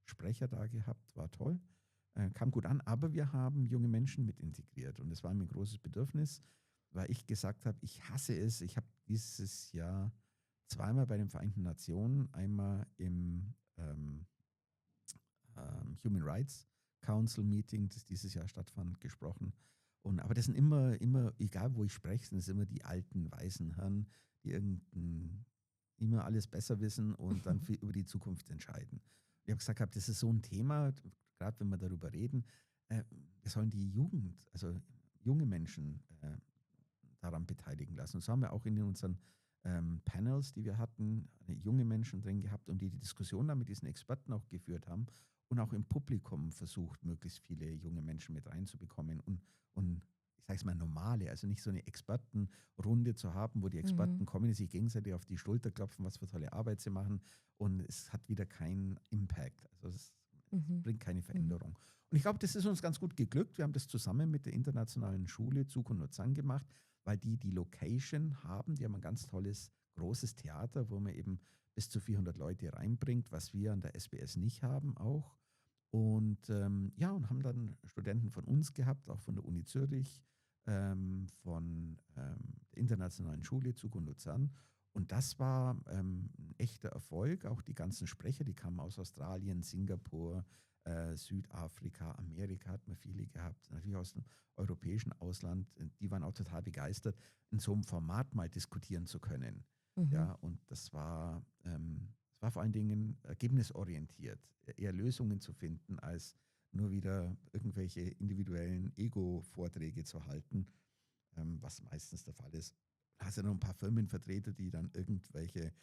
S1: Sprecher da gehabt, war toll, kam gut an, aber wir haben junge Menschen mit integriert und es war mir ein großes Bedürfnis, weil ich gesagt habe, ich hasse es, ich habe dieses Jahr zweimal bei den Vereinten Nationen, einmal im Human Rights Council Meeting, das dieses Jahr stattfand, gesprochen. Aber das sind immer, egal wo ich spreche, sind es immer die alten weißen Herren, die immer alles besser wissen und dann über die Zukunft entscheiden. Ich habe gesagt, das ist so ein Thema, gerade wenn wir darüber reden, wir sollen die Jugend, also junge Menschen daran beteiligen lassen. Und so haben wir auch in unseren Panels, die wir hatten, junge Menschen drin gehabt und die Diskussion dann mit diesen Experten auch geführt haben und auch im Publikum versucht, möglichst viele junge Menschen mit reinzubekommen und ich sage es mal normale, also nicht so eine Expertenrunde zu haben, wo die Experten
S3: Mhm.
S1: kommen, sich gegenseitig auf die Schulter klopfen, was für tolle Arbeit sie machen und es hat wieder keinen Impact, also es
S3: Mhm.
S1: bringt keine
S3: Mhm.
S1: Veränderung. Und ich glaube, das ist uns ganz gut geglückt. Wir haben das zusammen mit der Internationalen Schule Zug und Luzern gemacht, weil die Location haben. Die haben ein ganz tolles, großes Theater, wo man eben bis zu 400 Leute reinbringt, was wir an der SBS nicht haben auch. Und ja, und haben dann Studenten von uns gehabt, auch von der Uni Zürich, von der Internationalen Schule Zug und Luzern. Und das war ein echter Erfolg. Auch die ganzen Sprecher, die kamen aus Australien, Singapur, Südafrika, Amerika hat man viele gehabt, natürlich aus dem europäischen Ausland. Die waren auch total begeistert, in so einem Format mal diskutieren zu können.
S3: Mhm.
S1: Ja, und es war vor allen Dingen ergebnisorientiert, eher Lösungen zu finden, als nur wieder irgendwelche individuellen Ego-Vorträge zu halten, was meistens der Fall ist. Da hast du ja noch ein paar Firmenvertreter, die dann irgendwelche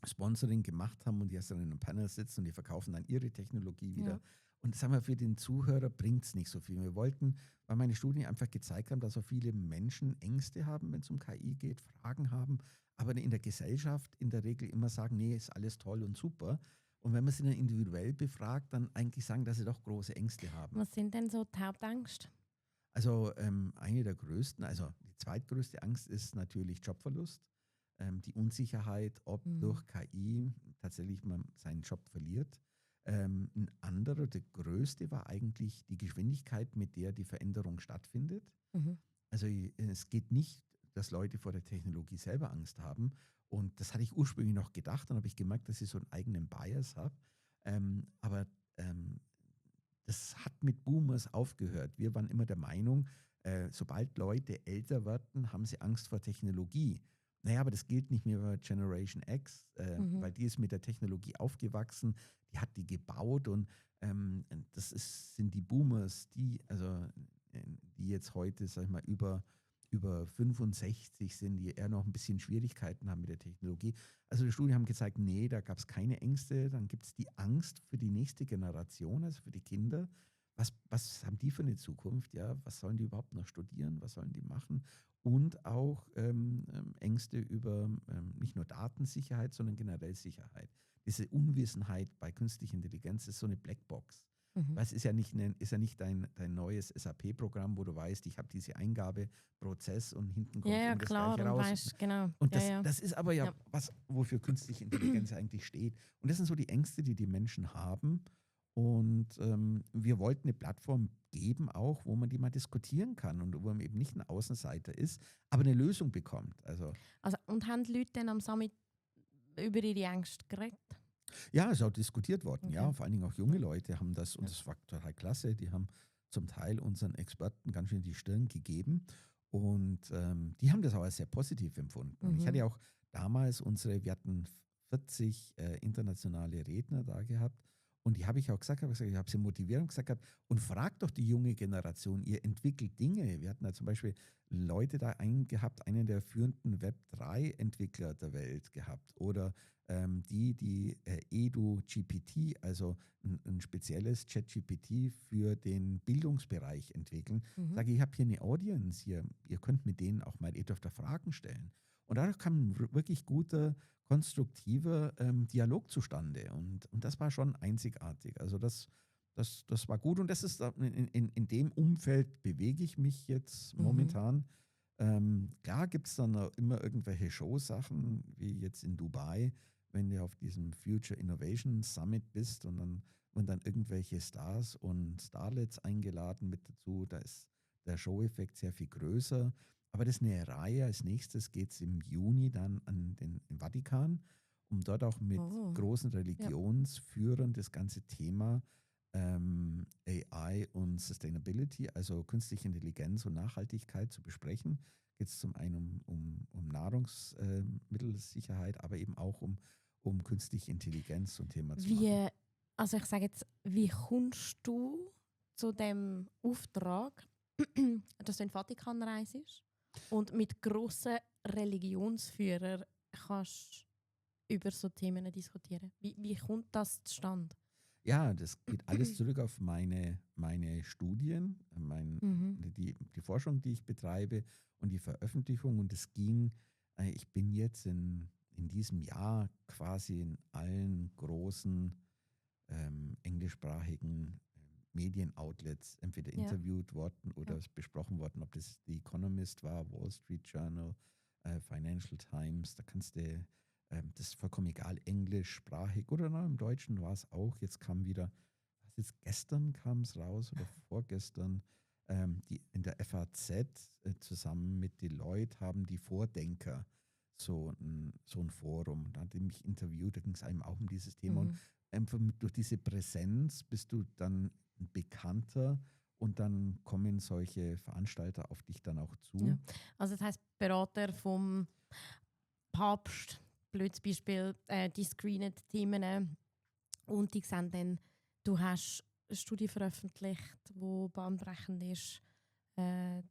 S1: Sponsoring gemacht haben und die erst dann in einem Panel sitzen und die verkaufen dann ihre Technologie wieder.
S3: Ja.
S1: Und sagen wir, für den Zuhörer bringt es nicht so viel. Wir wollten, weil meine Studien einfach gezeigt haben, dass so viele Menschen Ängste haben, wenn es um KI geht, Fragen haben, aber in der Gesellschaft in der Regel immer sagen, nee, ist alles toll und super. Und wenn man sie dann individuell befragt, dann eigentlich sagen, dass sie doch große Ängste haben.
S3: Was sind denn so die Hauptängste?
S1: Also eine der größten, also die zweitgrößte Angst ist natürlich Jobverlust, die Unsicherheit, ob
S3: Mhm.
S1: durch KI tatsächlich man seinen Job verliert. Ein anderer, der größte, war eigentlich die Geschwindigkeit, mit der die Veränderung stattfindet.
S3: Mhm.
S1: Also es geht nicht dass Leute vor der Technologie selber Angst haben. Und das hatte ich ursprünglich noch gedacht. Dann habe ich gemerkt, dass ich so einen eigenen Bias habe. Aber das hat mit Boomers aufgehört. Wir waren immer der Meinung, sobald Leute älter werden, haben sie Angst vor Technologie. Naja, aber das gilt nicht mehr für Generation X, weil die ist mit der Technologie aufgewachsen, die hat die gebaut und sind die Boomers, die jetzt heute, sag ich mal, über 65 sind, die eher noch ein bisschen Schwierigkeiten haben mit der Technologie. Also die Studien haben gezeigt, nee, da gab es keine Ängste. Dann gibt es die Angst für die nächste Generation, also für die Kinder. Was haben die für eine Zukunft? Ja? Was sollen die überhaupt noch studieren? Was sollen die machen? Und auch Ängste über nicht nur Datensicherheit, sondern generell Sicherheit. Diese Unwissenheit bei künstlicher Intelligenz ist so eine Blackbox. Weil es ist ja nicht dein neues SAP-Programm, wo du weißt, ich habe diese Eingabeprozess und hinten kommt
S3: Ja,
S1: das
S3: klar,
S1: Gleiche raus.
S3: Weißt, genau.
S1: Und das ist aber was, wofür künstliche Intelligenz eigentlich steht. Und das sind so die Ängste, die Menschen haben. Und wir wollten eine Plattform geben auch, wo man die mal diskutieren kann und wo man eben nicht ein Außenseiter ist, aber eine Lösung bekommt.
S3: Und haben die Leute dann am Summit über ihre Ängste geredet?
S1: Ja, es ist auch diskutiert worden,
S3: Okay.
S1: ja. Vor allen Dingen auch junge Leute haben das, und das war total klasse, die haben zum Teil unseren Experten ganz schön die Stirn gegeben und die haben das auch als sehr positiv empfunden. Und ich hatte ja auch damals wir hatten 40 internationale Redner da gehabt und die habe ich auch gesagt, ich habe sie motiviert und gesagt, und fragt doch die junge Generation, ihr entwickelt Dinge. Wir hatten da zum Beispiel Leute da gehabt, einen der führenden Web3-Entwickler der Welt gehabt oder die EduGPT, also ein spezielles ChatGPT für den Bildungsbereich entwickeln. Sage ich, habe hier eine Audience, ihr könnt mit denen auch mal etwas Fragen stellen. Und dadurch kam ein wirklich guter, konstruktiver Dialog zustande. Und das war schon einzigartig. Also das war gut. Und das ist in dem Umfeld bewege ich mich jetzt momentan. Klar gibt es dann immer irgendwelche Showsachen, wie jetzt in Dubai, wenn du auf diesem Future Innovation Summit bist und dann irgendwelche Stars und Starlets eingeladen mit dazu. Da ist der Show-Effekt sehr viel größer. Aber das ist eine Reihe. Als nächstes geht es im Juni dann im Vatikan, um dort auch mit großen Religionsführern das ganze Thema AI und Sustainability, also künstliche Intelligenz und Nachhaltigkeit zu besprechen. Geht es zum einen um Nahrungsmittelsicherheit, aber eben auch um künstliche Intelligenz und Thema zu machen.
S3: Also ich sage jetzt, wie kommst du zu dem Auftrag, dass du in den Vatikan reist und mit grossen Religionsführern kannst über so Themen diskutieren? Wie kommt das zustande?
S1: Ja, das geht alles zurück auf meine Studien, die Forschung, die ich betreibe und die Veröffentlichung. Und ich bin jetzt in diesem Jahr quasi in allen großen englischsprachigen Medienoutlets entweder interviewt worden oder besprochen worden, ob das The Economist war, Wall Street Journal, Financial Times, da kannst du das ist vollkommen egal, englischsprachig oder im Deutschen war es auch. Gestern kam es raus oder vorgestern, in der FAZ zusammen mit Deloitte haben die Vordenker so ein Forum. Da hat er mich interviewt, da ging es einem auch um dieses Thema. Und einfach durch diese Präsenz bist du dann ein Bekannter und dann kommen solche Veranstalter auf dich dann auch zu.
S3: Ja. Also das heisst, Berater vom Papst, blödes Beispiel, die screenen Themen und die sehen dann, du hast eine Studie veröffentlicht, die bahnbrechend ist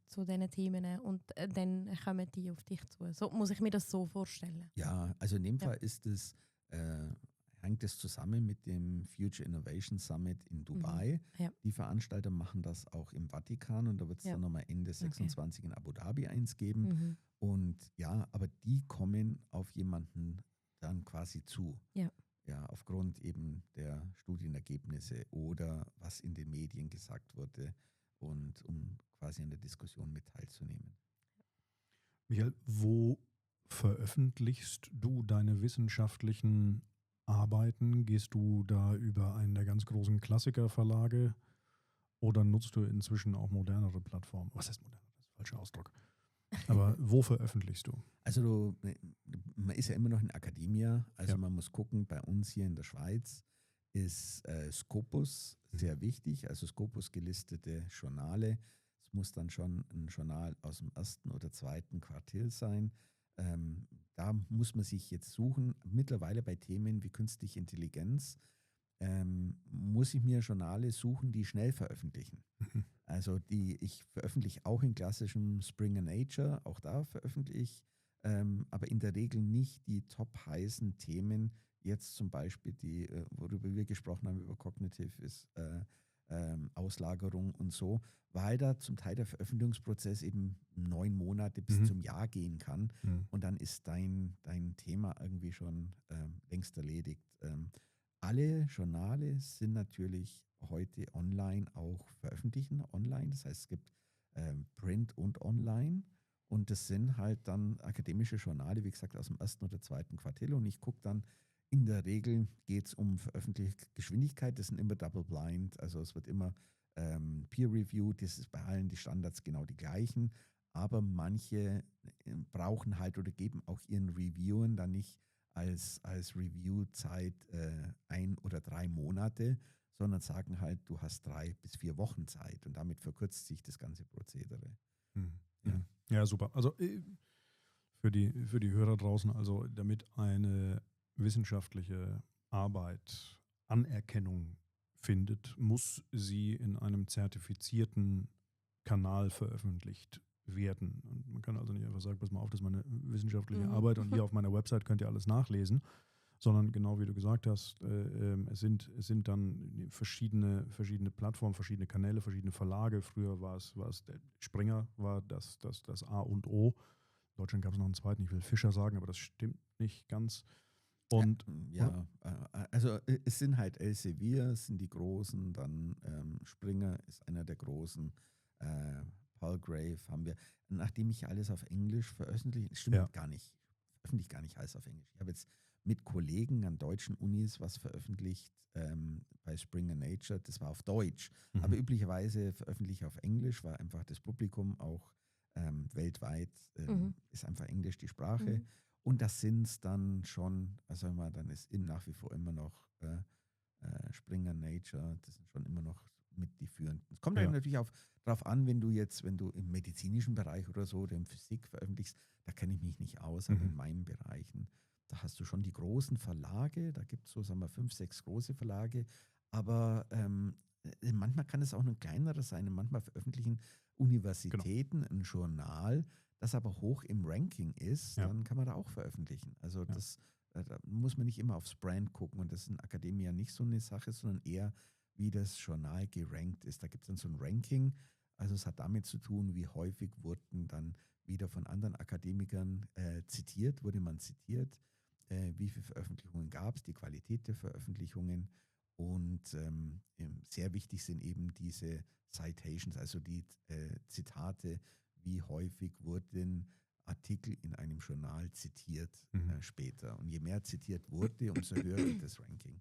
S3: zu diesen Themen und dann kommen die auf dich zu. So muss ich mir das so vorstellen.
S1: Ja, also in dem Fall hängt es zusammen mit dem Future Innovation Summit in Dubai.
S3: Ja.
S1: Die Veranstalter machen das auch im Vatikan und da wird es dann nochmal Ende 26 in Abu Dhabi eins geben. Und aber die kommen auf jemanden dann quasi zu. Ja, aufgrund eben der Studienergebnisse oder was in den Medien gesagt wurde und um quasi an der Diskussion mit teilzunehmen.
S2: Michael, wo veröffentlichst du deine wissenschaftlichen Arbeiten? Gehst du da über einen der ganz großen Klassikerverlage oder nutzt du inzwischen auch modernere Plattformen? Was heißt modern? Das ist der falsche Ausdruck. Aber wo veröffentlichst du?
S1: Also man ist ja immer noch in Akademia, also
S2: Ja.
S1: man muss gucken, bei uns hier in der Schweiz ist Scopus sehr wichtig, also Scopus gelistete Journale. Es muss dann schon ein Journal aus dem ersten oder zweiten Quartil sein. Da muss man sich jetzt suchen. Mittlerweile bei Themen wie künstliche Intelligenz muss ich mir Journale suchen, die schnell veröffentlichen.
S2: Mhm.
S1: Also ich veröffentliche auch in klassischem Springer Nature, auch da veröffentliche ich, aber in der Regel nicht die top heißen Themen, jetzt zum Beispiel die, worüber wir gesprochen haben, über Cognitive ist Auslagerung und so, weil da zum Teil der Veröffentlichungsprozess eben 9 Monate bis
S2: Mhm.
S1: zum Jahr gehen kann
S2: Mhm.
S1: und dann ist dein Thema irgendwie schon längst erledigt. Alle Journale sind natürlich heute online auch veröffentlichen, online. Das heißt, es gibt Print und online. Und das sind halt dann akademische Journale, wie gesagt, aus dem ersten oder zweiten Quartil. Und ich gucke dann, in der Regel geht es um Veröffentlichungsgeschwindigkeit. Das sind immer Double Blind. Also es wird immer Peer-Reviewed. Das ist bei allen die Standards genau die gleichen. Aber manche brauchen halt oder geben auch ihren Reviewern dann nicht als Review-Zeit 1 oder 3 Monate, sondern sagen halt, du hast 3 bis 4 Wochen Zeit und damit verkürzt sich das ganze Prozedere.
S2: Mhm.
S1: Ja.
S2: Ja, super. Also für die Hörer draußen, also damit eine wissenschaftliche Arbeit Anerkennung findet, muss sie in einem zertifizierten Kanal veröffentlicht werden. Und man kann also nicht einfach sagen, pass mal auf, das ist meine wissenschaftliche
S3: Mhm.
S2: Arbeit und hier auf meiner Website könnt ihr alles nachlesen, sondern genau wie du gesagt hast, es sind dann verschiedene Plattformen, verschiedene Kanäle, verschiedene Verlage. Früher war es der Springer, war das A und O. In Deutschland gab es noch einen zweiten, ich will Fischer sagen, aber das stimmt nicht ganz. Und oder?
S1: Also es sind halt Elsevier, es sind die Großen, dann Springer ist einer der Großen, Palgrave haben wir. Nachdem ich alles auf Englisch veröffentliche, stimmt
S2: Ja.
S1: gar nicht, veröffentliche gar nicht alles auf Englisch. Ich habe jetzt mit Kollegen an deutschen Unis was veröffentlicht bei Springer Nature, das war auf Deutsch.
S2: Mhm.
S1: Aber üblicherweise veröffentliche ich auf Englisch, weil einfach das Publikum auch weltweit ist einfach Englisch die Sprache.
S3: Mhm.
S1: Und das sind es dann schon, also dann ist nach wie vor immer noch Springer Nature, das sind schon immer noch mit die führenden. Es kommt
S2: Ja.
S1: natürlich darauf an, wenn du im medizinischen Bereich oder so oder in Physik veröffentlichst, da kenne ich mich nicht aus, aber in meinen Bereichen, da hast du schon die großen Verlage, da gibt es so, sagen wir, 5, 6 große Verlage, aber manchmal kann es auch ein kleinerer sein und manchmal veröffentlichen Universitäten ein Journal, das aber hoch im Ranking ist,
S2: Ja.
S1: dann kann man da auch veröffentlichen. Also
S2: Ja.
S1: da muss man nicht immer aufs Brand gucken und das ist in Akademia nicht so eine Sache, sondern eher, wie das Journal gerankt ist. Da gibt es dann so ein Ranking, also es hat damit zu tun, wie häufig wurden dann wieder von anderen Akademikern wurde man zitiert, wie viele Veröffentlichungen gab es, die Qualität der Veröffentlichungen und sehr wichtig sind eben diese Citations, also die Zitate, wie häufig wurden Artikel in einem Journal zitiert später. Und je mehr zitiert wurde, umso höher wird das Ranking.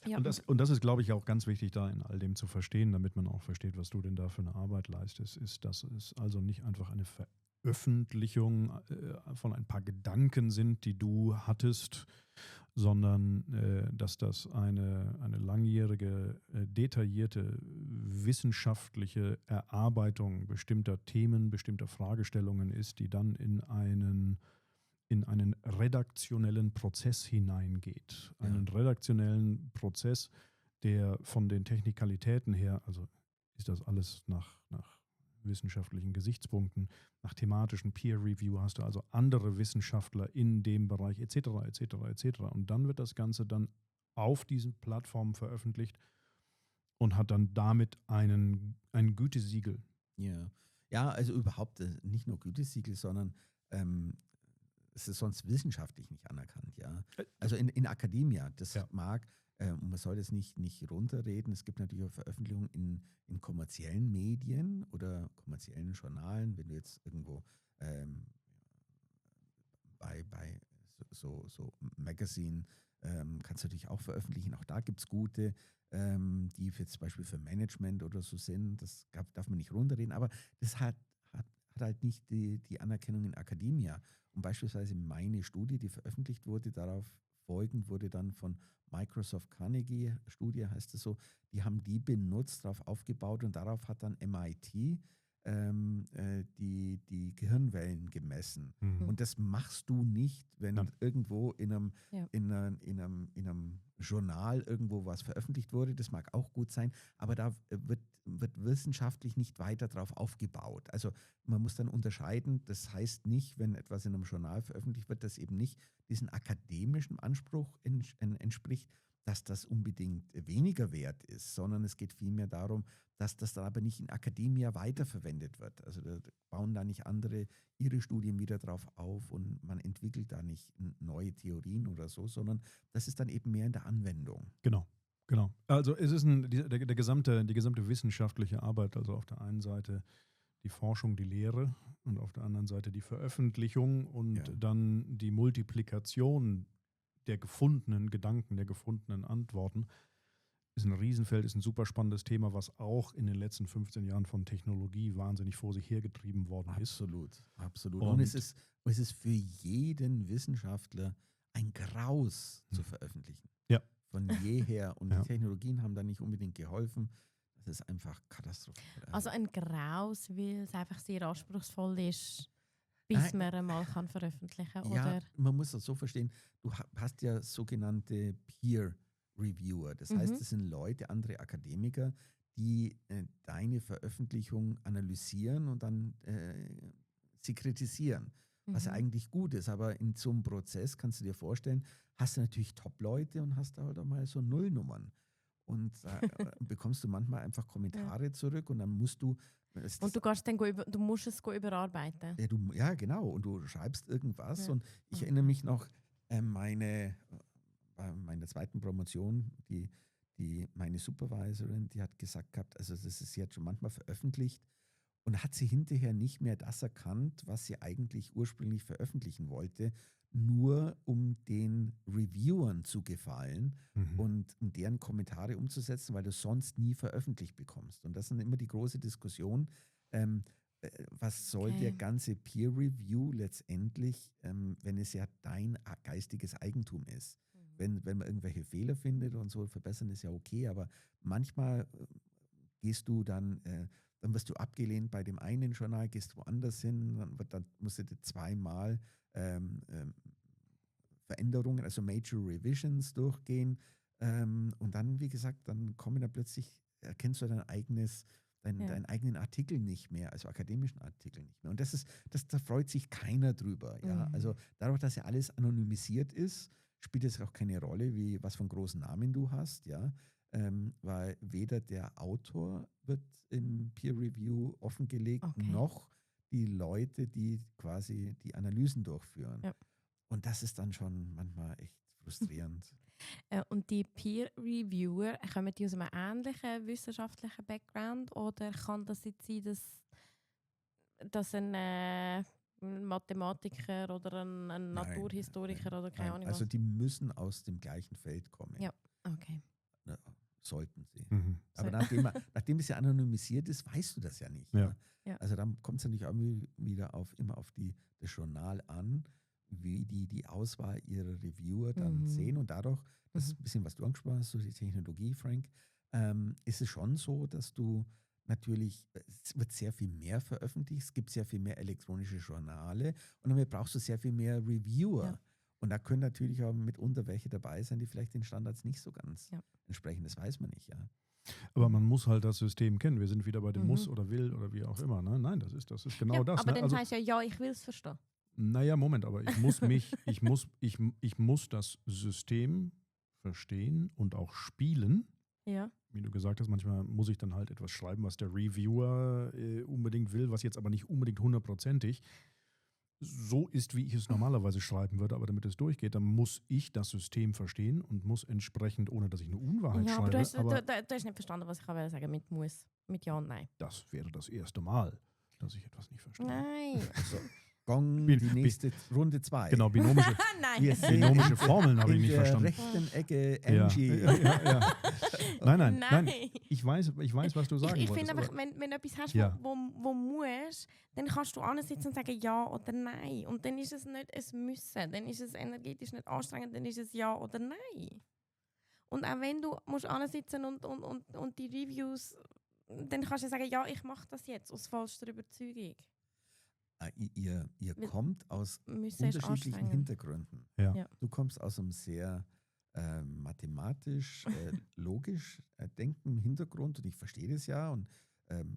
S3: Ja.
S2: Und das ist, glaube ich, auch ganz wichtig, da in all dem zu verstehen, damit man auch versteht, was du denn da für eine Arbeit leistest, ist, dass es also nicht einfach eine Veröffentlichung von ein paar Gedanken sind, die du hattest, sondern dass das eine langjährige, detaillierte wissenschaftliche Erarbeitung bestimmter Themen, bestimmter Fragestellungen ist, die dann in einen redaktionellen Prozess hineingeht. Einen redaktionellen Prozess, der von den Technikalitäten her, also ist das alles nach wissenschaftlichen Gesichtspunkten, nach thematischen Peer Review, hast du also andere Wissenschaftler in dem Bereich etc. etc. Und dann wird das Ganze dann auf diesen Plattformen veröffentlicht und hat dann damit ein Gütesiegel.
S1: Ja, also überhaupt nicht nur Gütesiegel, sondern es ist sonst wissenschaftlich nicht anerkannt, ja. Also in Akademia, das mag, man soll das nicht runterreden. Es gibt natürlich auch Veröffentlichungen in kommerziellen Medien oder kommerziellen Journalen, wenn du jetzt irgendwo bei so Magazine kannst du natürlich auch veröffentlichen. Auch da gibt es gute, die zum Beispiel für Management oder so sind. Das darf man nicht runterreden, aber das hat hat halt nicht die Anerkennung in Akademia. Und beispielsweise meine Studie, die veröffentlicht wurde, darauf folgend wurde dann von Microsoft Carnegie, Studie heißt es so, die haben die benutzt, darauf aufgebaut und darauf hat dann MIT die Gehirnwellen gemessen. Und das machst du nicht, wenn irgendwo in einem Journal irgendwo was veröffentlicht wurde. Das mag auch gut sein, aber da wird wissenschaftlich nicht weiter drauf aufgebaut. Also man muss dann unterscheiden, das heißt nicht, wenn etwas in einem Journal veröffentlicht wird, das eben nicht diesen akademischen Anspruch entspricht, dass das unbedingt weniger wert ist, sondern es geht vielmehr darum, dass das dann aber nicht in Akademia weiterverwendet wird. Also da bauen da nicht andere ihre Studien wieder drauf auf und man entwickelt da nicht neue Theorien oder so, sondern das ist dann eben mehr in der Anwendung.
S2: Genau. Also es ist die gesamte wissenschaftliche Arbeit, also auf der einen Seite die Forschung, die Lehre und auf der anderen Seite die Veröffentlichung und dann die Multiplikation der gefundenen Gedanken, der gefundenen Antworten, ist ein Riesenfeld, ist ein super spannendes Thema, was auch in den letzten 15 Jahren von Technologie wahnsinnig vor sich hergetrieben worden ist.
S1: Absolut. Und es ist für jeden Wissenschaftler ein Graus zu veröffentlichen.
S2: Ja.
S1: Von jeher. Und die Technologien haben da nicht unbedingt geholfen. Das ist einfach katastrophal.
S3: Also ein Graus, weil es einfach sehr anspruchsvoll ist, bis man einmal kann veröffentlichen kann, oder?
S1: Ja, man muss das so verstehen, du hast ja sogenannte Peer-Reviewer. Das heißt, das sind Leute, andere Akademiker, die deine Veröffentlichung analysieren und dann sie kritisieren, was ja eigentlich gut ist. Aber in so einem Prozess, kannst du dir vorstellen, hast du natürlich Top-Leute und hast da halt auch mal so Nullnummern. Und bekommst du manchmal einfach Kommentare zurück und dann musst du...
S3: Und du musst es überarbeiten.
S1: Ja, genau. Und du schreibst irgendwas. Und ich erinnere mich noch, meine zweiten Promotion, meine Supervisorin, die hat gesagt gehabt, also das ist jetzt schon manchmal veröffentlicht und hat sie hinterher nicht mehr das erkannt, was sie eigentlich ursprünglich veröffentlichen wollte, nur um den Reviewern zu gefallen und um deren Kommentare umzusetzen, weil du sonst nie veröffentlicht bekommst. Und das ist immer die große Diskussion, was soll der ganze Peer-Review letztendlich, wenn es ja dein geistiges Eigentum ist. Wenn man irgendwelche Fehler findet und so, verbessern ist ja okay, aber manchmal gehst du dann wirst du abgelehnt bei dem einen Journal, gehst woanders hin, dann musst du zweimal Veränderungen, also Major Revisions durchgehen und dann, wie gesagt, dann kommen da plötzlich, erkennst du deinen eigenen Artikel nicht mehr, also akademischen Artikel nicht mehr. Und da freut sich keiner drüber. Ja? Also dadurch, dass ja alles anonymisiert ist, spielt es auch keine Rolle, was für einen großen Namen du hast, ja. Weil weder der Autor wird im Peer Review offengelegt, noch die Leute, die quasi die Analysen durchführen. Ja. Und das ist dann schon manchmal echt frustrierend.
S3: Und die Peer Reviewer, kommen die aus einem ähnlichen wissenschaftlichen Background oder kann das jetzt sein, dass ein Mathematiker oder ein Naturhistoriker oder keine Ahnung was?
S1: Also die müssen aus dem gleichen Feld kommen.
S3: Ja, okay.
S1: Ja, sollten sie. Aber nachdem es ja anonymisiert ist, weißt du das ja nicht.
S2: Ja.
S1: Ja? Also dann kommt es natürlich auch wieder immer auf das Journal an, wie die Auswahl ihrer Reviewer dann sehen. Und dadurch, das ist ein bisschen, was du angesprochen hast, so die Technologie, Frank, ist es schon so, dass du natürlich, es wird sehr viel mehr veröffentlicht, es gibt sehr viel mehr elektronische Journale und damit brauchst du sehr viel mehr Reviewer. Ja. Und da können natürlich auch mitunter welche dabei sein, die vielleicht den Standards nicht so ganz entsprechen. Das weiß man nicht, ja.
S2: Aber man muss halt das System kennen. Wir sind wieder bei dem Muss oder Will oder wie auch immer. Ne? Nein, das ist genau das.
S3: Aber dann heißt ja, ich will es verstehen.
S2: Naja, Moment, aber ich muss das System verstehen und auch spielen.
S3: Ja.
S2: Wie du gesagt hast, manchmal muss ich dann halt etwas schreiben, was der Reviewer unbedingt will, was jetzt aber nicht unbedingt 100%ig so ist, wie ich es normalerweise schreiben würde, aber damit es durchgeht, dann muss ich das System verstehen und muss entsprechend, ohne dass ich eine Unwahrheit schreibe.
S3: Du hast nicht verstanden, was ich sagen mit muss, mit Ja und Nein.
S2: Das wäre das erste Mal, dass ich etwas nicht verstehe.
S3: Nein.
S1: Gong, die nächste Runde 2.
S2: Genau, binomische Formeln habe ich nicht verstanden.
S1: In der rechten Ecke Angie.
S2: Ja. Nein. Ich weiß, was du sagen wolltest.
S3: Ich finde einfach, wenn du etwas hast, wo musst, dann kannst du ansitzen und sagen ja oder nein. Und dann ist es nicht ein Müssen. Dann ist es energetisch nicht anstrengend, dann ist es ja oder nein. Und auch wenn du musst ansitzen und die Reviews, dann kannst du sagen, ja, ich mache das jetzt aus falscher Überzeugung.
S1: Ihr kommt aus unterschiedlichen Hintergründen.
S2: Ja.
S1: Du kommst aus einem sehr mathematisch, logisch denken Hintergrund und ich verstehe das ja und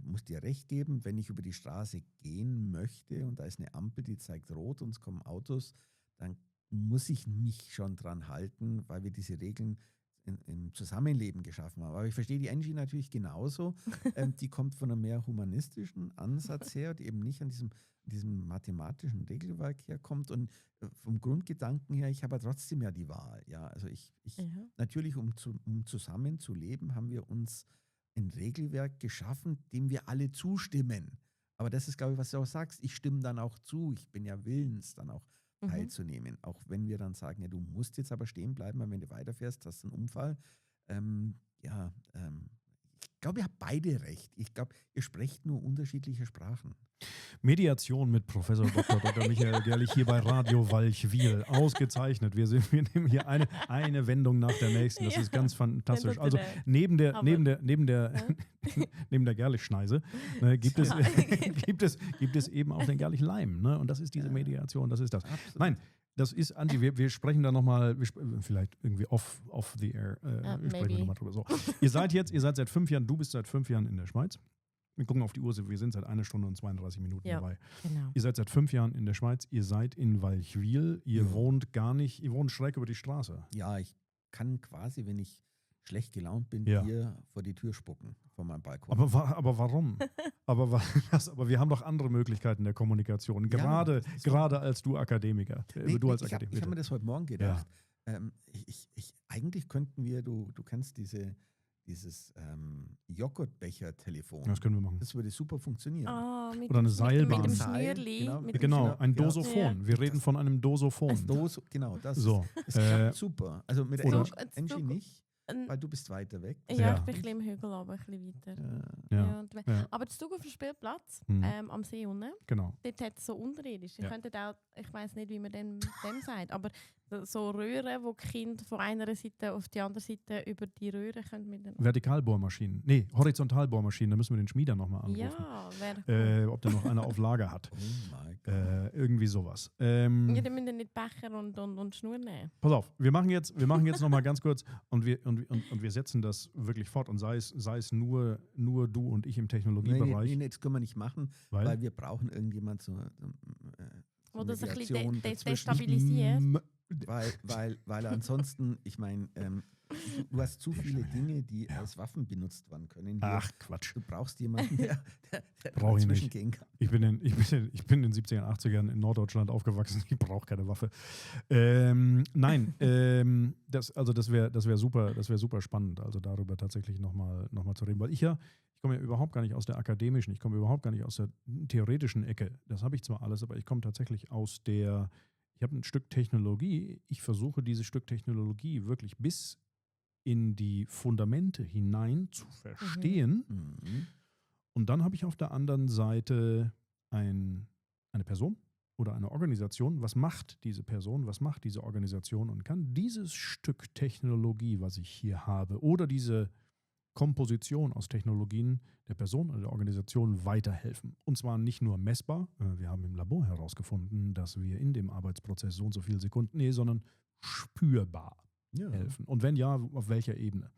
S1: muss dir recht geben, wenn ich über die Straße gehen möchte und da ist eine Ampel, die zeigt rot und es kommen Autos, dann muss ich mich schon dran halten, weil wir diese Regeln im Zusammenleben geschaffen haben. Aber ich verstehe die Angie natürlich genauso. Die kommt von einem mehr humanistischen Ansatz her, die eben nicht an diesem mathematischen Regelwerk herkommt. Und vom Grundgedanken her, ich habe ja trotzdem ja die Wahl. Ja, also natürlich, um zusammen zu leben, haben wir uns ein Regelwerk geschaffen, dem wir alle zustimmen. Aber das ist, glaube ich, was du auch sagst. Ich stimme dann auch zu. Ich bin ja willens, dann auch teilzunehmen. Auch wenn wir dann sagen, ja, du musst jetzt aber stehen bleiben, weil wenn du weiterfährst, hast du einen Unfall. Ich glaube, ihr habt beide recht. Ich glaube, ihr sprecht nur unterschiedliche Sprachen.
S2: Mediation mit Professor Dr. Michael Gerlich hier bei Radio Walchwil. Ausgezeichnet. Wir nehmen hier eine Wendung nach der nächsten. Das ist ganz fantastisch. Also neben der Gerlich-Schneise gibt es eben auch den Gerlich-Leim. Ne? Und das ist diese Mediation, das ist das.
S1: Absolut.
S2: Nein, das ist, Andi, wir sprechen da nochmal, vielleicht irgendwie off the air, sprechen wir nochmal drüber. So. Ihr seid seit 5 Jahren, du bist seit 5 Jahren in der Schweiz. Wir gucken auf die Uhr, wir sind seit 1 Stunde und 32 Minuten dabei.
S3: Genau.
S2: Ihr seid seit 5 Jahren in der Schweiz, ihr seid in Walchwil, ihr wohnt schräg über die Straße.
S1: Ja, ich kann quasi, wenn ich schlecht gelaunt bin, hier vor die Tür spucken, vor meinem Balkon.
S2: Aber warum? aber wir haben doch andere Möglichkeiten der Kommunikation, gerade als du Akademiker.
S1: Ich habe mir das heute Morgen gedacht. Ja. Eigentlich könnten wir, du kennst dieses Joghurtbecher-Telefon.
S2: Das können wir machen.
S1: Das würde super funktionieren.
S2: Oder eine Seilbahn.
S3: Mit dem Schnürli.
S2: Genau, ein Dosophon. Wir reden von einem Dosophon.
S1: Genau, das
S2: so.
S1: Das klappt super. Also mit Angie nicht, weil du bist weiter weg.
S3: Ja, ich bin ein bisschen im Hügel, aber ein bisschen weiter.
S2: Ja.
S3: Aber das Zug auf dem Spielplatz am See unten,
S2: genau.
S3: dort hat es so unterirdisch. Ich weiss nicht, wie man dem sagt, aber so Röhren, wo die Kinder von einer Seite auf die andere Seite über die Röhren können mit den
S2: Vertikalbohrmaschinen. Nee, Horizontalbohrmaschinen. Da müssen wir den Schmieder nochmal anrufen.
S3: Ja, wäre
S2: ob der noch eine auf Lager hat.
S1: Oh mein Gott.
S2: Irgendwie sowas.
S3: Ja, dann müssen nicht Becher und Schnur nehmen.
S2: Pass auf, wir machen jetzt nochmal ganz kurz und wir setzen das wirklich fort und sei es nur du und ich im Technologiebereich.
S1: Nee, das können wir nicht machen, weil wir brauchen irgendjemand
S3: wo das ein bisschen
S1: dazwischen.
S3: destabilisiert.
S1: Weil ansonsten, ich meine, du hast zu viele Dinge, die als Waffen benutzt werden können.
S2: Ach, Quatsch.
S1: Du brauchst jemanden, der
S2: Brauche ich
S1: dazwischen
S2: nicht.
S1: gehen kann.
S2: Ich bin in den 70er, 80ern in Norddeutschland aufgewachsen. Ich brauche keine Waffe. Nein, das wäre super spannend, also darüber tatsächlich nochmal zu reden. Weil ich komme ja überhaupt gar nicht aus der akademischen, ich komme überhaupt gar nicht aus der theoretischen Ecke. Das habe ich zwar alles, aber ich komme tatsächlich ich habe ein Stück Technologie. Ich versuche dieses Stück Technologie wirklich bis in die Fundamente hinein zu verstehen.
S1: Mhm.
S2: Und dann habe ich auf der anderen Seite eine Person oder eine Organisation. Was macht diese Person? Was macht diese Organisation? Und kann dieses Stück Technologie, was ich hier habe, oder diese Komposition aus Technologien der Person oder der Organisation weiterhelfen. Und zwar nicht nur messbar. Wir haben im Labor herausgefunden, dass wir in dem Arbeitsprozess so und so viele Sekunden, sondern spürbar helfen. Und wenn ja, auf welcher Ebene?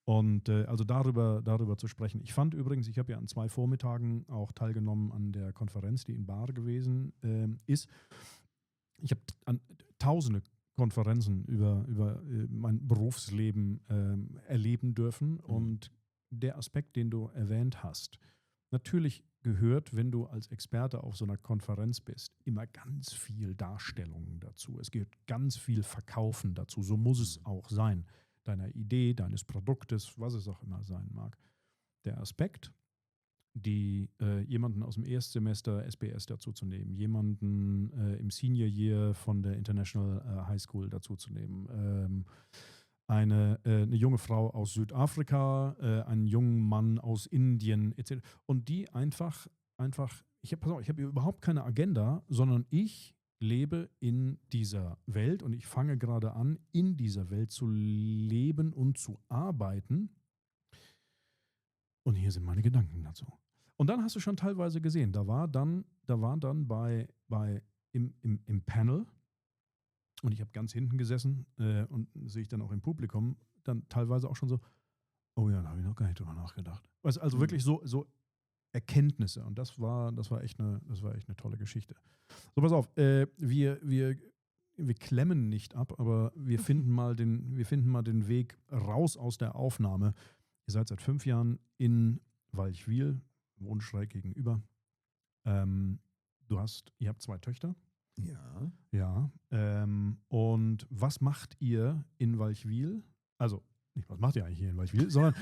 S2: Und also darüber zu sprechen. Ich fand übrigens, ich habe ja an 2 Vormittagen auch teilgenommen an der Konferenz, die in Bar gewesen ist. Ich habe an tausende Konferenzen über mein Berufsleben erleben dürfen. Und der Aspekt, den du erwähnt hast, natürlich gehört, wenn du als Experte auf so einer Konferenz bist, immer ganz viel Darstellung dazu. Es gehört ganz viel Verkaufen dazu. So muss es auch sein. Deiner Idee, deines Produktes, was es auch immer sein mag. Der Aspekt, jemanden aus dem Erstsemester SBS dazuzunehmen, jemanden im Senior Year von der International High School dazuzunehmen, eine junge Frau aus Südafrika, einen jungen Mann aus Indien etc. Und die einfach, ich habe überhaupt keine Agenda, sondern ich lebe in dieser Welt und ich fange gerade an, in dieser Welt zu leben und zu arbeiten. Und hier sind meine Gedanken dazu. Und dann hast du schon teilweise gesehen, da war dann im Panel, und ich habe ganz hinten gesessen und sehe ich dann auch im Publikum, dann teilweise auch schon so, oh ja, da habe ich noch gar nicht drüber nachgedacht. Also wirklich so Erkenntnisse. Und das war echt eine tolle Geschichte. So, pass auf, wir klemmen nicht ab, aber wir finden mal den Weg raus aus der Aufnahme. Ihr seid seit 5 Jahren in Walchwil, wohnt schräg gegenüber. Ihr habt 2 Töchter.
S1: Ja.
S2: Ja. Und was macht ihr in Walchwil? Also, nicht, was macht ihr eigentlich hier in Walchwil, sondern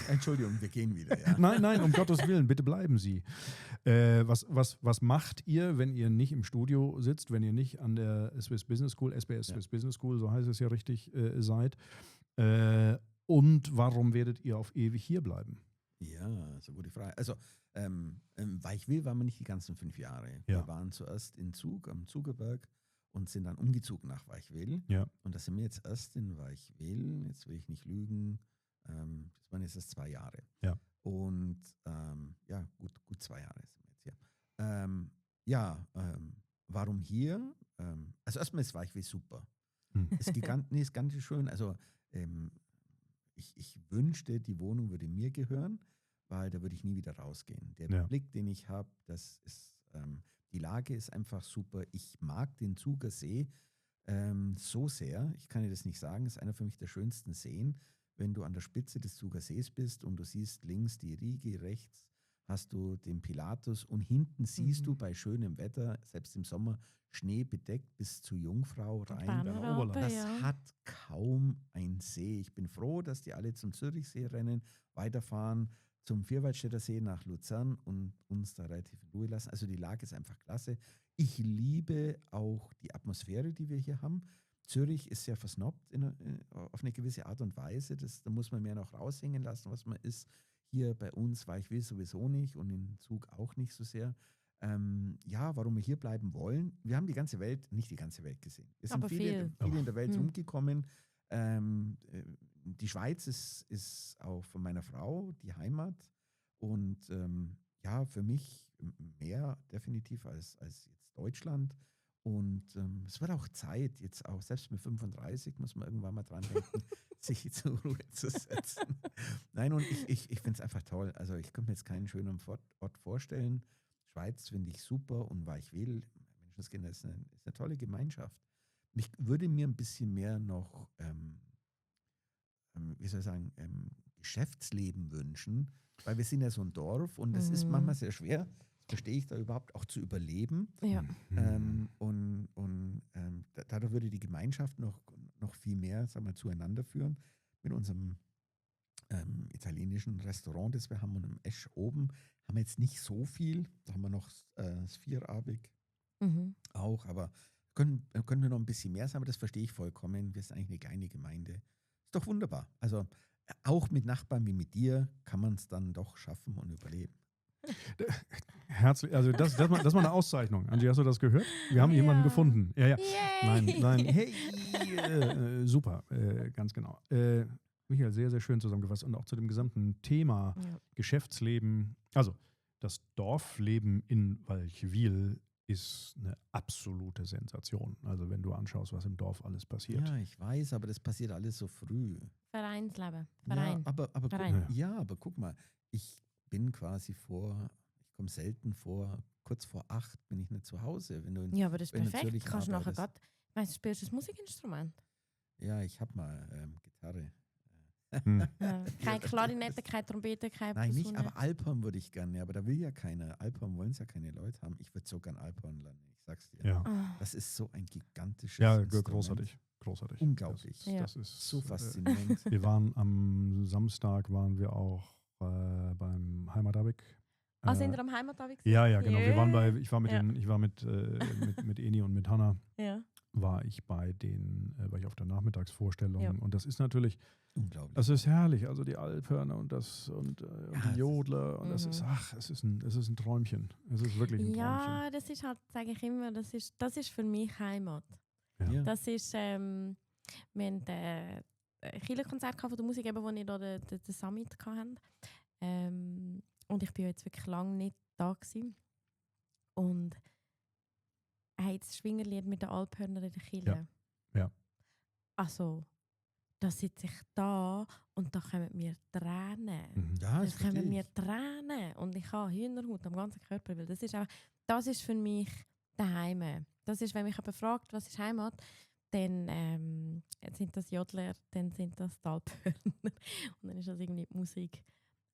S1: Entschuldigung, wir gehen wieder. Ja.
S2: Nein, um Gottes Willen, bitte bleiben Sie. Was macht ihr, wenn ihr nicht im Studio sitzt, wenn ihr nicht an der Swiss Business School, SBS Swiss Business School, so heißt es ja richtig, seid? Und warum werdet ihr auf ewig hier bleiben?
S1: Ja, das ist eine gute Frage. Also, Walchwil waren wir nicht die ganzen 5 Jahre.
S2: Ja.
S1: Wir waren zuerst in Zug am Zugerberg und sind dann umgezogen nach Walchwil.
S2: Ja.
S1: Und da sind wir jetzt erst in Walchwil, jetzt will ich nicht lügen, das waren jetzt erst 2 Jahre.
S2: Ja.
S1: Und gut 2 Jahre sind wir jetzt hier. Warum hier? Also erstmal ist Walchwil super. Ist gigantisch schön. Also ich wünschte, die Wohnung würde mir gehören, weil da würde ich nie wieder rausgehen. Der Blick, den ich habe, das ist, die Lage ist einfach super. Ich mag den Zuger See so sehr. Ich kann dir das nicht sagen. Es ist einer für mich der schönsten Seen. Wenn du an der Spitze des Zuger Sees bist und du siehst links die Rigi, rechts hast du den Pilatus und hinten siehst du bei schönem Wetter, selbst im Sommer, Schnee bedeckt bis zu Jungfrau rein. Das hat kaum ein See. Ich bin froh, dass die alle zum Zürichsee rennen, weiterfahren zum Vierwaldstätter See nach Luzern und uns da relativ in Ruhe lassen. Also die Lage ist einfach klasse. Ich liebe auch die Atmosphäre, die wir hier haben. Zürich ist sehr versnobbt auf eine gewisse Art und Weise. Da muss man mehr noch raushängen lassen, was man ist. Hier bei uns Walchwil sowieso nicht und in Zug auch nicht so sehr. Warum wir hier bleiben wollen. Wir haben nicht die ganze Welt gesehen. Wir sind viele in der Welt rumgekommen. Die Schweiz ist auch von meiner Frau die Heimat. Und für mich mehr definitiv als jetzt Deutschland. Und es wird auch Zeit, jetzt auch selbst mit 35 muss man irgendwann mal dran denken, sich zur Ruhe zu setzen. Nein, und ich finde es einfach toll. Also ich könnte mir jetzt keinen schöneren Ort vorstellen. Schweiz finde ich super und Walchwil, Menschenskinder, ist eine tolle Gemeinschaft. Ich würde mir ein bisschen mehr noch, Geschäftsleben wünschen, weil wir sind ja so ein Dorf und es ist manchmal sehr schwer, verstehe ich, da überhaupt auch zu überleben.
S3: Ja.
S1: Dadurch würde die Gemeinschaft noch viel mehr, zueinander führen. Mit unserem italienischen Restaurant, das wir haben, und im Esch oben, haben wir jetzt nicht so viel. Da haben wir noch das Vierabig auch, aber können wir noch ein bisschen mehr sein, aber das verstehe ich vollkommen. Wir sind eigentlich eine kleine Gemeinde. Ist doch wunderbar. Also auch mit Nachbarn wie mit dir kann man es dann doch schaffen und überleben.
S2: Herzlich, also das ist mal eine Auszeichnung. Angie, hast du das gehört? Wir haben jemanden gefunden. Ja.
S3: Yay.
S2: Nein. Hey, super, ganz genau. Michael, sehr, sehr schön zusammengefasst und auch zu dem gesamten Thema Geschäftsleben. Also das Dorfleben in Walchwil ist eine absolute Sensation. Also wenn du anschaust, was im Dorf alles passiert.
S1: Ja, ich weiß, aber das passiert alles so früh.
S3: Vereinsleben.
S1: Verein.
S3: Ja,
S1: aber guck mal, ich bin quasi ich komme selten kurz vor 8 bin ich nicht zu Hause.
S3: Ja, aber das ist perfekt. Kannst du nachher gerade, du spielst du ein Musikinstrument?
S1: Ja, ich habe mal Gitarre.
S3: Keine Klarinette, keine Trompete, keine
S1: Nein,
S3: Posaune.
S1: nicht, aber Alphorn würde ich gerne, aber da will ja keiner. Alphorn wollen es ja keine Leute haben. Ich würde so gern Alphorn lernen, ich sag's dir.
S2: Ja.
S1: Das ist so ein gigantisches
S2: großartig.
S1: Unglaublich.
S2: Das ist
S1: so faszinierend.
S2: Wir waren am Samstag auch beim Heimatabend.
S3: Sind ihr am Heimatabend?
S2: Ja, genau.
S3: Yeah.
S2: Ich war mit Eni und mit Hanna.
S3: Ja.
S2: War ich war ich auf der Nachmittagsvorstellung.
S3: Ja.
S2: Und das ist natürlich,
S1: Unglaublich.
S2: das ist herrlich. Also die Alphörner und die Jodler. Und
S3: es
S2: ist ein Träumchen. Es ist wirklich ein Träumchen.
S3: Ja, das ist halt, sage ich immer, das ist für mich Heimat.
S2: Ja.
S3: Das ist, wir haben ein Kirchenkonzert von der Musik, wo wir da den Summit hatten. Und ich bin jetzt wirklich lange nicht da gewesen. Und das Schwingerlied mit den Alphörnern in der Kirche.
S2: Ja.
S3: Also, da sitze ich da und da kommen mir Tränen.
S2: Mhm.
S1: Ja,
S3: Da kommen mir Tränen. Und ich habe Hühnerhaut am ganzen Körper. Weil das ist für mich daheim. Das ist, wenn mich jemand fragt, was ist Heimat, dann sind das Jodler, dann sind das die Alphörner. Und dann ist das irgendwie die Musik.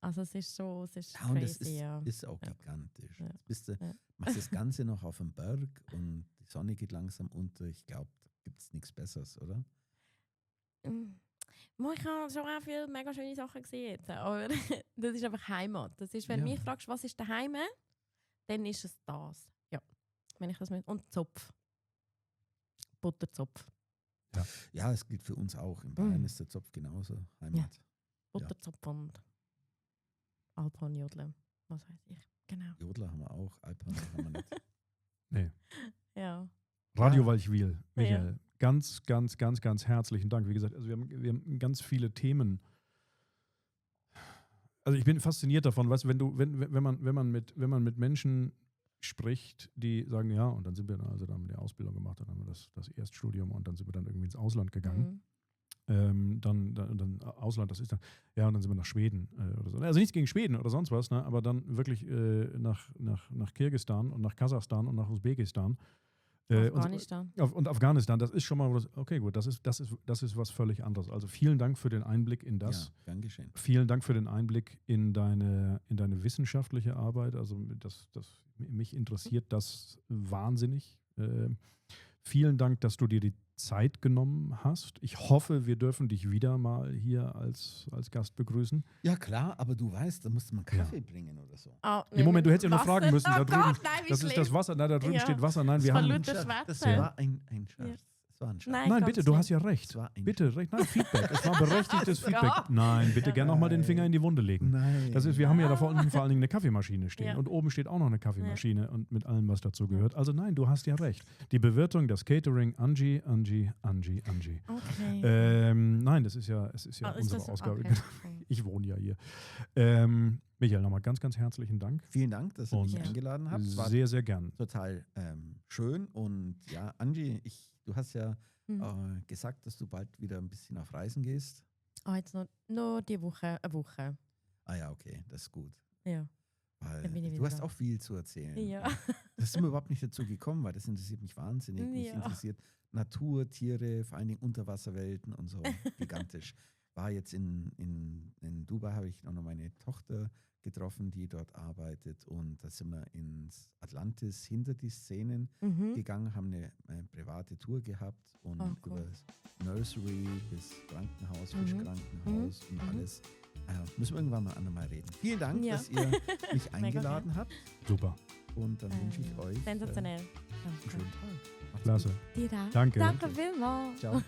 S3: Also es ist so, es ist
S1: und das
S3: crazy,
S1: ist auch gigantisch.
S3: Ja.
S1: Jetzt bist du,
S3: Ja.
S1: machst das Ganze noch auf dem Berg und die Sonne geht langsam unter. Ich glaube, da gibt es nichts Besseres, oder?
S3: Ich habe schon auch viele mega schöne Sachen gesehen jetzt, aber das ist einfach Heimat. Das ist, wenn
S1: Ja.
S3: du mich fragst, was ist daheim, dann ist es das. Ja, wenn ich das und Zopf. Butterzopf.
S1: Ja, es gilt für uns auch. In Bayern ist der Zopf genauso Heimat.
S3: Butterzopf und Alphorn-Jodeln. Was weiß ich. Genau.
S1: Jodler haben wir auch, Alphorn haben wir nicht.
S2: Nee.
S3: Ja.
S2: Radio
S1: Ja.
S2: Walchwil, Michael, ganz, ganz, ganz, ganz herzlichen Dank. Wie gesagt, also wir haben ganz viele Themen. Also ich bin fasziniert davon, weißt, wenn man mit Menschen spricht, die sagen, ja, und dann sind wir also dann haben wir die Ausbildung gemacht, dann haben wir das Erststudium und dann sind wir dann irgendwie ins Ausland gegangen. Dann Ausland, das ist dann, ja, und dann sind wir nach Schweden oder so. Also nichts gegen Schweden oder sonst was, ne, aber dann wirklich nach Kirgisistan und nach Kasachstan und nach Usbekistan.
S3: Afghanistan.
S2: Und Afghanistan, das ist schon mal, okay, gut, das ist was völlig anderes. Also vielen Dank für den Einblick in das.
S1: Ja, gern geschehen.
S2: Vielen Dank für den Einblick in deine wissenschaftliche Arbeit. Also mich interessiert das wahnsinnig. Vielen Dank, dass du dir die Zeit genommen hast. Ich hoffe, wir dürfen dich wieder mal hier als Gast begrüßen.
S1: Ja, klar, aber du weißt, da musste man Kaffee bringen oder so.
S2: Im Moment, du hättest ja noch fragen müssen. Da
S3: Oh
S2: drüben,
S3: Gott, nein, wie
S2: das ist das
S3: schlimm.
S2: Wasser. Nein, da drüben
S3: Ja.
S2: steht Wasser. Nein,
S3: Das
S2: wir
S3: war
S2: haben.
S3: Luther
S1: Das
S3: Schwätze.
S1: war ein Scherz.
S3: Ja.
S1: Das war ein Scherz.
S3: Nein.
S2: Nein,
S3: ganz
S2: bitte, du
S3: nicht.
S2: hast ja recht.
S1: Das war ein
S2: Bitte, recht. Nein, Feedback. Es war berechtigtes
S3: Ja.
S2: Feedback. Nein, bitte gerne nochmal den
S1: Nein.
S2: Finger in die Wunde legen.
S1: Nein.
S2: Das ist, wir haben ja da vorne vor allen Dingen eine Kaffeemaschine stehen
S3: Ja.
S2: und oben steht auch noch eine Kaffeemaschine und mit allem, was dazu gehört. Also nein, du hast ja recht. Die Bewirtung, das Catering, Angie.
S3: Okay.
S2: Nein, es ist ja
S3: Ist
S2: unsere
S3: das-
S2: Ausgabe.
S3: okay.
S2: Ich wohne ja hier. Michael, nochmal ganz, ganz herzlichen Dank.
S1: Vielen Dank, dass ihr mich
S2: Und
S1: eingeladen habt. Es war
S2: Sehr, sehr gern.
S1: total schön. Und ja, Angie, du hast ja gesagt, dass du bald wieder ein bisschen auf Reisen gehst.
S3: Jetzt noch die Woche, eine Woche.
S1: Ah ja, okay, das ist gut.
S3: Ja.
S1: Weil
S3: Dann bin ich
S1: du
S3: wieder
S1: hast
S3: da.
S1: auch viel zu erzählen.
S3: Ja.
S1: Das ist mir überhaupt nicht dazu gekommen, weil das interessiert mich wahnsinnig. Mich
S3: Ja.
S1: interessiert Natur, Tiere, vor allen Dingen Unterwasserwelten und so. Gigantisch. War jetzt in Dubai, habe ich auch noch meine Tochter getroffen, die dort arbeitet. Und da sind wir ins Atlantis hinter die Szenen gegangen, haben eine private Tour gehabt und
S3: Oh, cool.
S1: über das Nursery bis Krankenhaus, Fischkrankenhaus und alles. Müssen wir irgendwann mal andermal reden. Vielen Dank,
S3: Ja.
S1: dass ihr mich eingeladen habt.
S2: Super.
S1: Und dann wünsche ich euch
S3: Sensationell.
S1: einen schönen Tag. Macht's
S2: Klasse.
S1: gut.
S3: Dir auch.
S2: Danke.
S3: Danke vielmals.
S1: Ciao.